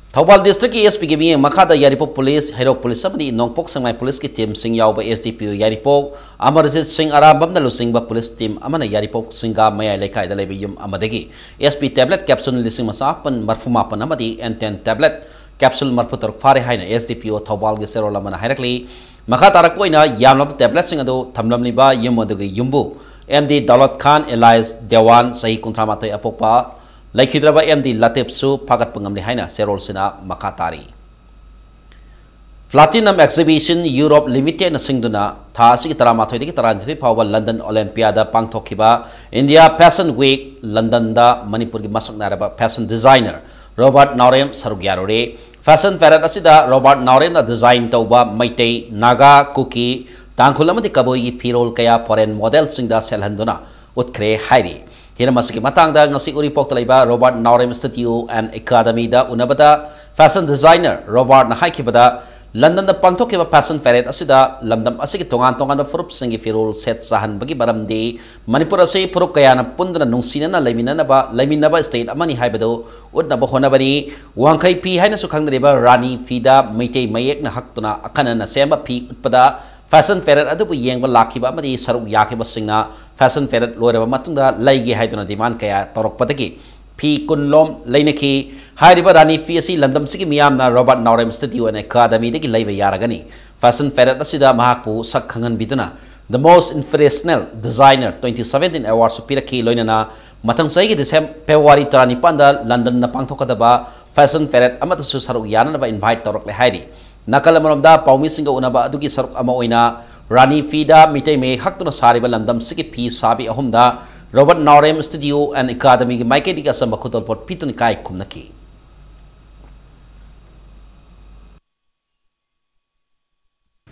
ꯊꯧꯕꯥꯜ ꯗꯤꯁꯇ꯭ꯔꯤꯛꯀꯤ ꯑꯦꯁ ꯄꯤꯒꯤ ꯃꯤꯠꯌꯦꯡ ꯃꯈꯥꯗ ꯌꯥꯏꯔꯤꯄꯣꯛ ꯄꯨꯂꯤꯁ, ꯍꯩꯔꯣꯛ ꯄꯨꯂꯤꯁ ꯑꯃꯗꯤ ꯅꯣꯡꯄꯣꯛ ꯁꯦꯛꯃꯥꯏ ꯄꯨꯂꯤꯁꯀꯤ ꯇꯤꯝꯁꯤꯡ ꯌꯥꯎꯕ ꯑꯦꯁ ꯗꯤ ꯄꯤ ꯑꯣ ꯌꯥꯏꯔꯤꯄꯣꯛ ꯑꯃꯔꯖꯤꯠ ꯁꯤꯡ ꯑꯔꯥꯝꯕꯝꯅ ꯂꯨꯆꯤꯡꯕ ꯄꯨꯂꯤꯁ ꯇꯤꯝ ꯑꯃꯅ ꯌꯥꯏꯔꯤꯄꯣꯛ ꯁꯤꯡꯒꯥ ꯃꯌꯥꯏ ꯂꯩꯀꯥꯏꯗ ꯂꯩꯕ ꯌꯨꯝ ꯑꯃꯗꯒꯤ ꯑꯦꯁ ꯄꯤ ꯇꯦꯕ꯭ꯂꯦꯠ ꯀꯦꯞꯁꯨꯜ ꯂꯤꯁꯤꯡ ꯃꯆꯥ ꯃꯥꯄꯟ ꯃꯔꯐꯨ ꯃꯥꯄꯟ ꯑꯃꯗꯤ ꯑꯦꯟ ꯇꯦꯟ ꯇꯦꯕ꯭ꯂꯦꯠ ꯀꯦꯞꯁꯨꯜ ꯃꯔꯐꯨ ꯇꯔꯨꯛ ꯐꯥꯔꯦ ꯍꯥꯏꯅ ꯑꯦꯁ ꯗꯤ ꯄꯤ ꯑꯣ ꯊꯧꯕꯥꯜꯒꯤ ꯆꯦꯔꯣꯜ ꯑꯃꯅ ꯍꯥꯏꯔꯛꯂꯤ꯫ ꯃꯈꯥ ꯇꯥꯔꯛꯄ ꯑꯣꯏꯅ ꯌꯥꯝꯂꯕ ꯇꯦꯕ꯭ꯂꯦꯠꯁꯤꯡ ꯑꯗꯨ ꯊꯝꯂꯝꯂꯤꯕ ꯌꯨꯝ ꯑꯗꯨꯒꯤ ꯌꯨꯝꯕꯨ ꯑꯦꯝ ꯗꯤ ꯗꯧꯂꯠ ꯈꯥꯟ ꯑꯦꯂꯥꯏꯁ ꯗꯦꯋꯥꯟ, ꯆꯍꯤ ꯀꯨꯟꯊ꯭ꯔꯥ ꯃꯥꯊꯣꯏ, ꯑꯄꯣꯛꯄ ꯂꯩꯈꯤꯗ꯭ꯔꯕ ꯑꯦꯝ ꯗꯤ ꯂꯇꯤꯐꯁꯨ ꯐꯥꯒꯠꯄ ꯉꯝꯂꯦ ꯍꯥꯏꯅ ꯆꯦꯔꯣꯜꯁꯤꯅ ꯃꯈꯥ ꯇꯥꯔꯤ꯫ Platinum Exhibition Europe Limitedꯅ ꯁꯤꯡꯗꯨꯅ ꯊꯥ ꯑꯁꯤꯒꯤ ꯇꯔꯥꯃꯥꯊꯣꯏꯗꯒꯤ ꯇꯔꯥꯅꯤꯊꯣꯏ ꯐꯥꯎꯕ ꯂꯟꯗꯟ ꯑꯣꯂꯦꯝꯄꯤꯌꯥꯗ ꯄꯥꯡꯊꯣꯛꯈꯤꯕ India Fashion Week ꯂꯟꯗꯟꯗ ꯃꯅꯤꯄꯨꯔꯒꯤ ꯃꯁꯛ ꯅꯥꯏꯔꯕ ꯐꯦꯁꯟ ꯗꯤꯖꯥꯏꯅꯔ ꯔꯣꯕꯥꯔꯠ ꯅꯥꯎꯔꯦꯝ ꯁꯔꯨꯛ ꯌꯥꯔꯨꯔꯦ꯫ ꯐꯦꯁꯟ ꯄꯦꯔꯦꯗ ꯑꯁꯤꯗ ꯔꯣꯕꯥꯔꯠ ꯅꯥꯎꯔꯦꯝꯅ ꯗꯤꯖꯥꯏꯟ ꯇꯧꯕ ꯃꯩꯇꯩ, ꯅꯥꯒꯥ, ꯀꯨꯀꯤ, ꯇꯥꯡꯈꯨꯜ ꯑꯃꯗꯤ ꯀꯕꯨꯏꯒꯤ ꯐꯤꯔꯣꯜ ꯀꯌꯥ ꯐꯣꯔꯦꯟ ꯃꯣꯗꯦꯜꯁꯤꯡꯗ ꯁꯦꯠꯍꯟꯗꯨꯅ ꯎꯠꯈ꯭ꯔꯦ ꯍꯥꯏꯔꯤ꯫ ꯍꯤꯔꯝ ꯑꯁꯤꯒꯤ ꯃꯇꯥꯡꯗ ꯉꯁꯤ ꯎꯔꯤꯄꯣꯛꯇ ꯂꯩꯕ ꯔꯣꯕꯥꯔꯠ ꯅꯥꯎꯔꯦꯝ ꯁ꯭ꯇꯨꯗꯤꯑꯣ ꯑꯦꯟ ꯑꯦꯀꯥꯗꯃꯤꯗ ꯎꯅꯕꯗ ꯐꯦꯁꯟ ꯗꯤꯖꯥꯏꯅꯔ ꯔꯣꯕꯥꯔꯠꯅ ꯍꯥꯏꯈꯤꯕꯗ, ꯂꯟꯗꯟꯗ ꯄꯥꯡꯊꯣꯛꯈꯤꯕ ꯐꯦꯁꯟ ꯄꯦꯔꯦꯗ ꯑꯁꯤꯗ ꯂꯝꯗꯝ ꯑꯁꯤꯒꯤ ꯇꯣꯉꯥꯟ ꯇꯣꯉꯥꯟꯕ ꯐꯨꯔꯨꯞꯁꯤꯡꯒꯤ ꯐꯤꯔꯣꯜ ꯁꯦꯠ ꯆꯥꯍꯟꯕꯒꯤ ꯃꯔꯝꯗꯤ ꯃꯅꯤꯄꯨꯔ ꯑꯁꯤ ꯐꯨꯔꯨꯞ ꯀꯌꯥꯅ ꯄꯨꯟꯗꯨꯅ ꯅꯨꯡꯁꯤꯅꯅ ꯂꯩꯃꯤꯟꯅꯅꯕ, ꯂꯩꯃꯤꯟꯅꯕ ꯁ꯭ꯇꯦꯠ ꯑꯃꯅꯤ ꯍꯥꯏꯕꯗꯨ ꯎꯠꯅꯕ ꯍꯣꯠꯅꯕꯅꯤ꯫ ꯋꯥꯡꯈꯩ ꯐꯤ ꯍꯥꯏꯅꯁꯨ ꯈꯪꯅꯔꯤꯕ ꯔꯥꯅꯤ ꯐꯤꯗ ꯃꯩꯇꯩ ꯃꯌꯦꯛꯅ ꯍꯛꯇꯨꯅ ꯑꯈꯟꯅꯅ ꯁꯦꯝꯕ ꯐꯤ ꯎꯠꯄꯗ ꯐꯦꯁꯟ ꯄꯦꯔꯦꯗ ꯑꯗꯨꯕꯨ ꯌꯦꯡꯕ ꯂꯥꯛꯈꯤꯕ ꯑꯃꯗꯤ ꯁꯔꯨꯛ ꯌꯥꯈꯤꯕꯁꯤꯡꯅ ꯐꯦꯁꯟ ꯄꯦꯔꯦꯗ ꯂꯣꯏꯔꯕ ꯃꯇꯨꯡꯗ ꯂꯩꯒꯦ ꯍꯥꯏꯗꯨꯅ ꯗꯤꯃꯥꯟ ꯀꯌꯥ ꯇꯧꯔꯛꯄꯗꯒꯤ ꯐꯤ ꯀꯨꯟ ꯂꯣꯝ ꯂꯩꯅꯈꯤ꯫ ꯍꯥꯏꯔꯤꯕ ꯔꯥꯅꯤ ꯐꯤ ꯑꯁꯤ ꯂꯝꯗꯝꯁꯤꯒꯤ ꯃꯤꯌꯥꯝꯅ ꯔꯣꯕꯥꯔꯠ ꯅꯥꯎꯔꯦꯝ ꯁ꯭ꯇꯨꯗꯤꯑꯣ ꯑꯦꯟ ꯑꯦꯀꯥꯗꯃꯤꯗꯒꯤ ꯂꯩꯕ ꯌꯥꯔꯒꯅꯤ꯫ ꯐꯦꯁꯟ ꯄꯦꯔꯦꯗ ꯑꯁꯤꯗ ꯃꯍꯥꯛꯄꯨ ꯁꯛ ꯈꯪꯍꯟꯕꯤꯗꯨꯅ The Most Inspirational Designer twenty seventeen Awardꯁꯨ ꯄꯤꯔꯛꯈꯤ꯫ ꯂꯣꯏꯅꯅ ꯃꯊꯪ ꯆꯍꯤꯒꯤ ꯗꯤꯁꯦꯝ-, ꯐꯦꯕ꯭ꯔꯨꯋꯥꯔꯤ ꯇꯔꯥꯅꯤꯄꯥꯟꯗ ꯂꯟꯗꯟꯗ ꯄꯥꯡꯊꯣꯛꯀꯗꯕ ꯐꯦꯁꯟ ꯄꯦꯔꯦꯗ ꯑꯃꯗꯁꯨ ꯁꯔꯨꯛ ꯌꯥꯅꯅꯕ ꯏꯟꯚꯥꯏꯠ ꯇꯧꯔꯛꯂꯦ ꯍꯥꯏꯔꯤ꯫ ꯅꯥꯀꯜ ꯑꯃꯔꯣꯝꯗ ꯄꯥꯎꯃꯤꯁꯤꯡꯒ ꯎꯅꯕ ꯑꯗꯨꯒꯤ ꯁꯔꯨꯛ ꯑꯃ ꯑꯣꯏꯅ ꯔꯥꯅꯤ ꯐꯤꯗ ꯃꯤꯇꯩ ꯃꯌꯦꯛ ꯍꯛꯇꯨꯅ ꯁꯥꯔꯤꯕ ꯂꯝꯗꯝꯁꯤꯒꯤ ꯐꯤ ꯁꯥꯕꯤ ꯑꯍꯨꯝꯗ ꯔꯣꯕꯥꯔꯠ ꯅꯥꯎꯔꯦꯝ ꯁ꯭ꯇꯨꯗꯤꯑꯣ ꯑꯦꯟ ꯑꯦꯀꯥꯗꯃꯤꯒꯤ ꯃꯥꯏꯀꯩꯗꯒꯤ ꯑꯆꯝꯕ ꯈꯨꯗꯣꯜꯄꯣꯠ ꯄꯤꯗꯨꯅ ꯏꯀꯥꯏ ꯈꯨꯝꯅꯈꯤ꯫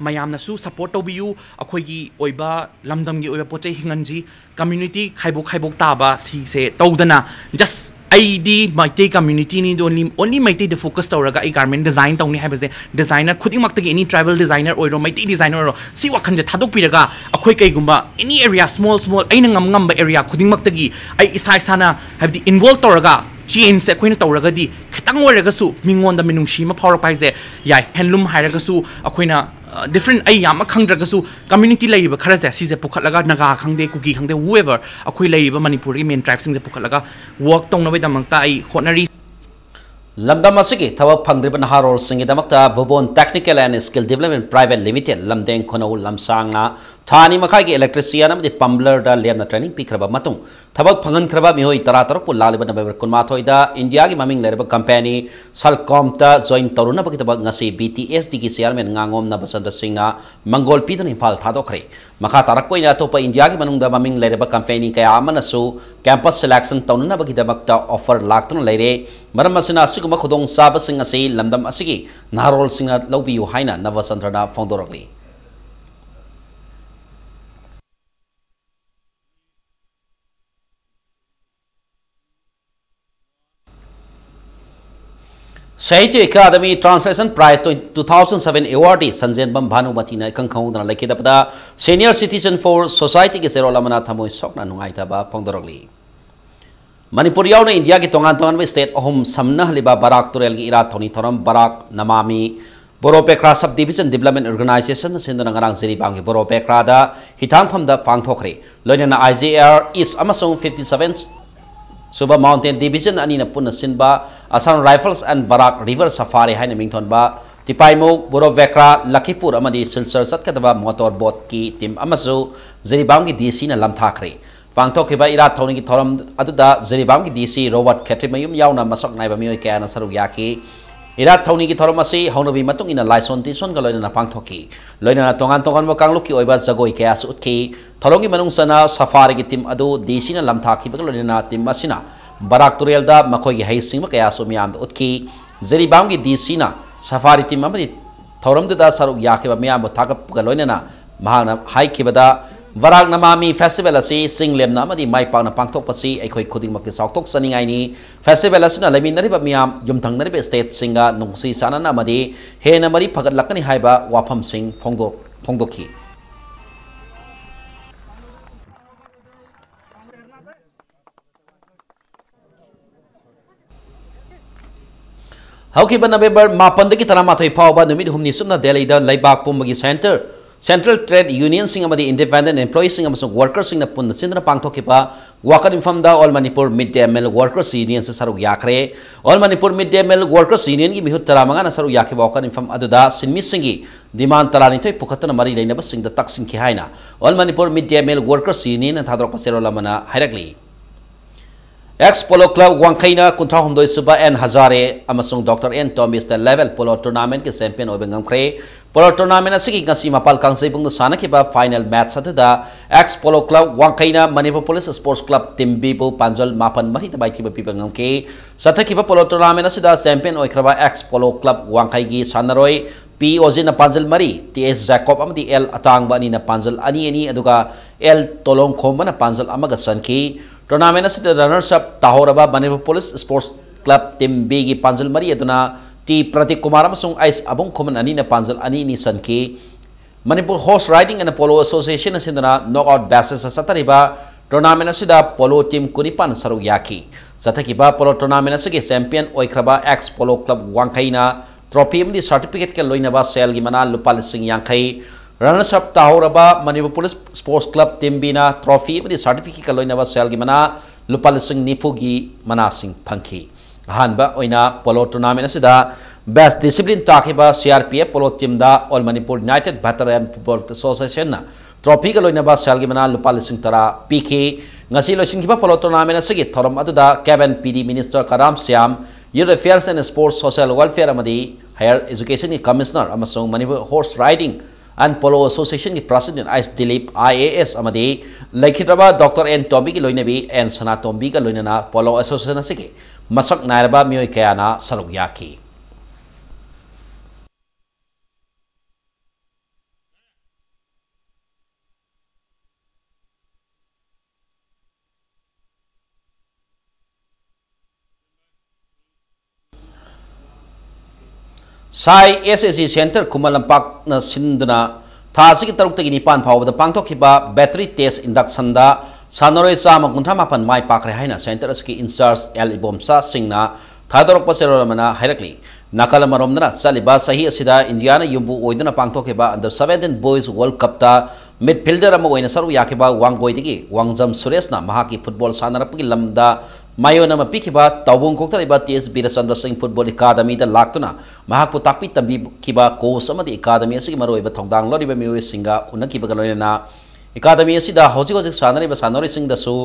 ꯃꯌꯥꯝꯅꯁꯨ ꯁꯄꯣꯔꯠ ꯇꯧꯕꯤꯌꯨ꯫ ꯑꯩꯈꯣꯏꯒꯤ ꯑꯣꯏꯕ ꯂꯝꯗꯝꯒꯤ ꯑꯣꯏꯕ ꯄꯣꯠ ꯆꯩ ꯍꯤꯡꯍꯟꯁꯤ꯫ ꯀꯝꯃ꯭ꯌꯨꯅꯤꯇꯤ ꯈꯥꯏꯕꯣꯛ ꯈꯥꯏꯕꯣꯛ ꯇꯥꯕ ꯁꯤꯁꯦ ꯇꯧꯗꯅ, ꯖꯁ ꯑꯩꯗꯤ ꯃꯩꯇꯩ ꯀꯝꯃ꯭ꯌꯨꯅꯤꯇꯤꯅꯤ, ꯑꯣꯟꯂꯤ, ꯑꯣꯟꯂꯤ ꯃꯩꯇꯩꯗ ꯐꯣꯀꯁ ꯇꯧꯔꯒ ꯑꯩ ꯒꯥꯔꯃꯦꯟ ꯗꯤꯖꯥꯏꯟ ꯇꯧꯅꯤ ꯍꯥꯏꯕꯁꯦ, ꯗꯤꯖꯥꯏꯅꯔ ꯈꯨꯗꯤꯡꯃꯛꯇꯒꯤ, ꯑꯦꯅꯤ ꯇ꯭ꯔꯥꯏꯕꯦꯜ ꯗꯤꯖꯥꯏꯅꯔ ꯑꯣꯏꯔꯣ, ꯃꯩꯇꯩ ꯗꯤꯖꯥꯏꯅꯔ ꯑꯣꯏꯔꯣ, ꯁꯤ ꯋꯥꯈꯜꯁꯦ ꯊꯥꯗꯣꯛꯄꯤꯔꯒ ꯑꯩꯈꯣꯏ ꯀꯩꯒꯨꯝꯕ ꯑꯦꯅꯤ ꯑꯦꯔꯤꯌꯥ, ꯁ꯭ꯃꯣꯜ ꯁ꯭ꯃꯣꯜ ꯑꯩꯅ ꯉꯝ ꯉꯝꯕ ꯑꯦꯔꯤꯌꯥ ꯈꯨꯗꯤꯡꯃꯛꯇꯒꯤ ꯑꯩ ꯏꯁꯥ ꯏꯁꯥꯅ, ꯍꯥꯏꯕꯗꯤ, ꯏꯟꯚꯣꯜꯕ ꯇꯧꯔꯒ ꯆꯦꯟꯖꯁꯦ ꯑꯩꯈꯣꯏꯅ ꯇꯧꯔꯒꯗꯤ ꯈꯤꯇꯪ ꯑꯣꯏꯔꯒꯁꯨ ꯃꯤꯉꯣꯟꯗ ꯃꯤꯅꯨꯡꯁꯤ ꯑꯃ ꯐꯥꯎꯔꯛꯄ ꯍꯥꯏꯁꯦ ꯌꯥꯏ꯫ ꯍꯦꯟꯂꯨꯝ ꯍꯥꯏꯔꯒꯁꯨ ꯑꯩꯈꯣꯏꯅ, ꯑ, ꯗꯤꯐ꯭ꯔꯦꯟ, ꯑꯩ ꯌꯥꯝ ꯈꯪꯗ꯭ꯔꯒꯁꯨ ꯀꯝꯃ꯭ꯌꯨꯅꯤꯇꯤ ꯂꯩꯔꯤꯕ ꯈꯔꯁꯦ ꯁꯤꯁꯦ ꯄꯨꯈꯠꯂꯒ, ꯅꯥꯒꯥ ꯈꯪꯗꯦ, ꯀꯨꯀꯤ ꯈꯪꯗꯦ, whoever, ꯑꯩꯈꯣꯏ ꯂꯩꯔꯤꯕ ꯃꯅꯤꯄꯨꯔꯒꯤ ꯃꯦꯟ ꯇ꯭ꯔꯥꯏꯕꯁꯤꯡꯁꯦ ꯄꯨꯈꯠꯂꯒ ꯋꯥꯔꯛ ꯇꯧꯅꯕꯒꯤꯗꯃꯛꯇ ꯑꯩ ꯍꯣꯠꯅꯔꯤ꯫ ꯂꯝꯗꯝ ꯑꯁꯤꯒꯤ ꯊꯕꯛ ꯐꯪꯗ꯭ꯔꯤꯕ ꯅꯍꯥꯔꯣꯜꯁꯤꯡꯒꯤꯗꯃꯛꯇ ꯚꯨꯕꯣꯟ Technical and Skill Development Private Limited, ꯂꯝꯗꯦꯡ ꯈꯨꯅꯧ ꯂꯝꯁꯥꯡꯅ ꯊꯥ ꯑꯅꯤ ꯃꯈꯥꯏꯒꯤ electrician ꯑꯃꯗꯤ plumberꯗ ꯂꯦꯝꯅ training ꯄꯤꯈ꯭ꯔꯕ ꯃꯇꯨꯡ, ꯊꯕꯛ ꯐꯪꯍꯟꯈ꯭ꯔꯕ ꯃꯤꯑꯣꯏ ꯇꯔꯥꯇꯔꯨꯛꯄꯨ ꯂꯥꯛꯂꯤꯕ November ꯀꯨꯟꯃꯥꯊꯣꯏꯗ ꯏꯟꯗꯤꯌꯥꯒꯤ ꯃꯃꯤꯡ ꯂꯩꯔꯕ company Salcomꯇ join ꯇꯧꯔꯨꯅꯕꯒꯤꯗꯃꯛ ꯉꯁꯤ B T S Dꯒꯤ chairman ꯉꯥꯉꯣꯝ ꯅꯕꯆꯟꯗ꯭ꯔ ꯁꯤꯡꯅ ꯃꯪꯒꯣꯜ ꯄꯤꯗꯨꯅ ꯏꯝꯐꯥꯜ ꯊꯥꯗꯣꯛꯈ꯭ꯔꯦ꯫ ꯃꯈꯥ ꯇꯥꯔꯛꯄ ꯑꯣꯏꯅ ꯑꯇꯣꯞꯄ ꯏꯟꯗꯤꯌꯥꯒꯤ ꯃꯅꯨꯡꯗ ꯃꯃꯤꯡ ꯂꯩꯔꯕ company ꯀꯌꯥ ꯑꯃꯅꯁꯨ campus selection ꯇꯧꯅꯅꯕꯒꯤꯗꯃꯛꯇ offer ꯂꯥꯛꯇꯨꯅ ꯂꯩꯔꯦ꯫ ꯃꯔꯝ ꯑꯁꯤꯅ ꯑꯁꯤꯒꯨꯝꯕ ꯈꯨꯗꯣꯡꯆꯥꯕꯁꯤꯡ ꯑꯁꯤ ꯂꯝꯗꯝ ꯑꯁꯤꯒꯤ ꯅꯍꯥꯔꯣꯜꯁꯤꯡꯅ ꯂꯧꯕꯤꯌꯨ ꯍꯥꯏꯅ ꯅꯕꯆꯟꯗ꯭ꯔꯅ ꯐꯣꯡꯗꯣꯔꯛꯂꯤ꯫ Sahitya Academy Translation Prize two thousand seven awardee ꯁꯟꯖꯦꯟꯕꯝ ꯚꯥꯅꯨꯃꯇꯤꯅ ꯏꯈꯪ ꯈꯪꯍꯧꯗꯅ ꯂꯩꯈꯤꯗꯕꯗ Senior Citizen for Societyꯒꯤ ꯆꯦꯔꯣꯜ ꯑꯃꯅ ꯊꯃꯣꯏ ꯁꯣꯛꯅ ꯅꯨꯡꯉꯥꯏꯇꯕ ꯐꯣꯡꯗꯣꯔꯛꯂꯤ꯫ ꯃꯅꯤꯄꯨꯔ ꯌꯥꯎꯅ ꯏꯟꯗꯤꯌꯥꯒꯤ ꯇꯣꯉꯥꯟ ꯇꯣꯉꯥꯟꯕ state ꯑꯍꯨꯝ ꯁꯝꯅꯍꯜꯂꯤꯕ ꯕꯔꯥꯛ ꯇꯨꯔꯦꯜꯒꯤ ꯏꯔꯥꯠ ꯊꯧꯅꯤ ꯊꯧꯔꯝ ꯕꯔꯥꯛ ꯅꯃꯥꯃꯤ ꯕꯣꯔꯣ ꯕꯦꯀ꯭ꯔꯥ Sub Division Development Organization ꯁꯤꯟꯗꯨꯅ ꯉꯔꯥꯡ ꯖꯤꯔꯤꯕꯥꯝꯒꯤ ꯕꯣꯔꯣ ꯕꯦꯀ꯭ꯔꯥꯗ ꯍꯤꯊꯥꯡꯐꯝꯗ ꯄꯥꯡꯊꯣꯛꯈ꯭ꯔꯦ꯫ ꯂꯣꯏꯅꯅ I G R East ꯑꯃꯁꯨꯡ fifty seven ꯁꯨꯕ Mountain Division ꯑꯅꯤꯅ ꯄꯨꯟꯅ ꯁꯤꯟꯕ Assam Rifles and Barak River Safari ꯍꯥꯏꯅ ꯃꯤꯡꯊꯣꯟꯕ ꯇꯤꯄꯥꯏꯃꯨ, ꯕꯣꯔꯣ ꯕꯦꯀ꯭ꯔꯥ, ꯂꯈꯤꯄꯨꯔ ꯑꯃꯗꯤ ꯁꯤꯜꯆꯔ ꯆꯠꯀꯗꯕ motor boatꯀꯤ team ꯑꯃꯁꯨ ꯖꯤꯔꯤꯕꯥꯝꯒꯤ D Cꯅ ꯂꯝꯊꯥꯈ꯭ꯔꯦ꯫ ꯄꯥꯡꯊꯣꯛꯈꯤꯕ ꯏꯔꯥꯠ ꯊꯧꯅꯤꯒꯤ ꯊꯧꯔꯝ ꯑꯗꯨꯗ ꯖꯤꯔꯤꯕꯥꯝꯒꯤ D C ꯔꯣꯕꯥꯔꯠ ꯈꯦꯇ꯭ꯔꯤꯃꯌꯨꯝ ꯌꯥꯎꯅ ꯃꯁꯛ ꯅꯥꯏꯕ ꯃꯤꯑꯣꯏ ꯀꯌꯥꯅ ꯁꯔꯨꯛ ꯌꯥꯈꯤ꯫ ꯏꯔꯥꯠ ꯊꯧꯅꯤꯒꯤ ꯊꯧꯔꯝ ꯑꯁꯤ ꯍꯧꯅꯕꯤ ꯃꯇꯨꯡ ꯏꯟꯅ ꯂꯥꯏꯁꯣꯟ ꯇꯤꯁꯣꯟꯒ ꯂꯣꯏꯅꯅ ꯄꯥꯡꯊꯣꯛꯈꯤ꯫ ꯂꯣꯏꯅꯅ ꯇꯣꯉꯥꯟ ꯇꯣꯉꯥꯟꯕ ꯀꯥꯡꯂꯨꯞꯀꯤ ꯑꯣꯏꯕ ꯖꯒꯣꯏ ꯀꯌꯥꯁꯨ ꯎꯠꯈꯤ꯫ ꯊꯧꯔꯝꯒꯤ ꯃꯅꯨꯡ ꯆꯟꯅ ꯁꯐꯥꯔꯤꯒꯤ team ꯑꯗꯨ D Cꯅ ꯂꯝꯊꯥꯈꯤꯕꯒ ꯂꯣꯏꯅꯅ team ꯑꯁꯤꯅ ꯕꯔꯥꯛ ꯇꯨꯔꯦꯜꯗ ꯃꯈꯣꯏꯒꯤ ꯍꯩꯁꯤꯡꯕ ꯀꯌꯥꯁꯨ ꯃꯤꯌꯥꯝꯗ ꯎꯠꯈꯤ꯫ ꯖꯤꯔꯤꯕꯥꯝꯒꯤ D Cꯅ ꯁꯐꯥꯔꯤ team ꯑꯃꯗꯤ ꯊꯧꯔꯝꯗꯨꯗ ꯁꯔꯨꯛ ꯌꯥꯈꯤꯕ ꯃꯤꯌꯥꯝꯕꯨ ꯊꯥꯒꯠꯄꯒ ꯂꯣꯏꯅꯅ ꯃꯍꯥꯛꯅ ꯍꯥꯏꯈꯤꯕꯗ, ꯕꯔꯥꯛ ꯅꯃꯥꯃꯤ festival ꯑꯁꯤ ꯆꯤꯡ ꯂꯦꯝꯅ ꯑꯃꯗꯤ ꯃꯥꯏ ꯄꯥꯛꯅ ꯄꯥꯡꯊꯣꯛꯄꯁꯤ ꯑꯩꯈꯣꯏ ꯈꯨꯗꯤꯡꯃꯛꯀꯤ ꯆꯥꯎꯊꯣꯛꯆꯅꯤꯡꯉꯥꯏꯅꯤ꯫ Festival ꯑꯁꯤꯅ ꯂꯩꯃꯤꯟꯅꯔꯤꯕ ꯃꯤꯌꯥꯝ, ꯌꯨꯝꯊꯪꯅꯔꯤꯕ stateꯁꯤꯡꯒ ꯅꯨꯡꯁꯤ ꯆꯥꯟꯅꯅ ꯑꯃꯗꯤ ꯍꯦꯟꯅ ꯃꯔꯤ ꯐꯒꯠꯂꯛꯀꯅꯤ ꯍꯥꯏꯕ ꯋꯥꯐꯝꯁꯤꯡ ꯐꯣꯡꯗꯣꯛ-, ꯐꯣꯡꯗꯣꯛꯈꯤ꯫ ꯍꯧꯈꯤꯕ November ꯃꯥꯄꯟꯗꯒꯤ ꯇꯔꯥꯃꯥꯊꯣꯏ ꯐꯥꯎꯕ ꯅꯨꯃꯤꯠ ꯍꯨꯝꯅꯤ ꯆꯨꯞꯅ ꯗꯦꯜꯂꯤꯗ ꯂꯩꯕꯥꯛ ꯄꯨꯝꯕꯒꯤ center, central trade unionꯁꯤꯡ ꯑꯃꯗꯤ independent employeeꯁꯤꯡ ꯑꯃꯁꯨꯡ workerꯁꯤꯡꯅ ꯄꯨꯟꯅ ꯁꯤꯟꯗꯨꯅ ꯄꯥꯡꯊꯣꯛꯈꯤꯕ ꯋꯥꯀꯠ ꯃꯤꯐꯝꯗ All Manipur Mid Day Meal Workers Unionꯁꯨ ꯁꯔꯨꯛ ꯌꯥꯈ꯭ꯔꯦ꯫ All Manipur Mid Day Meal Workers Unionꯒꯤ ꯃꯤꯍꯨꯠ ꯇꯔꯥꯃꯉꯥꯅ ꯁꯔꯨꯛ ꯌꯥꯈꯤꯕ ꯋꯥꯀꯠ ꯃꯤꯐꯝ ꯑꯗꯨꯗ ꯁꯤꯟꯃꯤꯁꯤꯡꯒꯤ demand ꯇꯔꯥꯅꯤꯊꯣꯏ ꯄꯨꯈꯠꯇꯨꯅ ꯃꯔꯤ ꯂꯩꯅꯕꯁꯤꯡꯗ ꯇꯛꯁꯤꯟꯈꯤ ꯍꯥꯏꯅ All Manipur Mid Day Meal Workers Unionꯅ ꯊꯥꯗꯣꯔꯛꯄ ꯆꯦꯔꯣꯜ ꯑꯃꯅ ꯍꯥꯏꯔꯛꯂꯤ꯫ Ex Polo Club ꯋꯥꯡꯈꯩꯅ ꯀꯨꯟꯊ꯭ꯔꯥ ꯍꯨꯝꯗꯣꯏ ꯁꯨꯕ ꯑꯦꯟ ꯍꯖꯥꯔꯦ ꯑꯃꯁꯨꯡ ꯗꯣꯛꯇꯔ ꯑꯦꯟ ꯇꯣꯝꯕꯤꯁꯇ level polo tournamentꯀꯤ champion ꯑꯣꯏꯕ ꯉꯝꯈ꯭ꯔꯦ꯫ Polo tournament ꯑꯁꯤꯒꯤ ꯉꯁꯤ ꯃꯄꯥꯜ ꯀꯥꯡꯖꯩꯕꯨꯡꯗ ꯁꯥꯟꯅꯈꯤꯕ final match ꯑꯗꯨꯗ Ex Polo Club ꯋꯥꯡꯈꯩꯅ Manipur Police Sports Club Team Bꯕꯨ ꯄꯥꯟꯖꯜ ꯃꯥꯄꯟ ꯃꯔꯤꯗ ꯃꯥꯏꯊꯤꯕ ꯄꯤꯕ ꯉꯝꯈꯤ꯫ ꯆꯠꯊꯈꯤꯕ polo tournament ꯑꯁꯤꯗ champion ꯑꯣꯏꯈ꯭ꯔꯕ Ex Polo Club ꯋꯥꯡꯈꯩꯒꯤ ꯁꯥꯟꯅꯔꯣꯏ ꯄꯤ ꯑꯣꯖꯤꯠꯅ ꯄꯥꯟꯖꯜ ꯃꯔꯤ, ꯇꯤ ꯑꯦꯁ ꯖꯦꯀꯣꯕ ꯑꯃꯗꯤ ꯑꯦꯜ ꯑꯇꯥꯡꯕ ꯑꯅꯤꯅ ꯄꯥꯟꯖꯜ ꯑꯅꯤ ꯑꯅꯤ, ꯑꯗꯨꯒ ꯑꯦꯜ ꯇꯣꯂꯣꯡꯈꯣꯝꯕꯅ ꯄꯥꯟꯖꯜ ꯑꯃꯒ ꯆꯟꯈꯤ꯫ Tournament ꯑꯁꯤꯗ runners up ꯇꯥꯍꯧꯔꯕ Manipur Police Sports club team B ꯒꯤ ꯄꯥꯟꯖꯜ ꯃꯔꯤ ꯑꯗꯨꯅ T ꯄ꯭ꯔꯗꯤꯞ ꯀꯨꯃꯥꯔ ꯑꯃꯁꯨꯡ ꯑꯩꯁ ꯑꯕꯨꯡ ꯈꯨꯃꯟ ꯑꯅꯤꯅ ꯄꯥꯟꯖꯜ ꯑꯅꯤ ꯑꯅꯤ ꯆꯟꯈꯤ꯫ Manipur Horse Riding and Polo Association ꯑꯁꯤꯅ knockout basis ꯆꯠꯊꯔꯤꯕ tournament ꯑꯁꯤꯗ polo team ꯀꯨꯟꯅꯤꯄꯥꯟ ꯁꯔꯨꯛ ꯌꯥꯈꯤ꯫ ꯆꯠꯊꯈꯤꯕ polo tournament ꯑꯁꯤꯒꯤ champion ꯑꯣꯏꯈ꯭ꯔꯕ Ex Polo Club ꯋꯥꯡꯈꯩꯅ trophy ꯑꯃꯗꯤ certificate ꯀ ꯂꯣꯏꯅꯕ ꯁꯦꯜꯒꯤ ꯃꯅꯥ ꯂꯨꯄꯥ ꯂꯤꯁꯤꯡ ꯌꯥꯡꯈꯩ, runners up ꯇꯥꯍꯧꯔꯕ Manipur Police Sports Club team B ꯅ trophy ꯑꯃꯗꯤ certificate ꯀ ꯂꯣꯏꯅꯕ ꯁꯦꯜꯒꯤ ꯃꯅꯥ ꯂꯨꯄꯥ ꯂꯤꯁꯤꯡ ꯅꯤꯐꯨꯒꯤ ꯃꯅꯥꯁꯤꯡ ꯐꯪꯈꯤ꯫ ꯑꯍꯥꯟꯕ ꯑꯣꯏꯅ polo tournament ꯑꯁꯤꯗ best discipline ꯇꯥꯈꯤꯕ C R P F polo team ꯗ All Manipur United Veteran Football Association ꯅ trophy ꯒ ꯂꯣꯏꯅꯕ ꯁꯦꯜꯒꯤ ꯃꯅꯥ ꯂꯨꯄꯥ ꯂꯤꯁꯤꯡ ꯇꯔꯥ ꯄꯤꯈꯤ꯫ ꯉꯁꯤ ꯂꯣꯏꯁꯤꯟꯈꯤꯕ polo tournament ꯑꯁꯤꯒꯤ ꯊꯧꯔꯝ ꯑꯗꯨꯗ Cabinet P D Minister Karam Shyam, Youth Affairs and Sports, Social Welfare ꯑꯃꯗꯤ Higher Education ꯒꯤ Commissioner ꯑꯃꯁꯨꯡ Manipur Horse Riding and Polo Association ꯒꯤ President H Dilip, I A S, ꯑꯃꯗꯤ ꯂꯩꯈꯤꯗ꯭ꯔꯕ Doctor N ꯇꯣꯝꯕꯤꯒꯤ ꯂꯣꯏꯅꯕꯤ N ꯁꯅꯥꯇꯣꯝꯕꯤꯒ ꯂꯣꯏꯅꯅ polo association ꯑꯁꯤꯒꯤ ꯃꯁꯛ ꯅꯥꯏꯔꯕ ꯃꯤꯑꯣꯏ ꯀꯌꯥꯅ ꯁꯔꯨꯛ ꯌꯥꯈꯤ꯫ ꯁꯥꯏ S A C Centre ꯈꯨꯃꯟ ꯂꯝꯄꯥꯛꯅ ꯁꯤꯟꯗꯨꯅ ꯊꯥ ꯑꯁꯤꯒꯤ ꯇꯔꯨꯛꯇꯒꯤ ꯅꯤꯄꯥꯟ ꯐꯥꯎꯕꯗ ꯄꯥꯡꯊꯣꯛꯈꯤꯕ battery test induction ꯗ ꯁꯥꯟꯅꯔꯣꯏ ꯆꯥꯝꯃ ꯀꯨꯟꯊ꯭ꯔꯥ ꯃꯥꯄꯟ ꯃꯥꯏ ꯄꯥꯛꯈ꯭ꯔꯦ ꯍꯥꯏꯅ centre ꯑꯁꯤꯒꯤ in charge L ꯏꯕꯣꯝꯆꯥ ꯁꯤꯡꯅ ꯊꯥꯗꯣꯔꯛꯄ ꯆꯦꯔꯣꯜ ꯑꯃꯅ ꯍꯥꯏꯔꯛꯂꯤ꯫ ꯅꯥꯀꯜ ꯑꯃꯔꯣꯝꯗꯅ ꯆꯠꯂꯤꯕ ꯆꯍꯤ ꯑꯁꯤꯗ ꯏꯟꯗꯤꯌꯥꯅ ꯌꯨꯝꯕꯨ ꯑꯣꯏꯗꯨꯅ ꯄꯥꯡꯊꯣꯛꯈꯤꯕ under seventeen Boys World Cup ꯇ midfielder ꯑꯃ ꯑꯣꯏꯅ ꯁꯔꯨꯛ ꯌꯥꯈꯤꯕ ꯋꯥꯡꯒꯣꯏꯗꯒꯤ ꯋꯥꯡꯖꯝ ꯁꯨꯔꯦꯁꯅ ꯃꯍꯥꯛꯀꯤ football ꯁꯥꯟꯅꯔꯛꯄꯒꯤ ꯂꯝꯗ ꯃꯥꯏꯑꯣꯟ ꯑꯃ ꯄꯤꯈꯤꯕ ꯇꯥꯎꯕꯨꯡ ꯀꯣꯛꯊꯔꯤꯕ T S ꯕꯤꯔꯆꯟꯗ꯭ꯔ ꯁꯤꯡ Football Academy ꯗ ꯂꯥꯛꯇꯨꯅ ꯃꯍꯥꯛꯄꯨ ꯇꯥꯛꯄꯤ ꯇꯝꯕꯤꯈꯤꯕ coach ꯑꯃꯗꯤ academy ꯑꯁꯤꯒꯤ ꯃꯔꯨꯑꯣꯏꯕ ꯊꯧꯗꯥꯡ ꯂꯧꯔꯤꯕ ꯃꯤꯑꯣꯏꯁꯤꯡꯒ ꯎꯅꯈꯤꯕꯒ ꯂꯣꯏꯅꯅ academy ꯑꯁꯤꯗ ꯍꯧꯖꯤꯛ ꯍꯧꯖꯤꯛ ꯁꯥꯟꯅꯔꯤꯕ ꯁꯥꯟꯅꯔꯣꯏꯁꯤꯡꯗꯁꯨ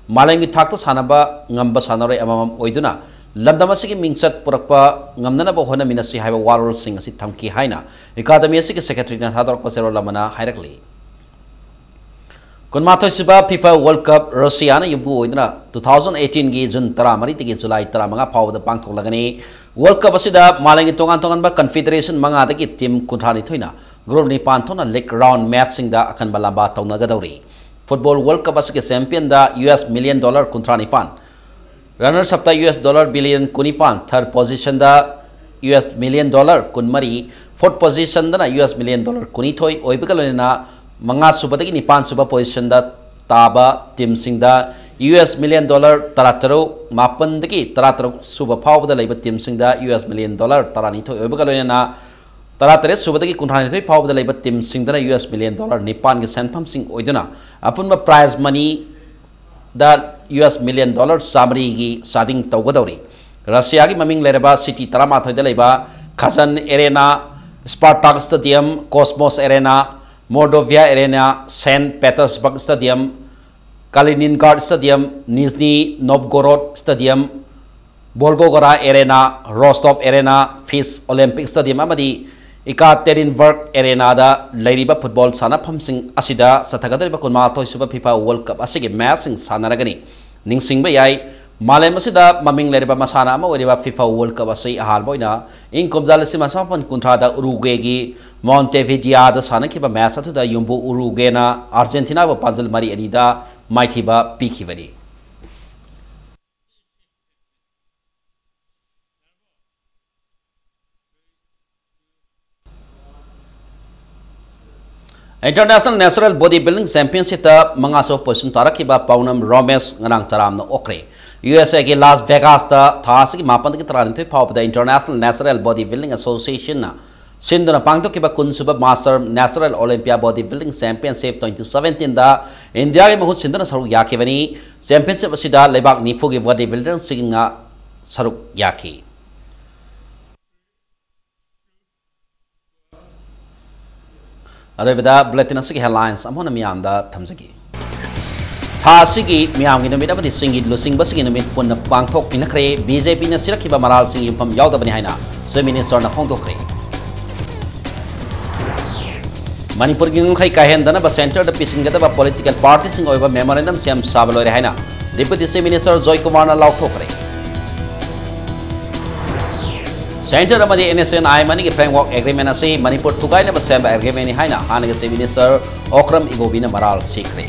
ꯃꯥꯂꯦꯝꯒꯤ ꯊꯥꯛꯇ ꯁꯥꯟꯅꯕ ꯉꯝꯕ ꯁꯥꯟꯅꯔꯣꯏ ꯑꯃꯃꯝ ꯑꯣꯏꯗꯨꯅ ꯂꯝꯗꯝ ꯑꯁꯤꯒꯤ ꯃꯤꯡꯆꯠ ꯄꯨꯔꯛꯄ ꯉꯝꯅꯅꯕ ꯍꯣꯠꯅꯃꯤꯟꯅꯁꯤ ꯍꯥꯏꯕ ꯋꯥꯔꯣꯜꯁꯤꯡ ꯑꯁꯤ ꯊꯝꯈꯤ ꯍꯥꯏꯅ academy ꯑꯁꯤꯒꯤ secretary ꯅ ꯊꯥꯗꯣꯔꯛꯄ ꯆꯦꯔꯣꯜ ꯑꯃꯅ ꯍꯥꯏꯔꯛꯂꯤ꯫ ꯀꯨꯟꯃꯥꯊꯣꯏ ꯁꯨꯕ FIFA World Cup Russia ꯅ ꯌꯨꯝꯕꯨ ꯑꯣꯏꯗꯨꯅ two thousand eighteen ꯒꯤ June ꯇꯔꯥꯃꯔꯤꯗꯒꯤ July ꯇꯔꯥꯃꯉꯥ ꯐꯥꯎꯕꯗ ꯄꯥꯡꯊꯣꯛꯂꯒꯅꯤ꯫ World Cup ꯑꯁꯤꯗ ꯃꯥꯂꯦꯝꯒꯤ ꯇꯣꯉꯥꯟ ꯇꯣꯉꯥꯟꯕ confederation ꯃꯉꯥꯗꯒꯤ team ꯀꯨꯟꯊ꯭ꯔꯥꯅꯤꯊꯣꯏꯅ group ꯅꯤꯄꯥꯟ ꯊꯣꯛꯅ league round match ꯁꯤꯡꯗ ꯑꯀꯟꯕ ꯂꯥꯝꯕ ꯇꯧꯅꯒꯗꯧꯔꯤ꯫ Football World Cup ꯑꯁꯤꯒꯤ champion ꯗ U S million dollar ꯀꯨꯟꯊ꯭ꯔꯥ ꯅꯤꯄꯥꯟ, Runners up ꯇ US dollar billion ꯀꯨꯟꯅꯤꯄꯥꯟ, third position ꯗ US million dollar ꯀꯨꯟꯃꯔꯤ, fourth position ꯗꯅ US million dollar ꯀꯨꯟꯅꯤꯊꯣꯏ ꯑꯣꯏꯕꯒ ꯂꯣꯏꯅꯅ ꯃꯉꯥ ꯁꯨꯕꯗꯒꯤ ꯅꯤꯄꯥꯟ ꯁꯨꯕ position ꯗ ꯇꯥꯕ team ꯁꯤꯡꯗ US million dollar ꯇꯔꯥꯇꯔꯨꯛ, ꯃꯥꯄꯟꯗꯒꯤ ꯇꯔꯥꯇꯔꯨꯛ ꯁꯨꯕ ꯐꯥꯎꯕꯗ ꯂꯩꯕ team ꯁꯤꯡꯗ US million dollar ꯇꯔꯥꯅꯤꯊꯣꯏ ꯑꯣꯏꯕꯒ ꯂꯣꯏꯅꯅ ꯇꯔꯥꯇꯔꯦꯠ ꯁꯨꯕꯗꯒꯤ ꯀꯨꯟꯊ꯭ꯔꯥꯅꯤꯊꯣꯏ ꯐꯥꯎꯕꯗ ꯂꯩꯕ team ꯁꯤꯡꯗꯅ US million dollar ꯅꯤꯄꯥꯟꯒꯤ ꯁꯦꯟꯐꯝꯁꯤꯡ ꯑꯣꯏꯗꯨꯅ ꯑꯄꯨꯟꯕ prize money ꯗ US million dollar ꯆꯥꯃꯔꯤꯒꯤ ꯆꯥꯗꯤꯡ ꯇꯧꯒꯗꯧꯔꯤ꯫ ꯔꯁꯤꯌꯥꯒꯤ ꯃꯃꯤꯡ ꯂꯩꯔꯕ city ꯇꯔꯥꯃꯥꯊꯣꯏꯗ ꯂꯩꯕ Kazan Arena, Spartak Stadium, Cosmos Arena, Mordovia Arena, Saint Petersburg Stadium, Kaliningrad Stadium, Nizhny Novgorod Stadium, Volgograd Arena, Rostov Arena, Fist Olympic Stadium ꯑꯃꯗꯤ Ekaterinburg Arena ꯗ ꯂꯩꯔꯤꯕ football ꯁꯥꯟꯅꯐꯝꯁꯤꯡ ꯑꯁꯤꯗ ꯆꯠꯊꯒꯗꯧꯔꯤꯕ ꯀꯨꯟꯃꯥꯊꯣꯏ ꯁꯨꯕ FIFA World Cup ꯑꯁꯤꯒꯤ match ꯁꯤꯡ ꯁꯥꯟꯅꯔꯒꯅꯤ꯫ ꯅꯤꯡꯁꯤꯡꯕ ꯌꯥꯏ, ꯃꯥꯂꯦꯝ ꯑꯁꯤꯗ ꯃꯃꯤꯡ ꯂꯩꯔꯕ ꯃꯁꯥꯟꯅ ꯑꯃ ꯑꯣꯏꯔꯤꯕ FIFA World Cup ꯑꯁꯤ ꯑꯍꯥꯟꯕ ꯑꯣꯏꯅ ꯏꯪ ꯀꯨꯝꯖꯥ ꯂꯤꯁꯤꯡ ꯑꯃ ꯆꯥꯃꯥꯄꯟ ꯀꯨꯟꯊ꯭ꯔꯥꯗ Uruguay ꯒꯤ Montevideo ꯗ ꯁꯥꯟꯅꯈꯤꯕ match ꯑꯗꯨꯗ ꯌꯨꯝꯕꯨ Uruguay ꯅ Argentina ꯕꯨ ꯄꯥꯟꯖꯜ ꯃꯔꯤ ꯑꯅꯤꯗ ꯃꯥꯏꯊꯤꯕ ꯄꯤꯈꯤꯕꯅꯤ꯫ International Natural Body Building Championship ꯇ ꯃꯉꯥꯁꯨꯕ position ꯇꯥꯔꯛꯈꯤꯕ ꯄꯥꯎꯅꯝ ꯔꯣꯃꯦꯁ ꯉꯔꯥꯡ ꯇꯔꯥꯝꯅ ꯑꯣꯛꯈ꯭ꯔꯦ꯫ USA ꯒꯤ Las Vegas ꯇ ꯊꯥ ꯑꯁꯤꯒꯤ ꯃꯥꯄꯟꯗꯒꯤ ꯇꯔꯥꯅꯤꯊꯣꯏ ꯐꯥꯎꯕꯗ International Natural Body Building Association ꯅ ꯁꯤꯟꯗꯨꯅ ꯄꯥꯡꯊꯣꯛꯈꯤꯕ ꯀꯨꯟ ꯁꯨꯕ Master Natural Olympia Body Building Championship twenty seventeen ꯗ ꯏꯟꯗꯤꯌꯥꯒꯤ ꯃꯍꯨꯠ ꯁꯤꯟꯗꯨꯅ ꯁꯔꯨꯛ ꯌꯥꯈꯤꯕꯅꯤ꯫ Championship ꯑꯁꯤꯗ ꯂꯩꯕꯥꯛ ꯅꯤꯐꯨꯒꯤ body builder ꯁꯤꯡꯅ ꯁꯔꯨꯛ ꯌꯥꯈꯤ꯫ ꯑꯔꯣꯏꯕꯗ bulletin ꯑꯁꯤꯒꯤ headlines ꯑꯃꯨꯛ ꯍꯟꯅ ꯃꯤꯌꯥꯝꯗ ꯊꯝꯖꯒꯦ꯫ ꯊꯥ ꯑꯁꯤꯒꯤ ꯃꯤꯌꯥꯝꯒꯤ ꯅꯨꯃꯤꯠ ꯑꯃꯗꯤ ꯆꯤꯡꯒꯤ ꯂꯨꯆꯤꯡꯕꯁꯤꯡꯒꯤ ꯅꯨꯃꯤꯠ ꯄꯨꯟꯅ ꯄꯥꯡꯊꯣꯛꯃꯤꯟꯅꯈ꯭ꯔꯦ꯫ BJP ꯅ ꯁꯤꯔꯛꯈꯤꯕ ꯃꯔꯥꯜꯁꯤꯡ ꯌꯨꯝꯐꯝ ꯌꯥꯎꯗꯕꯅꯤ ꯍꯥꯏꯅ Chief Minister ꯅ ꯐꯣꯡꯗꯣꯛꯈ꯭ꯔꯦ꯫ ꯃꯅꯤꯄꯨꯔꯒꯤ ꯉꯝꯈꯩ ꯀꯥꯏꯍꯟꯗꯅꯕ centre ꯗ ꯄꯤꯁꯤꯟꯒꯗꯕ political party ꯁꯤꯡ ꯑꯣꯏꯕ memorandum ꯁꯦꯝ ꯁꯥꯕ ꯂꯣꯏꯔꯦ ꯍꯥꯏꯅ Deputy Chief Minister ꯖꯣꯏꯀꯨꯃꯥꯔꯅ ꯂꯥꯎꯊꯣꯛꯈ꯭ꯔꯦ꯫ Centre ꯑꯃꯗꯤ NSCN IMN ꯒꯤ framework agreement ꯑꯁꯤ ꯃꯅꯤꯄꯨꯔ ꯊꯨꯒꯥꯏꯅꯕ ꯁꯦꯝꯕ agreement ꯅꯤ ꯍꯥꯏꯅ ꯍꯥꯟꯅꯒꯤ Chief Minister ꯑꯣꯀ꯭ꯔꯝ ꯏꯕꯣꯕꯤꯅ ꯃꯔꯥꯜ ꯁꯤꯈ꯭ꯔꯦ꯫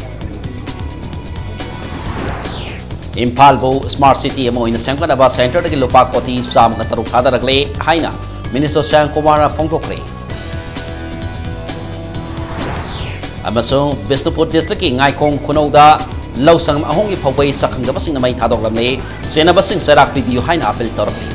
ꯏꯝꯐꯥꯜꯕꯨ ꯁ꯭ꯃꯥꯔꯠ ꯁꯤꯇꯤ ꯑꯃ ꯑꯣꯏꯅ ꯁꯦꯝꯒꯠꯅꯕ ꯁꯦꯟꯇꯔꯗꯒꯤ ꯂꯨꯄꯥ ꯀꯣꯇꯤ ꯆꯥꯝꯃꯒ ꯇꯔꯨꯛ ꯊꯥꯗꯔꯛꯂꯦ ꯍꯥꯏꯅ ꯃꯤꯅꯤꯁꯇꯔ ꯁ꯭ꯌꯥꯝ ꯀꯨꯃꯥꯔꯅ ꯐꯣꯡꯗꯣꯛꯈ꯭ꯔꯦ꯫ ꯑꯃꯁꯨꯡ ꯕꯤꯁꯅꯨꯄꯨꯔ ꯗꯤꯁꯇ꯭ꯔꯤꯛꯀꯤ ꯉꯥꯏꯈꯣꯡ ꯈꯨꯅꯧꯗ ꯂꯧ ꯁꯪꯒꯝ ꯑꯍꯨꯝꯒꯤ ꯐꯧꯕꯩ ꯁꯛꯈꯪꯗꯕꯁꯤꯡꯅ ꯃꯩ ꯊꯥꯗꯣꯛꯂꯝꯂꯦ꯫ ꯆꯦꯟꯅꯕꯁꯤꯡ ꯆꯩꯔꯥꯛ ꯄꯤꯕꯤꯌꯨ ꯍꯥꯏꯅ ꯑꯥꯄꯤꯜ ꯇꯧꯔꯛꯂꯤ꯫